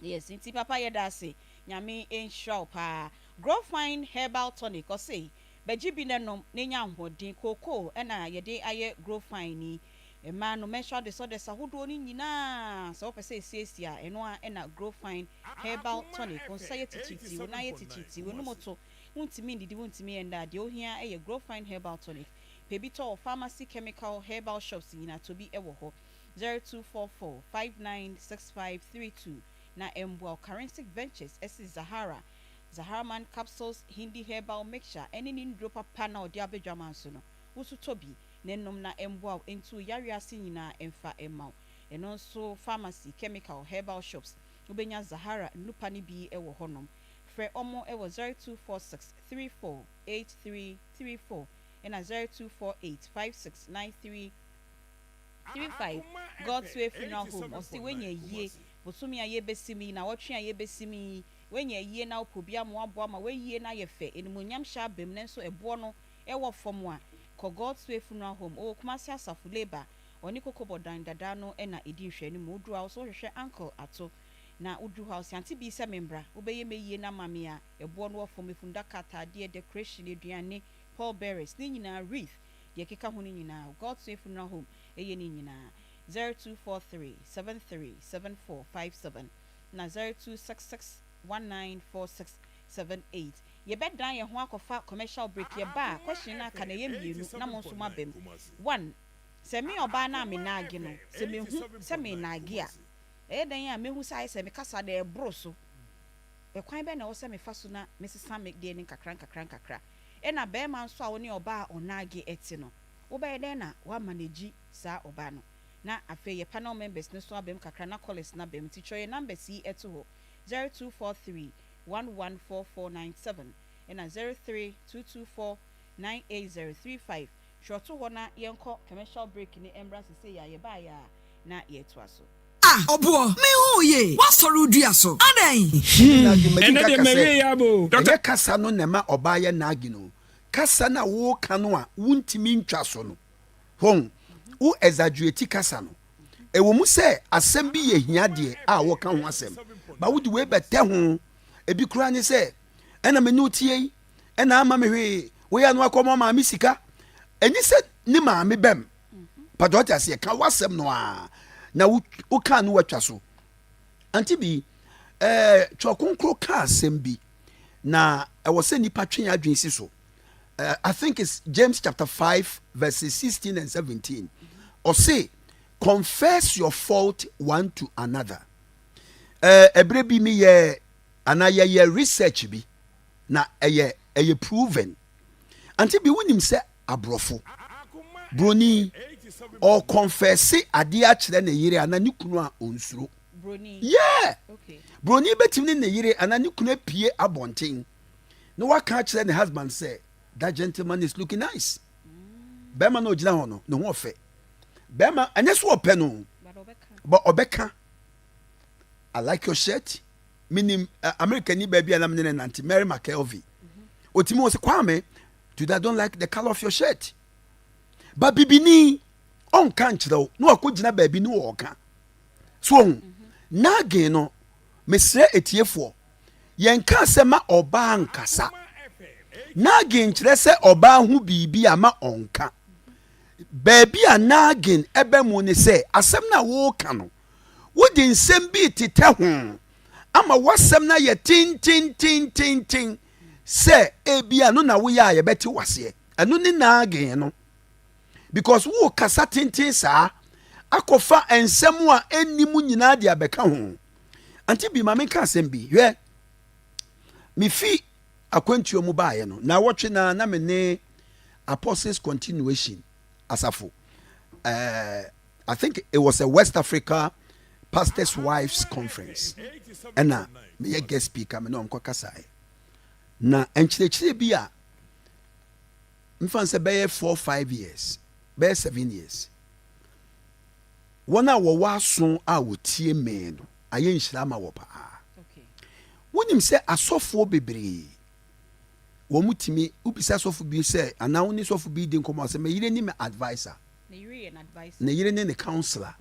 Yes nti papa yɛda ase Nyame nhyira wo paa. Growfine herbal tonic ɔse bɛgye bi na nom na nya ahoɔden kookoo na yɛde ayɛ growfine yi mmaa no menstrual disorders ahodoɔ no nyinaa sɛ wopɛ sɛ ɛsiesie a ɛno ara na growfine herbal tonic wo nsa yɛ titiritii wo nan yɛ titiritii w'anum to wontumi nnidi wontumi ɛnda a deɛ wohia yɛ growfine herbal tonic pɛ bi tɔ wɔ pharmacy chemical herbal shops nyinaa tɔ bi wɔ hɔ. 0244 596532 na ɛmboa wo. Karensic Ventures se Zahara, Zaharaman Capsules Hindi Herbal Mixture ne ne nnuro papa na ɔde aba dwaman so no, wo nso tɔ bi na nom na ɛmboa wo ntu wo yareɛ ase nyinaa mfa mma wo. Ɛno nso pharmacy, chemical, herbal shops wobɛnya Zahara nnupa no bi wɔ hɔnom. Frɛ wɔn wɔ 0246 34 8334 ɛna 0248 5693 35 God's Way Funeral Home Ɔse wanya ayie bosome a yɛbɛsim yi nawɔtwe a yɛbɛsim yi wanya ayie na wopɛ obi ama waboa ma w'ayie no ayɛ fɛ animuonyam hyɛ aba mu nanso ɛboɔ no wɔ fam a kɔ God's Way Funeral Home ɔwɔ Kumasi Asafo Labour ɔne Kokobɔ dan dada no na ɛdi nhwɛanimu woduru a wosɛ wohwehwɛ Uncle Ato na woduru hɔ a wose Auntie Bee sɛ membra wobɛyɛ m'ayie no ama me a ɛboɔ no wɔ fam efundaka ataadeɛ decoration aduane pallbearers ne nyinaa wreath Deɛ ɛkeka ho no nyinaa, God's Way Funeral Home yɛ ne nyinaa. 0243 73 7457 na 0266 1946 78. Yɛbɛdan yɛn ho akɔfa commercial break, yɛba a, question no aka no ɛyɛ mmienu na mo nso moaba mu. One, sɛ me ɔbaa no a me naage no, sɛ mehu sɛ me naage a, ɛyɛ dɛn a mɛhu sɛ ayɛ sɛ me kasa no ɛreboro so? Ɛkwan bɛn na ɛwɔ sɛ mefa so na mesesa me deɛ no nkakra nkakra nkakra? Ɛna barima nso a wo ne ɔbaa a ɔnaage te no, wobɛyɛ dɛn na woamanegyi saa ɔbaa no? Na afei yɛ panel members no nso abam kakra na callers no abam nti twerɛ yɛn numbers yi to hɔ, 0243 114497 ɛna 03224 98035. Twerɛ to hɔ na yɛnkɔ commercial break no mmra sesei a yɛbaeɛ a na yɛretoa so. Ah ɔboɔ, menhuu yie, woasɔre wo dua so, adɛn? Nagin, madi nka ka sɛ, ɛnyɛ kasa no na ɛma ɔbaa yɛ nagin o. Kasa no a woreka no a wontumi ntwa so no, hon, wo exaggerate kasa no. Ɛwɔ mu sɛ asɛm bi yɛ hia deɛ a wɔka ho asɛm, ba wode wei bɛtɛ ho. Ebi koraa ne sɛ, ɛna me ne wo tie yi, ɛna ama me hwee, woyɛ no akɔma maame sika. Ɛnyɛ sɛ ne maame bɛm. Pàtó ɔte aseɛ ka w'asɛm no a na wokaa no watwa so. Ante bi ɛɛ Twerɛ Kronkron ka asɛm bi na ɛwɔ sɛ nipa twe adwene si so. Uh, I think it's James chapter 5 verses 16 and 17. Ɔse, confess your fault one to another. Eh, ɛberɛ bi meyɛ anaa yɛyɛ research bi na ɛyɛ ɛyɛ proven. Ante bi wonim sɛ aborɔfo. Broni, ɔrekɔnfɛse adeɛ akyerɛ ne yere anaa ne kunu a ɔnsuro. Yeah! Broni bɛtumi ne ne yere anaa ne kunu apue abɔnten na waka akyerɛ ne husband sɛ that gentleman is looking nice. Bɛrima na ɔgyina hɔ no, ne ho ɔfɛ. Bɛrima, ɛnyɛ so ɔpɛ no, but ɔbɛka. I like your shirt. Menim uh, America ni baabi a na mene ne nante, Mary McKelvey. Ɔtumi wɔ sɛ Kwame, Today I don't like the color of your shirt. Ba bibini ɔnka nkyerɛ wo na wakɔ gyina baabi ne ɔɔka. So ohun nagging no mesrɛ etiefoɔ yɛnka sɛ ma ɔbaa nkasa. Nagging nkyerɛ sɛ ɔbaa ho biribi a ma ɔnka. Baabi a nagging ɛbɛ mu ne sɛ asɛm no a wɔreka no wode nsɛm bi tetɛ ho ama w'asɛm no ayɛ tententententen. sɛ ebia no na woyɛ a yɛbɛte waseɛ. Ɛno ne nagging no. Because wokasa tenten saa akɔfa nsɛm a ɛnni mu nyinaa de abɛka ho. Ante bi ma menka asɛm bi. Hwɛ, mefi akwantuo mu baeɛ no, naawɔtwe na na me ne Apostles Continuation asafo. I think it was a West Africa Pastors Wives Conference. Ɛna meyɛ guest speaker me ne ɔmo kɔkasaeɛ. Na nkyerɛkyerɛ bi a mfa sɛ bɛyɛ 4, 5 years, bɛyɛ 7 years, wɔn a wɔwɔ aso a wɔtie mee no ayɛ nhyira ama wɔ paa. Wonim sɛ asɔfoɔ bebree wɔn mu tumi wobisa sɔfo bi sɛ anaa wo ne sɔfo bi di nkɔmmɔ sɛ me yere ne me adviser, Ne yere yɛ n'adviser. Ne yere ne ne counselor.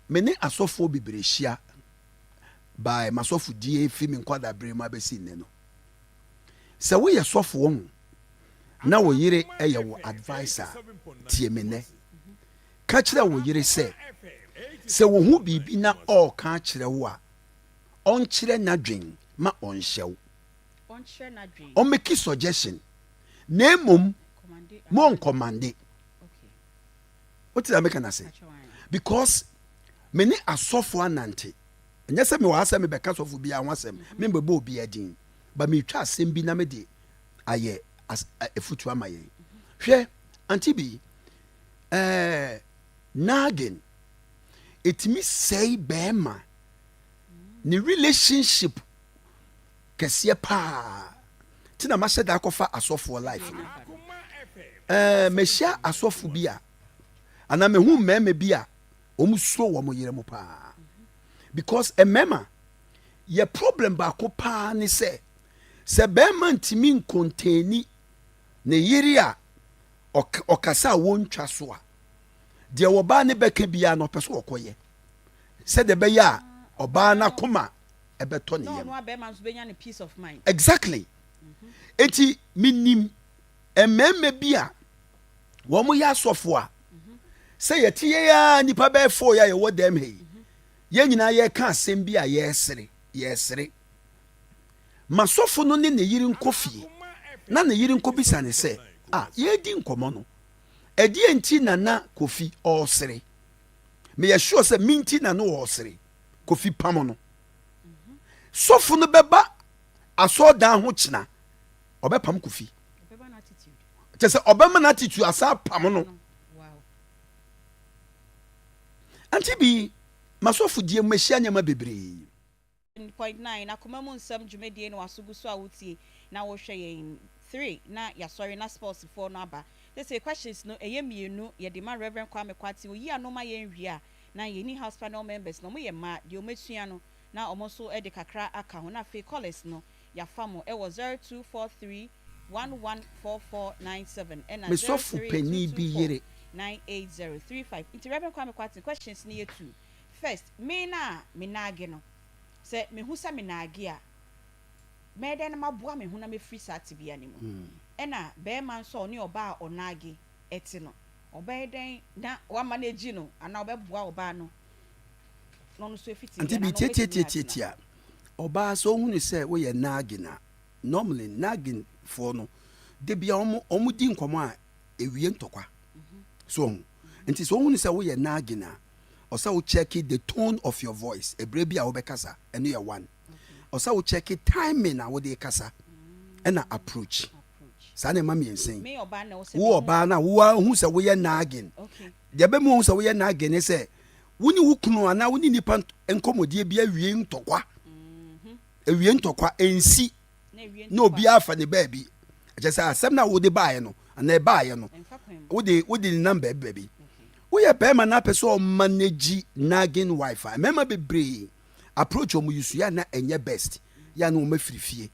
Me ne asɔfoɔ bebree hyia by masɔfodie fi me nkwadabere mu abɛsi nnɛ no, sɛ woyɛ sɔfoɔ ho na wo yere yɛ wo adviser, tie me nnɛ, ka kyerɛ wo yere sɛ sɛ wo ho biribi na ɔɔka akyerɛ wo a, ɔnkyerɛ n'adwen ma ɔnhyɛ wo. Ɔnkyerɛ n'adwen. Ɔmmake suggestion na mmom Commande. Mo ncommande. Wote na meka no ase? Pakyɛ wan. Because me ne asɔfo anante, ɛnyɛ sɛ mewɔ ha sɛ mebɛka sɔfo biara ho asɛm, membɛbɔ obiara din, ba metwa asɛm bi na mede ayɛ afutuo ama yɛn. Hwɛ, ante bi nagging ɛtumi sɛe bɛrima ne relationship kɛseɛ paa. Nti na mahyɛ da akɔfa asɔfoɔ life no. Mahyia asɔfo bi a anaa mehu mmarima bi a wɔn suro wɔn yere mu paa, because mmarima yɛ problem baako paa ne sɛ sɛ bɛrima ntumi ncontain ne yere a ɔkasa a wɔntwa so a, deɛ ɔbaa ne bɛka biara no ɔpɛ so ɔkɔyɛ sɛdeɛ ɛbɛyɛ a ɔbaa n'akoma ɛbɛtɔ ne Na yam. Ɔno abɛrima nso bɛnya ne peace of mind. Exactly. Eti minim mmarima bi a wɔn yɛ asɔfo a sɛ yɛte yɛ a nipa bɛyɛ fo yɛ a yɛwɔ dɛm ha yi, yɛn nyinaa yɛka asɛm bi a yɛresere yɛresere ma sɔfo no ne ne yere nkɔ fie na ne yere nkɔ bisa ne sɛ a yɛredi nkɔmɔ no, ɛdeɛ nti na na Kofi ɔresere? Meyɛ sure sɛ mi nti na no ɔresere. Kofi pam no, sɔfo no bɛba asɔɔdan ho kyena ɔbɛpam Kofi. Ɔbɛba no attitude. Kyɛ sɛ ɔbɛma no attitude asa apam no. Ante bi masɔfo die mu mahyia nneɛma bebree. 0.9 akoma mu nsɛm dwumadie no waso gu so a wotie na wohwɛ yɛn 3 na yɛasɔre na sportsfoɔ no aba sɛ questions no ɛyɛ mmienu yɛde ma Reverend Kwame Kwate oyi ano ma yɛn wie a, na yɛni house panel members na ɔmo yɛ mmaa deɛ ɔmo asua no na ɔmo nso de kakra aka ho, na afei callers no yɛafa mo ɛwɔ 0243 114497 ɛna Me sɔfo panin bi yere. 98035. Nti Reverend Kwame Kwate, questions no yɛ two. First, me na me nag no, sɛ mehu sɛ me nag a, mɛyɛ dɛn na maboa me ho na mefiri saa tebea no mu? Ɛna bɛrima nso a ɔne ɔbaa a ɔnag ɛte no, ɔbɛyɛ dɛn na wama no agyi no anaa ɔbɛboa ɔbaa no na ɔno nso efi tebea Nti no bi anaa ɔbɛtumi tietietietie a ɔbaa sɛ ohunu sɛ woyɛ nagging a, normally nagging foɔ no de bia ɔmo di nkɔmɔ a ewie ntɔkwa so ɔho. Nti sɛ ohunu sɛ woyɛ nagging a, ɔsɛ wo check the tone of your voice ebere bi a wobɛkasa. Ɛno yɛ one. Ɔsɛ wo check timing a wode kasa ɛna approach. Saa na ɛma mmiɛnsa yi. Me ɔbaa na ɔsɛ wo ɔbaa no a wo ahu sɛ woyɛ nagging, deɛ bɛmu ohu sɛ woyɛ nagging ne sɛ wo ne wo kunu anaa wo ne nipa nkɔmmɔdie bi awie ntɔkwa, awie ntɔkwa ɛnsi na ewie na obiara fa ne baabi, ɛkyɛ sɛ asɛm no a wode baeɛ no anaa ɛbaeɛ no ɛmfa kwan mu. Wode nenam baabi baabi. Woyɛ bɛrima na apɛ sɛ ɔmanage nagging wife a, mmarima bebree approach ɔmo yi so yɛ a na ɛnyɛ best yɛ a na wɔn afiri fie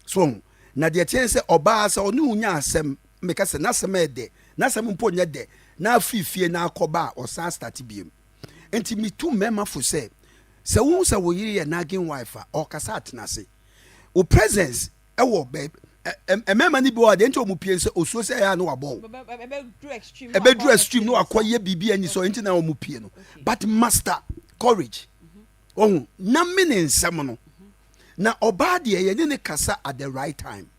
so ɔho. Na deɛ teɛ ne sɛ ɔbaa sɛ ɔne wo nya asɛm, meka sɛ n'asɛm yɛ dɛ, n'asɛm mpo nyɛ dɛ na afiri fie na akɔba a, ɔsan start biem. Nti metu mmarima fo sɛ sɛ wohu sɛ wo yere yɛ nagging wife a, ɔkasa atena ase, wo presence ɛwɔ baabi. Mmarima no bi wɔ hɔ a deɛ nti ɔmo pie sɛ osuo sɛ ɛyɛ a na wabɔ wo. Ɛbɛduru extreme na ɛbɛduru wakɔ extreme na wakɔyɛ biribi ani sɛ nti na ɔmo pie no. But master courage ɔho na me ne nsɛm no. Na ɔbaa deɛ yɛne ne kasa at the right time.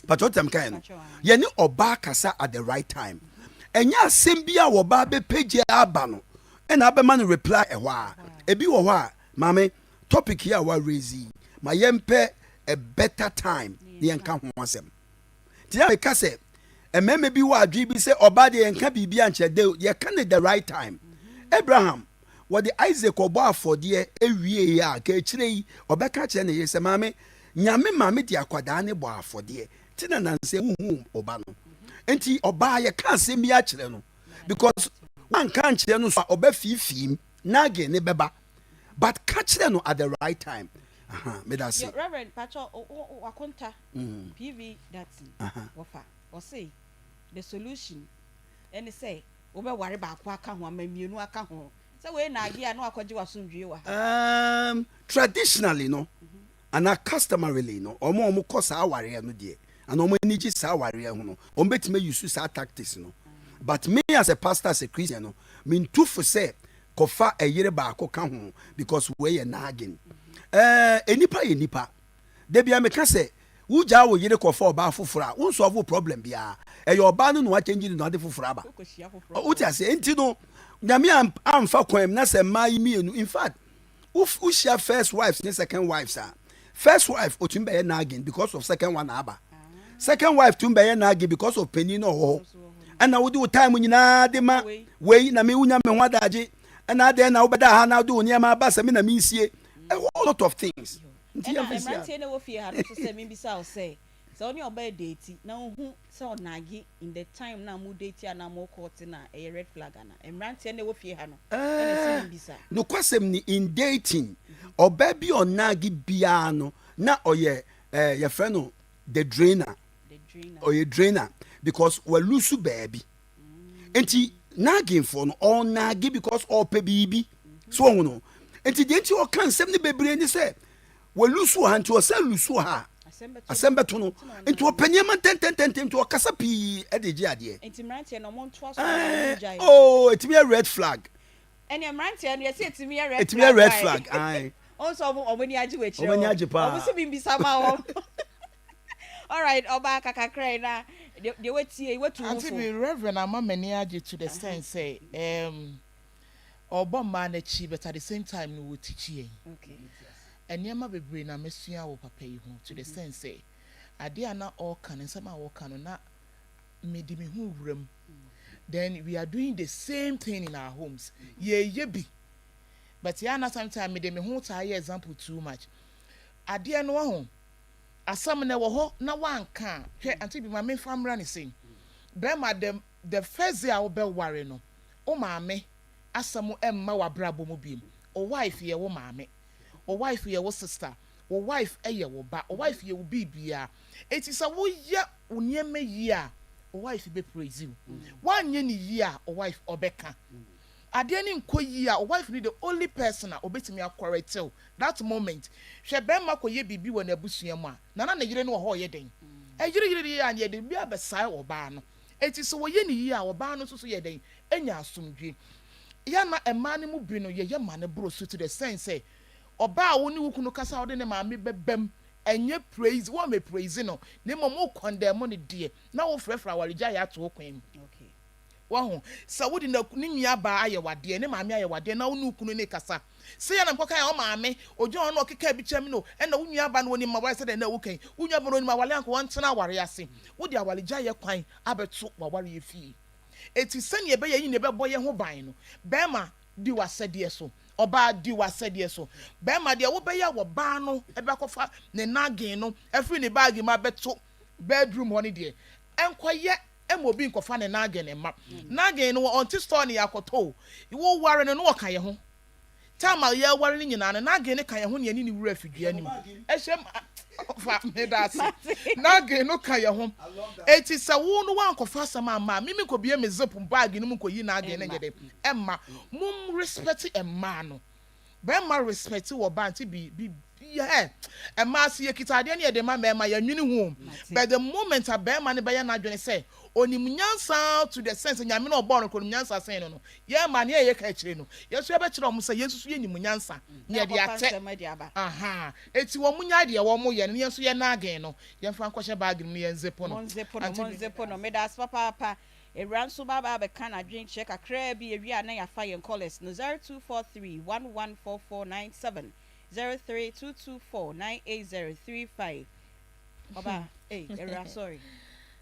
Patro tɛm kae no, yɛne ɔbaa kasa at the right time. Ɛnyɛ asɛm bi a ɔbaa bɛpagya aba no ɛna abɛma no reply ɛhɔ a. Ebi wɔ hɔ a, maame, topic yi a wa raise yi, ma yɛmpɛ a better time na yɛnka ho asɛm. Nti na meka sɛ, mmarima bi wɔ adwene bi sɛ ɔbaa deɛ yɛnka biribi ankyerɛ de, yɛka no the right time. Abraham, wɔde Isaac ɔbɔ afɔdeɛ ewie a, ka akyire yi, ɔbɛka kyerɛ ne yere sɛ, maame, Nyame ma me de akwadaa ne bɔ afɔdeɛ, nti na nansa wohu ɔba no. Nti ɔbaa yɛka asɛm bi akyerɛ no, because wanka nkyerɛ no so a ɔbɛ fiifii nagging ne bɛba, but ka kyerɛ no at the right time. Aha, meda se. Yo, Reverend Pacho, wakonta PV Datsun wɔfa ɔse the solution ɛne sɛ wobɛware baako aka ho ama mmienu aka ho sɛ wei naage a na wakɔgye w'asomdwie wɔ ha. Traditionally no, anaa customarily no, wɔn a wɔkɔ saa awareɛ no deɛ, anaa wɔn ani gye saa awareɛ ho no, wɔn bɛtumi ayi saa tactics no. But me as a pastor, as a Christian no, mentu fo sɛ kɔfa ɛyere baako ka ho because wei yɛ nagging. Nipa yɛ nipa. Debi a meka sɛ wogyaa wo yere kɔfa ɔbaa foforɔ a, wonsolve problem biara. Ɛyɛ ɔbaa no na wakyɛngye no na ɔde foforɔ aba. Wote ase? Nti no, Nyame amfa kwan mu na sɛ mmaa yi mmienu, in fact, wohyia first wives ne second wives a, first wife otumi bɛyɛ nagging because of second one aba. Second wife tumi bɛyɛ nagging because of panyin na ɔwɔ hɔ. Ɛna wode wo time nyinaa de ma wei na me wonya me ho adagye. Ɛna adɛn na wobɛda ha na wode wo nneɛma aba sɛ me na mensie. A whole lot of things. Nti ɛna yɛmfa si a. Mmeranteɛ no wɔ fie ha no so sɛ membisa wo sɛ wo ne ɔbaa date na wohu sɛ ɔnage in the time na mo date anaa mo court na ɛyɛ red flag ana? Mmeranteɛ no wɔ fie ha no ɛna sɛ membisa. Nokwasɛm ni, in dating, ɔbaa bi ɔnage biara no na ɔyɛ yɛfrɛ no the drainer. The drainer. Ɔyɛ drainer because walusu baabi. Nti naggingfoɔ no ɔnage because ɔpɛ biribi so ɔho no. Nti deɛ nti ɔka nsɛm no bebree ni sɛ walusu ha, nti ɔsɛ lusu ha, asɛm bɛto no, nti ɔpɛ nneɛma ntɛntɛntɛntɛm, nti ɔkasa pii ɛde gye adeɛ. Nti mmeranteɛ no ɔmo ntoa so na ɔmo gyae? Oh, ɛtumi yɛ red flag. Ɛnna mmeranteɛ no yɛsɛ ɛtumi yɛ red ɛtumi yɛ red flag, aye. Ɔmo nso ɔmo ani agye wɔ akyire. Ɔmo ani agye paa. Ɔmo si mi mbisa ma wɔn. Alright, ɔbaa kakakra yi na deɛ watie watu wo Auntie fo. Bi, Reverend ama m'ani agye to the sense sɛ ɔbɔ mmaa n'akyi, but at the same time no wɔ tikyi yɛn. Nneɛma bebree na mesua wɔ papa yi ho to the sense sɛ adeɛ a na ɔreka no, nsɛm a ɔreka no, na mede me ho wura mu. Then we are doing the same thing in our homes. Yɛyɛ bi, but yɛn ana sometimes mede me ho taa yɛ example too much. Adeɛ no ho asɛm na ɛwɔ hɔ na wanka a, hwɛ, Auntie Bi, ma memfa mmra ne sei. Bɛrima, the first day a wobɛware no, wo maame asɛm ɛmma w'abrabɔ mu biem. Wo wife yɛ wo maame, wo wife yɛ wo sister, wo wife yɛ wo ba, wo wife yɛ wo biribiara. Eti sɛ woyɛ wo nneɛma yie a, wo wife bɛ praise wo. Woanyɛ ne yie a, wo wife ɔbɛka. Adeɛ ne nkɔ yie a, wo wife ne the only person a obetumi acorrect wo that moment. Hwɛ, bɛrima kɔyɛ biribi wɔ n'abusua mu a, nana ne yere no wɔ hɔ ɔyɛ den ɛyere yere yie a, yɛde bi abɛsae ɔbaa no. Eti sɛ wɔyɛ ne yie a, ɔbaa no nso so yɛ den enya asomdwe. Yɛna mmaa no mu bi no yɛyɛ ma ne boro so to the sense sɛ ɔbaa a wo ne wo kunu kasa a, ɔde ne maame bɛbɛm, ɛnyɛ praise wɔn mɛ praise no, na mmom wo condemn no deɛ na wofrɛfrɛ awaregya yɛ ato wo kwan mu. Wahu sɛ wode ne nua baa ayɛ wadeɛ, ne maame ayɛ wadeɛ, na wo ne wo kunu ne kasa sɛ yɛ na mkɔka yɛ ɔmaame ogyina hɔ na ɔkeka bi kyerɛ me no, ɛna wo nua ba no wɔnim aware sɛ dɛn na wokan wo nua ba no onim aware anka wɔntena aware ase. Wode awaregya yɛ kwan abɛto w'awareɛ fie. Eti sɛnea ɛbɛyɛ yi na ɛbɛbɔ yɛn ho ban no, bɛrima, di w'asɛdeɛ so, ɔbaa, di w'asɛdeɛ so. Bɛrima deɛ wobɛyɛ wɔ baa no ɛbɛkɔfa ne nagging no afiri ne baagi mu abɛto bedroom hɔ no deɛ, ɛnkɔyɛ ɛma obi nkɔfa ne nagging mma. Nagging no ɔnte store ne yɛakɔtɔ o. Woware no no, wɔka yɛ ho. Time a yɛware no nyinaa no, nagging no ka yɛn ho ne yɛne ne wura afidua anim ɛhyɛ fa meda ase. Nagging no ka yɛn ho. Eti sɛ wo no wankɔfa asɛm amma a, mimi nkɔbie me zip bag no mu nkɔyi nagging no nyɛ dɛ ɛmma mom. Respect mmaa no. Bɛrima, respect wɔ ba nti bi bi ɛ mmaa se yɛkita adeɛ ne yɛde ma mmarima, yɛnwene ho. But the moment a bɛrima no bɛyɛ n'adwene sɛ Onim nyansa to the sense sɛ Nyame no a ɔbɔɔ no koraa onim nyansa sen no no. Yɛn mmaa nea yɛka akyire no, yɛn nso yɛbɛkyerɛ wɔn sɛ yɛn nso so yɛnim nyansa na Na yɛde akɔfa akyɛ. nsɛm de aba. Ahaa. Enti wɔn nnyae deɛ wɔyɛ no na yɛn nso yɛn nagging no, yɛmfa nkɔhyɛ bag no mu na yɛn zip no. Monzipo no, Auntie Bi, monzipo meda no. ase. Meda ase papaapa. Awuraa nso bɛaba abɛka n'adwenkyerɛ kakraa bi, yɛwie a na yɛafa yɛn callers no, 0243 114497, 03224 98035. Ɔbaa, ei, awuraa, sorry.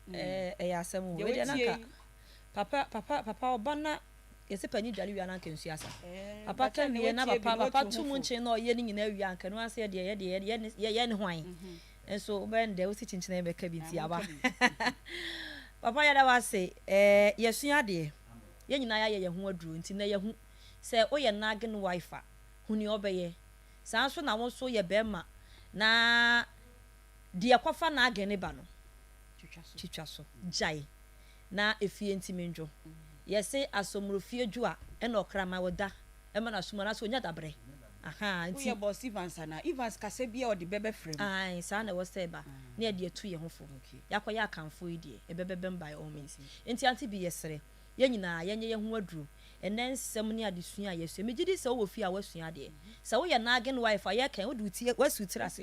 Mm. Ɛɛ ɛyɛ asɛm o. Deɛ Wei deɛ na watie nka yi. papa papa papa ɔba na yɛsɛ panyin dware wie a na anka nsuo asa. Ɛɛ, Papa but ka sɛ nea wie na watie bi papa no papa watu to ho mu fo. nkyen na ɔyɛ ne nyinaa wie a anka ɛno ara sɛ yɛdeɛ yɛdeɛ yɛ yɛ yɛ ne hwan. Nso wobɛyɛ no dɛ wosi kyinkyin bɛka bi Ah, nti aba. monka bi. Papa yɛda wo ase. Ɛɛ yɛsua adeɛ. Yɛn nyinaa yɛayɛ yɛn ho aduro nti nnɛ yɛahu sɛ woyɛ nagging wife a, hu nea ɔbɛyɛ. Saa nso na wo nso yɛ barima na deɛ ɛkɔfa nagging no ba no, twitwa so. Gyae na efie ntimi ndwo. Yɛse asomrofie dwo a ɛna ɔkraman ɔda ma n'asom anaasɛ ɔnya dabrɛ. Ahaa nti. Woyɛ boss Evans anaa? Evans kasa biaa ɔde bɛ bɛfrɛ mu. Ae saa na ɛwɔ sɛ ɛba na yɛde atu yɛn ho fo. Yɛakɔyɛ Akanfoɔ yi deɛ ɛbɛbɛbam by all means. Nti Auntie Bee yɛsrɛ yɛn nyinaa yɛnyɛ yɛn ho aduro. Ɛnnɛ nsɛm ne adesua a yɛasua, megye di sɛ wowɔ fie a woasua adeɛ. Sɛ woyɛ nagging wife a, yɛreka yi, wode wo ti, woasi wo tiri ase.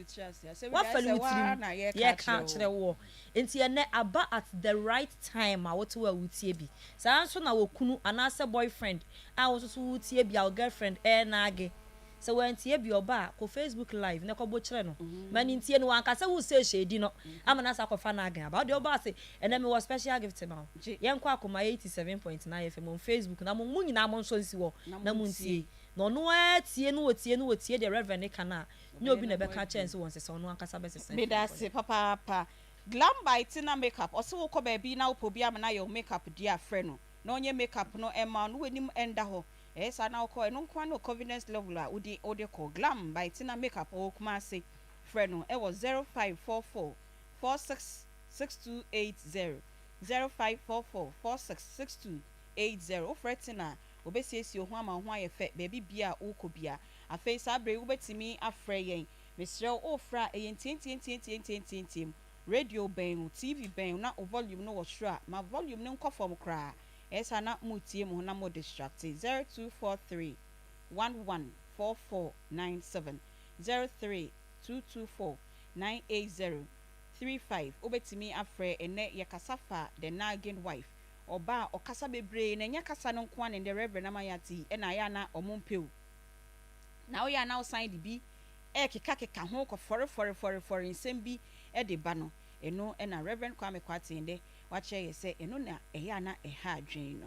Woafɛle wo tirim, yɛreka akyerɛ woɔ. Enti ɛnnɛ aba at the right time a wote hɔ a woretie bi. Saa ara nso na wɔ kunu anaasɛ boyfriend a wo nso so woretie bi a wo girlfriend renagge. Sɛ wantie bi ɔba a, kɔ Facebook live na kɔbɔ kyerɛ no ma no ntie no. Wanka sɛ woresɛ hyɛdi no ama no asan akɔfa n'adwene aba. Wo deɛ woba ase, ɛnnɛ mewɔ special gift ma wo. Yɛnkɔ Akoma 87.9 FM on Facebook na mo mo nyinaa monsɔ nsi hɔ na montie. Na ɔno ara tie na ɔtie na ɔtie deɛ Reverend no ka no a, nyɛ obi na ɛbɛka akyerɛ no sɛ wɔnsesa, ɔno ankasa bɛsesa afiri Meda hɔ. ase papaapa. Glam by Tina makeup ɔse wokɔ baabi na wopɛ obi ama no ayɛ wo makeup deɛ a frɛ no na ɔnyɛ makeup no mma wo na w'anim nda hɔ Ɛyɛ saa na wokɔ ɛno nko ara ne wo confidence level a wode wode kɔ. Glam by Tina Makeup ɔwɔ Kumasi. Frɛ no wɔ 0544 46 6280, 0544 46 6280. Wofrɛ Tina a, ɔbɛsiesie wo ho ama wo ho ayɛ fɛ baabi biara a wokɔ biara. Afei saa berɛ yi wobɛtumi afrɛ yɛn. Mesrɛ wo worefrɛ a ɛyɛ ntiantiantiantiantiantiam. Radio bɛn wo, TV bɛn wo na wo volume no wɔ soro a, ma volume no nkɔ fam koraa. Ɛyɛ saa na mo tie mo ho na mo distracte 0243 11 4497 03224 980 35 wobɛtumi afrɛ ɛnɛ yɛkasa fa the nagging wife ɔbaa a ɔkasa bebree na ɛnyɛ kasa no nkoa na ɛndɛ Reverend ama yɛate yi ɛna ayɛ a na ɔmo mpɛ o na woyɛ a na wosan de bi ɛkeka keka ho kɔ fɔre fɔre fɔre fɔre nsɛm bi ɛde ba no ɛno ɛna Reverend Kwame Kwarteng ndɛ Wakyerɛ yɛ sɛ ɛno na ɛyɛ a na ɛha adwene no.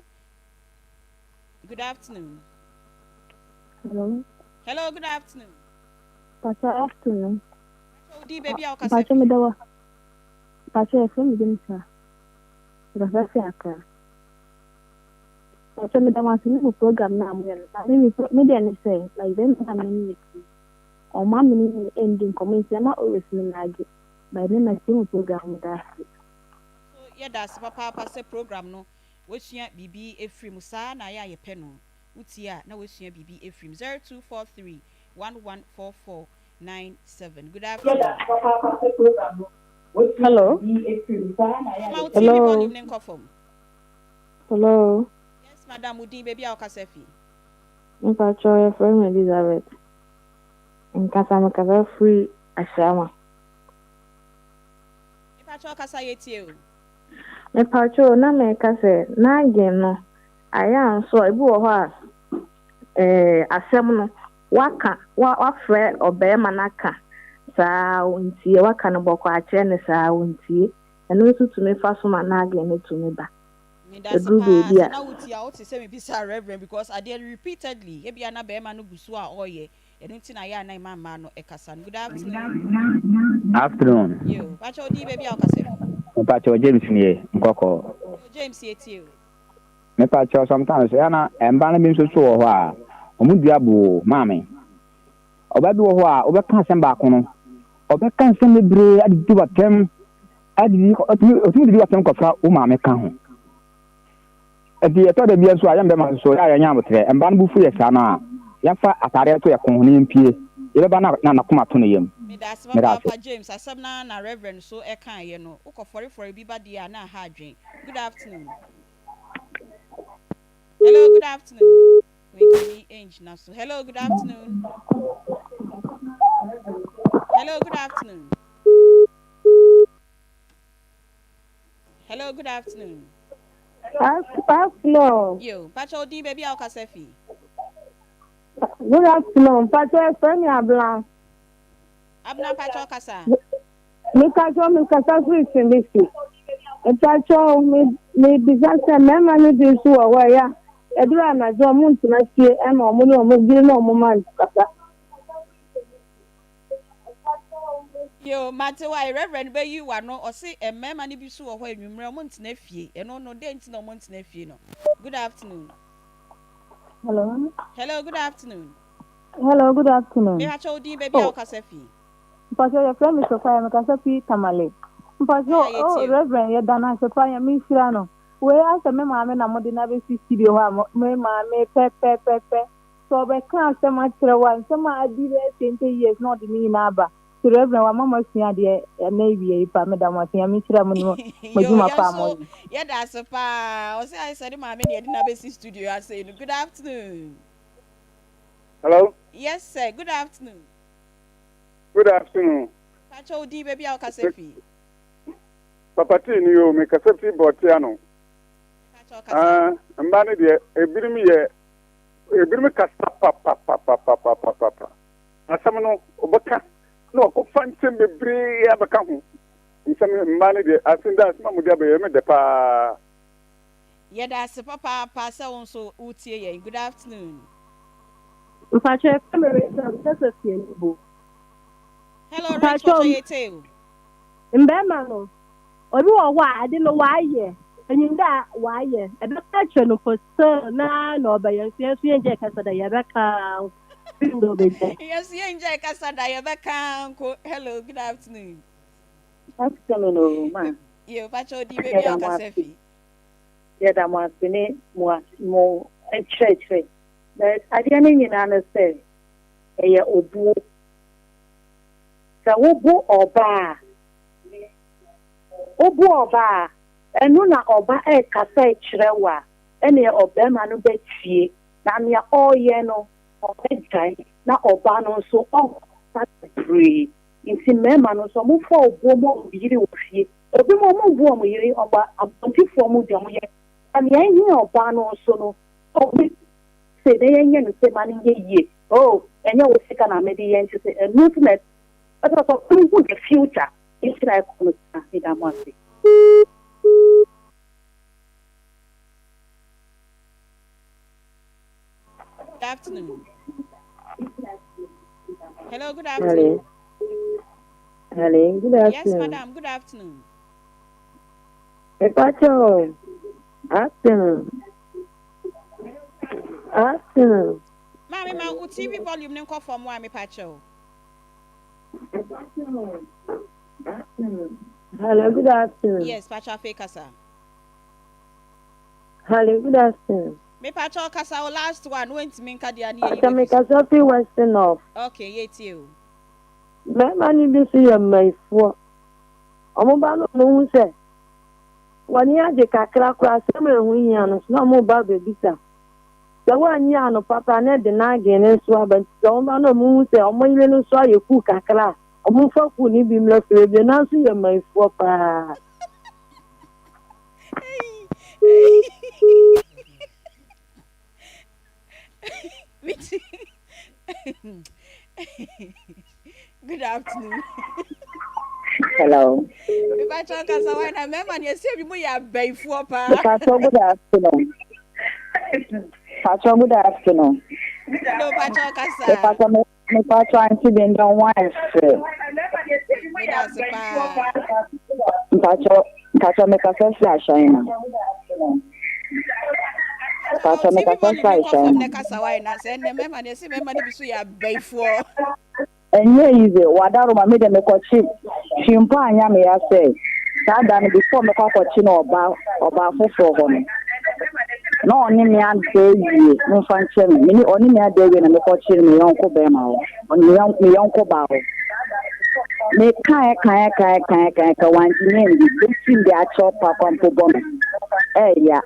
Good afternoon. Hello. Hello, good afternoon. Pacho afternoon. Pacho wo din baabi a wokasa Pacho fi. meda wa. Pacho yɛfrɛ me Jennifer. Mekasa fi Accra. Pacho meda mo ase ne mo program no a moyɛ no. Na me me me deɛ ne sɛ like bɛrima na me ne no ti. Ɔma me ne no ndi nkɔmmɔ nti ɛma always me nage. But me matie mo program meda ase. So yɛda ase papaapa sɛ program no woasua biribi afiri mu saa na ayɛ a yɛpɛ no wotie a na woasua biribi afiri mu 0243 114497 good afternoon. Hello. Ma wo TV Hello. volume no nkɔ fam. Hello. Yes madam wo din baabi a wokasa fi. Mpacho yɛfrɛ me Elizabeth. Nkasa mekasa firi Ashama. Mepakyɛw kasa yɛtie o. Mepakyɛw na meka sɛ nagging no ayɛ a nso a ebi wɔ hɔ a ɛɛ asɛm no waka wa wafrɛ ɔbarima no aka saa ontie waka no bɔkɔ akyerɛ no saa ontie ɛno nso tumi fa so ma nagging no tumi ba Medase ɛduru paa baabi sɛ a. na wotie a wote sɛ mebisaa Reverend because adeɛ no repeatedly ebia na barima no gu so a ɔreyɛ Ɛno nti na yɛ a na mma mmaa no kasa no. Good afternoon. Afternoon. Yo, pakyɛ wo din baabi a wokasa fi. Mepakyɛw James nie, Nkɔkɔɔ. Yo, James yɛtie o. Mepakyɛw sometimes ɛyɛ na mmaa no bi nso so wɔ hɔ a wɔn dua boo maame. Ɔbaa bi wɔ hɔ a wobɛka asɛm baako no ɔbɛka nsɛm bebree adidi w'atɛm adidi ɔtumi didi w'atɛm kɔfa wo maame ka ho. Enti ɛtɔ da bi nso a, yɛn mmarima nso, yɛ a yɛnyɛ aboterɛ. Mmaa no bo fu yɛ saa no a, yɛmfa ataadeɛ nto yɛn kɔn ho na yɛmpue. Yɛbɛba na na n'akoma ato ne yam. Meda ase Meda ase. papaapa James, asɛm no ara na Reverend nso kaeɛ no, wokɔ fɔrefɔre bi ba deɛ a na aha adwen. Good afternoon. Hello, good afternoon. Wentumi ngyina so. Hello, good afternoon. Hello, good afternoon. Hello, good afternoon. Afternoon. Yo, mpakyɛ wo din baabi a wokasa fi. Good afternoon. Mpakyɛ ɛfrɛ me Abena. Abena mpakyɛ ɔkasa. Mekakyɛ mekasa firi Tbilisi. Mpakyɛ me mebisa sɛ mmarima no bi nso wɔ hɔ a ɛyɛ a ɛduru anadwo ɔmo ntena fie ɛma ɔmo ne ɔmo yere ne ɔmo mma nkasa. Yoo mate wai Reverend bɛyi wano ɔse mmarima no bi so wɔ hɔ anwummerɛ ɔmo ntena fie ɛno no dɛn nti na ɔmo ntena fie no Good afternoon. Hello. Hello good afternoon. Hello good afternoon. Mepakyɛ wo din baabi a wokasa fi. Mpakyɛ yɛfrɛ me Sokwaya mekasa fi Tamale. Mpakyɛ oh Reverend yɛda no ase paa Nyame nhyira no. Wei asɛ me maame na mode no abɛsi studio hɔ a me maame pɛpɛpɛpɛ Sɛ ɔbɛka asɛm akyerɛ wo a, nsɛm a adi bɛyɛ 20 years na ɔde ne nyinaa aba. Nti Reverend wama masua adeɛ ɛnɛ awia yi paa. Meda mo ase. Nyame nhyira mo ne mo Yoo, adwuma yɛn pa a nso moyɛ. yɛda ase paa. Ɔse ayɛ sɛ ne maame na yɛde no abɛsi studio ha sei no. Good afternoon. Hello. Yes sir, good afternoon. Good afternoon. Pakyɛ wo din baabi a wokasa fi. Papa tii ni o, mekasa fi bɔɔte ano. Pakyɛ ɔkasa. Ah, mmaa no deɛ, ebinom yɛ Ebinom kasa papapapapapapa. Asɛm no ɔbɛka na wakɔfa nsɛm bebree abɛka ho. Nsɛm mmaa no deɛ asen da asɛm a mode aba yi ɛyɛ me dɛ paa. Yɛda ase papaapa sɛ wo nso wotie yɛn. Good afternoon. Mpakyɛ yɛfrɛ me Rachel mekasa fi Enugu. Hello Rach Mpakyɛ pakyɛ yɛtie o. Mbɛrima no Obi wɔ hɔ a, ade no ɔayɛ, onyim dɛ ɔayɛ, ebɛka akyerɛ no mpo still noara na ɔbɛyɛ, nso hɛn so yɛnngyae kasa da, yɛbɛka ara nko dɛ obegyae. Hɛn so yɛnngyae kasa da, yɛbɛka ara nko. Hello, good afternoon. Afternoon o ma. Yo, pakyɛ wo din baabi a wokasa fi. Yɛda mo ase ne mo mo nkyerɛkyerɛ. But adeɛ no nyinaa no sɛ ɛyɛ obuo. Sɛ wobo ɔbaa a Wobu ɔba a, ɛno na ɔba rekasa rekyerɛ wo a, ɛnneɛ ɔbarima no bɛtie, na nea ɔreyɛ no, ɔbɛgyae, na ɔba no nso, ɔrenkasa bebree. Nti mmarima no nso, wɔmfa obuo mmɔ wɔn yere wɔ fie. Ebinom, wɔmmu wɔn yere, wɔba abɔntefoɔ mu deɛ wɔyɛ. Na nea ɛhia ɔbaa no nso no, sɛ ɔbɛ sei na yɛnyɛ no sei ma no nyɛ yie. Oh, ɛnyɛ wo sika na mede yɛ nti sɛ ɛno nso na ɛsɛ sɛ ɔhu the future. Nti na ɛkɔ no saa. Meda mo ase. Good afternoon. Hello, good afternoon. Hello. Hello, good afternoon. Yes, madam, good afternoon. Mepacho, afternoon. Afternoon. Maame ma wo TV volume ne nkɔ fam wa mepacho. Hello, good afternoon. Yes, pacho afei kasa. Hello, good afternoon. Me pacho kasa o last one wentumi nka deɛ ne yɛyi Pacho me kasa fi Western North. Okay, yɛtie o. Mmarima no bi nso yɛ mmayifoɔ. Wɔn ba no wɔn hu sɛ wɔn ani agye kakra koraa asɛm a ɛho hia no so na wɔn ba bɛbisa. Sɛ wɔanyi ano papa a, na ɛde n'adwene no nso aba. Nti sɛ wɔba na wɔhu sɛ wɔn yere no nso ayɛ cool kakra a, wɔmfa cool no bi mmra fie. Bebree no ara nso yɛ mmanfoɔ paa. Good afternoon. Hello. Mepakyɛw kasa why na mmarima no yɛsɛ bi mo yɛ abayifoɔ paa. Mepakyɛw good afternoon. Pakyɛw good afternoon. Hello pakyɛw kasa. Mepakyɛw me mepakyɛw auntie Linda ho ayɛ fɛ. Meda ase paa. Mpakyɛw mpakyɛw mekasa firi ahyɛn no. Mpakyɛw mekasa firi ahyɛn no. Kasa why na sɛ ɛnɛ mmarima no yɛsɛ mmarima no bi so yɛ abayifoɔ. Ɛnyɛ easy, wadaroma me deɛ mekɔkye hwee mpo annya me ya sɛ saa da no before mɛkɔ akɔkye no ɔba ɔbaa foforɔ hɔ no na ɔne me ada awie momfa nkyɛ me mene ɔne me ada awie na mekɔkye no me yɔnko bɛrima hɔ me yɔnko baa hɔ. Mekae kae kae kae kae ka wantumi andi bɛtim de akyɛw pa kwa mpo bɔ me. Ɛɛya.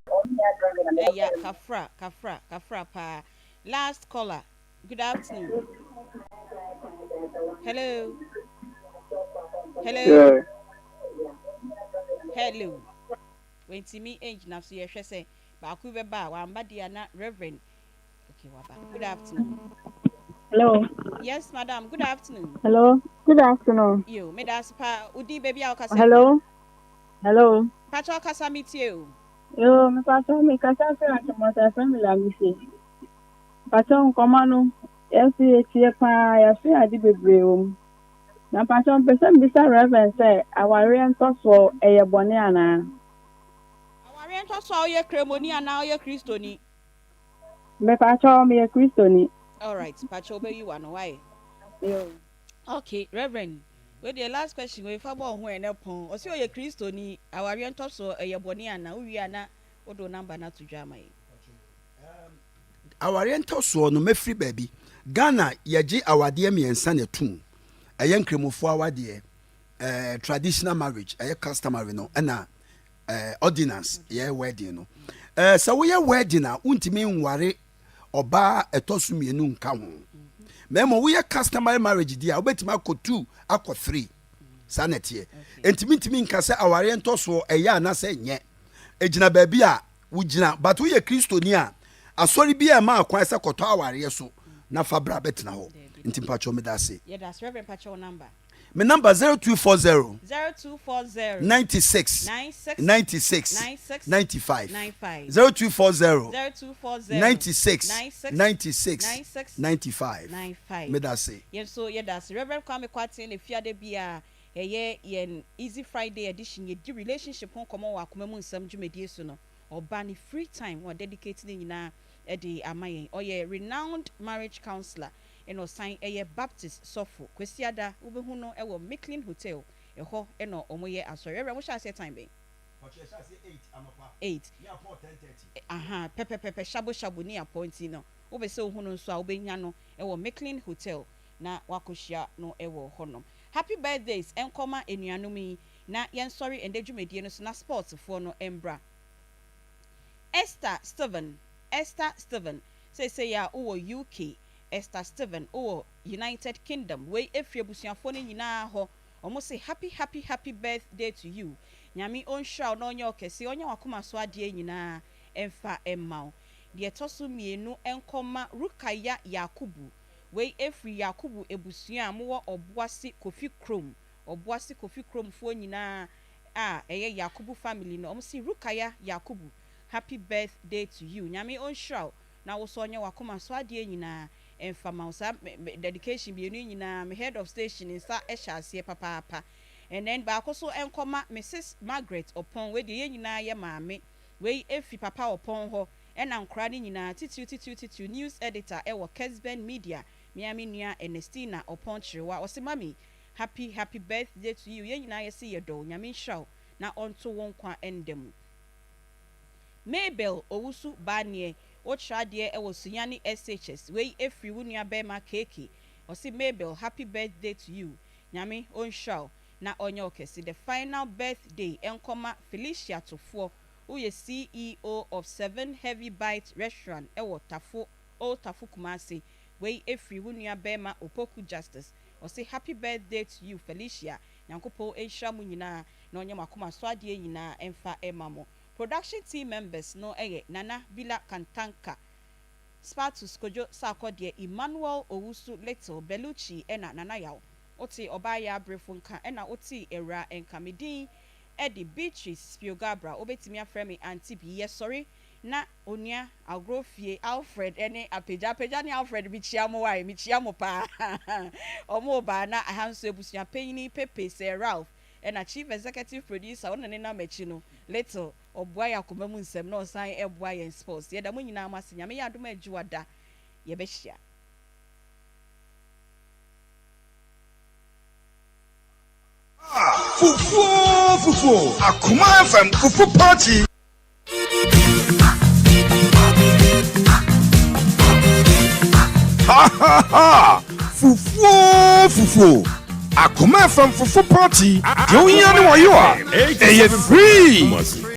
Ɛya kafra kafra kafra paa last caller good afternoon hello hello Yeah. hello wantumi ngyina so yɛhwɛ sɛ baako bɛba a wamba deɛ a na reverend Okay, waba. Good afternoon. Hello. Yes, madam. Good afternoon. Hello. Good afternoon. Yo, me da pa udi baby a okasa. Hello. Hello. Pacho okasa mi tie o. Yo, me pacho me kasa fɛ atumata fɛ mi la mi se. Pacho nkɔmɔ no yɛsi etie paa yɛsua ade bebree wɔ mu. Na pacho mpɛ sɛ mbisa Reverend sɛ awareɛ ntɔsoɔ ɛyɛ bɔne anaa? Awareɛ ntɔsoɔ a woyɛ kremoni anaa woyɛ kristoni? Mepakyɛw meyɛ Kristoni. Alright, pakyɛw wobɛyi w'ano why? Yo. Okay, Reverend, wei deɛ last question wei fa bɔ wo ho ɛnɛ pɔn. Ɔse ɔyɛ Kristoni, awareɛ ntɔsoɔ ɛyɛ bɔne anaa? Wowie a na wode wo number no ato dwa ama yɛn. Awareɛ ntɔsoɔ no mɛfiri baabi. Ghana yɛgye awadeɛ mmiɛnsa na ɛtum. Ɛyɛ nkramofoɔ awadeɛ, eh, traditional marriage, ɛyɛ customary no, ɛna eh, ordinance yɛ wedding no eh, sɛ woyɛ wedding a wontumi nware ɔbaa ɛtɔ so mmienu nka ho na mmom woyɛ customary marriage di a wobɛtumi akɔ two akɔ three saa na ɛteɛ ntumi ntumi nka sɛ awareɛ ntɔsoɔ ɛyɛ anaasɛ nyɛ ɛgyina baabi a wogyina but woyɛ kristoni a asɔre bi a ɛma akwan sɛ kɔtɔ awareɛ so na fa bra bɛtena hɔ nti mpakyɛw meda ase. Yɛda ase Reverend pakyɛw number. Me number 0240. 0240. 96. 96. 96. 96. 95. 95. 0240. 0240. 96. 96. 96. 96. 95. 95. Meda ase. Yɛn nso yɛda ase. Reverend Kwame Kwarteng na Efiada biara ɛyɛ yɛn Easy Friday edition yɛdi relationship ho nkɔmmɔ wɔ Akoma Mu Nsɛm dwumadie so no. Ɔba ne free time wa dedicate ne nyinaa de ama yɛn. Ɔyɛ renowned marriage counsellor ɛna ɔsan yɛ Baptist sɔfo. Kwasiada wobɛhu no wɔ Micklin Hotel, ɛhɔ na wɔyɛ asɔre. Reverend, wohyɛ aseɛ time bɛn? Mpakyɛ yɛhyɛ aseɛ eight anɔpa. Eight. Ne apɔw 10:30. Ahaa, pɛpɛpɛpɛ, shabo shabo ne apɔw nti no, wopɛ sɛ wohu no nso a, wobɛnya no wɔ Micklin Hotel na woakɔhyia no wɔ hɔnom. Happy birthdays nkɔma anuanom yi na yɛnsɔre ɛndɛ dwumadie no so na sports foɔ no mbra. Esther Stephen, Esther Stephen, seesei a wowɔ UK, Esther Stephen wowɔ United Kingdom, wei ɛfiri abusuafoɔ no nyinaa hɔ, wɔn se happy happy happy birthday to you, Nyame ɔnhyira wo na ɔnyɛ wo kɛse, ɔnyɛ w'akoma so adeɛ nyinaa mfa mma wo. Deɛ ɛtɔ so mmienu nkɔma Rukaya Yakubu, wei ɛfiri Yakubu abusua a mowɔ Ɔboase Kofi Krom, Ɔboase Kofi Krom foɔ nyinaa a ɛyɛ Yakubu family no, wɔn se Rukaya Yakubu happy birthday to you, Nyame ɔnhyira wo na wo so ɔnyɛ w'akoma so adeɛ nyinaa mfa ma wo. Saa dedication mmienu yi nyinaa me head of station nsa hyɛ aseɛ papaapa. And then baako so nkɔma Misis Margaret Ɔpɔn, wei deɛ yɛn nyinaa yɛ maame, wei ɛfiri Papa Ɔpɔn hɔ ɛna nkoraa no nyinaa titiriw titiriw titiriw news editor ɛwɔ Kesben Media, me ara me nua Ernestina Ɔpɔn Kyerewa, ɔse mummy happy happy birthday to you, yɛn nyinaa yɛse yɛdɔ wo, Nyame nhyira wo na ɔnto wo nkwa nda mu. Mabel Owusu Barnieh, wo kyerɛ adeɛ wɔ Sunyani SHS, wei ɛfiri wo nua bɛɛma KK, ɔse Mabel happy birthday to you, Nyame ɔnhyira wo na ɔnyɛ wo kɛse, the final birthday nkɔma Felicia Tofoɔ, woyɛ CEO of Seven Heavy Bite Restaurant wɔ Tafo, Old Tafo Kumasi, wei ɛfiri wo nua bɛɛma Opoku Justice, ɔse happy birthday to you Felicia, Nyankopɔn nhyira mo nyinaa na ɔnyɛ mo akoma so adeɛ nyinaa mfa mma mo. Production team members no yɛ Nana Bila Kantanka, Spatus Kojo Sarkodie, Emmanuel Owusu Little, Bellucci ɛna Nana Yaw. Wotee Ɔbaa Yaa Brefo nka ɛna wotee Awuraa nka. Me din de Beatrice Spio-Garbrah, wobɛtumi afrɛ me Auntie Bee. Yɛsɔre na Onua Agorɔfie, Alfred ne Apagya. Apagya ne Alfred mekyia mo wae, mekyia mo paa. Wɔn reba na aha nso abusua panyini Pepe, Sir Ralph ɛna Chief Executive Producer ɔno na ne nam akyi no, Little, ɔboa yɛn akoma mu nsɛm na ɔsan boa yɛn sports. Yɛda mo nyinaa mo ase. Nyame yɛ adom a Adwuada yɛbɛhyia. Fufuo fufuo Akoma FM fufu party. Ha ha ha! Fufuo fufuo. Akoma FM fufu party, deɛ wohia ne wɔyo a, ɛyɛ free.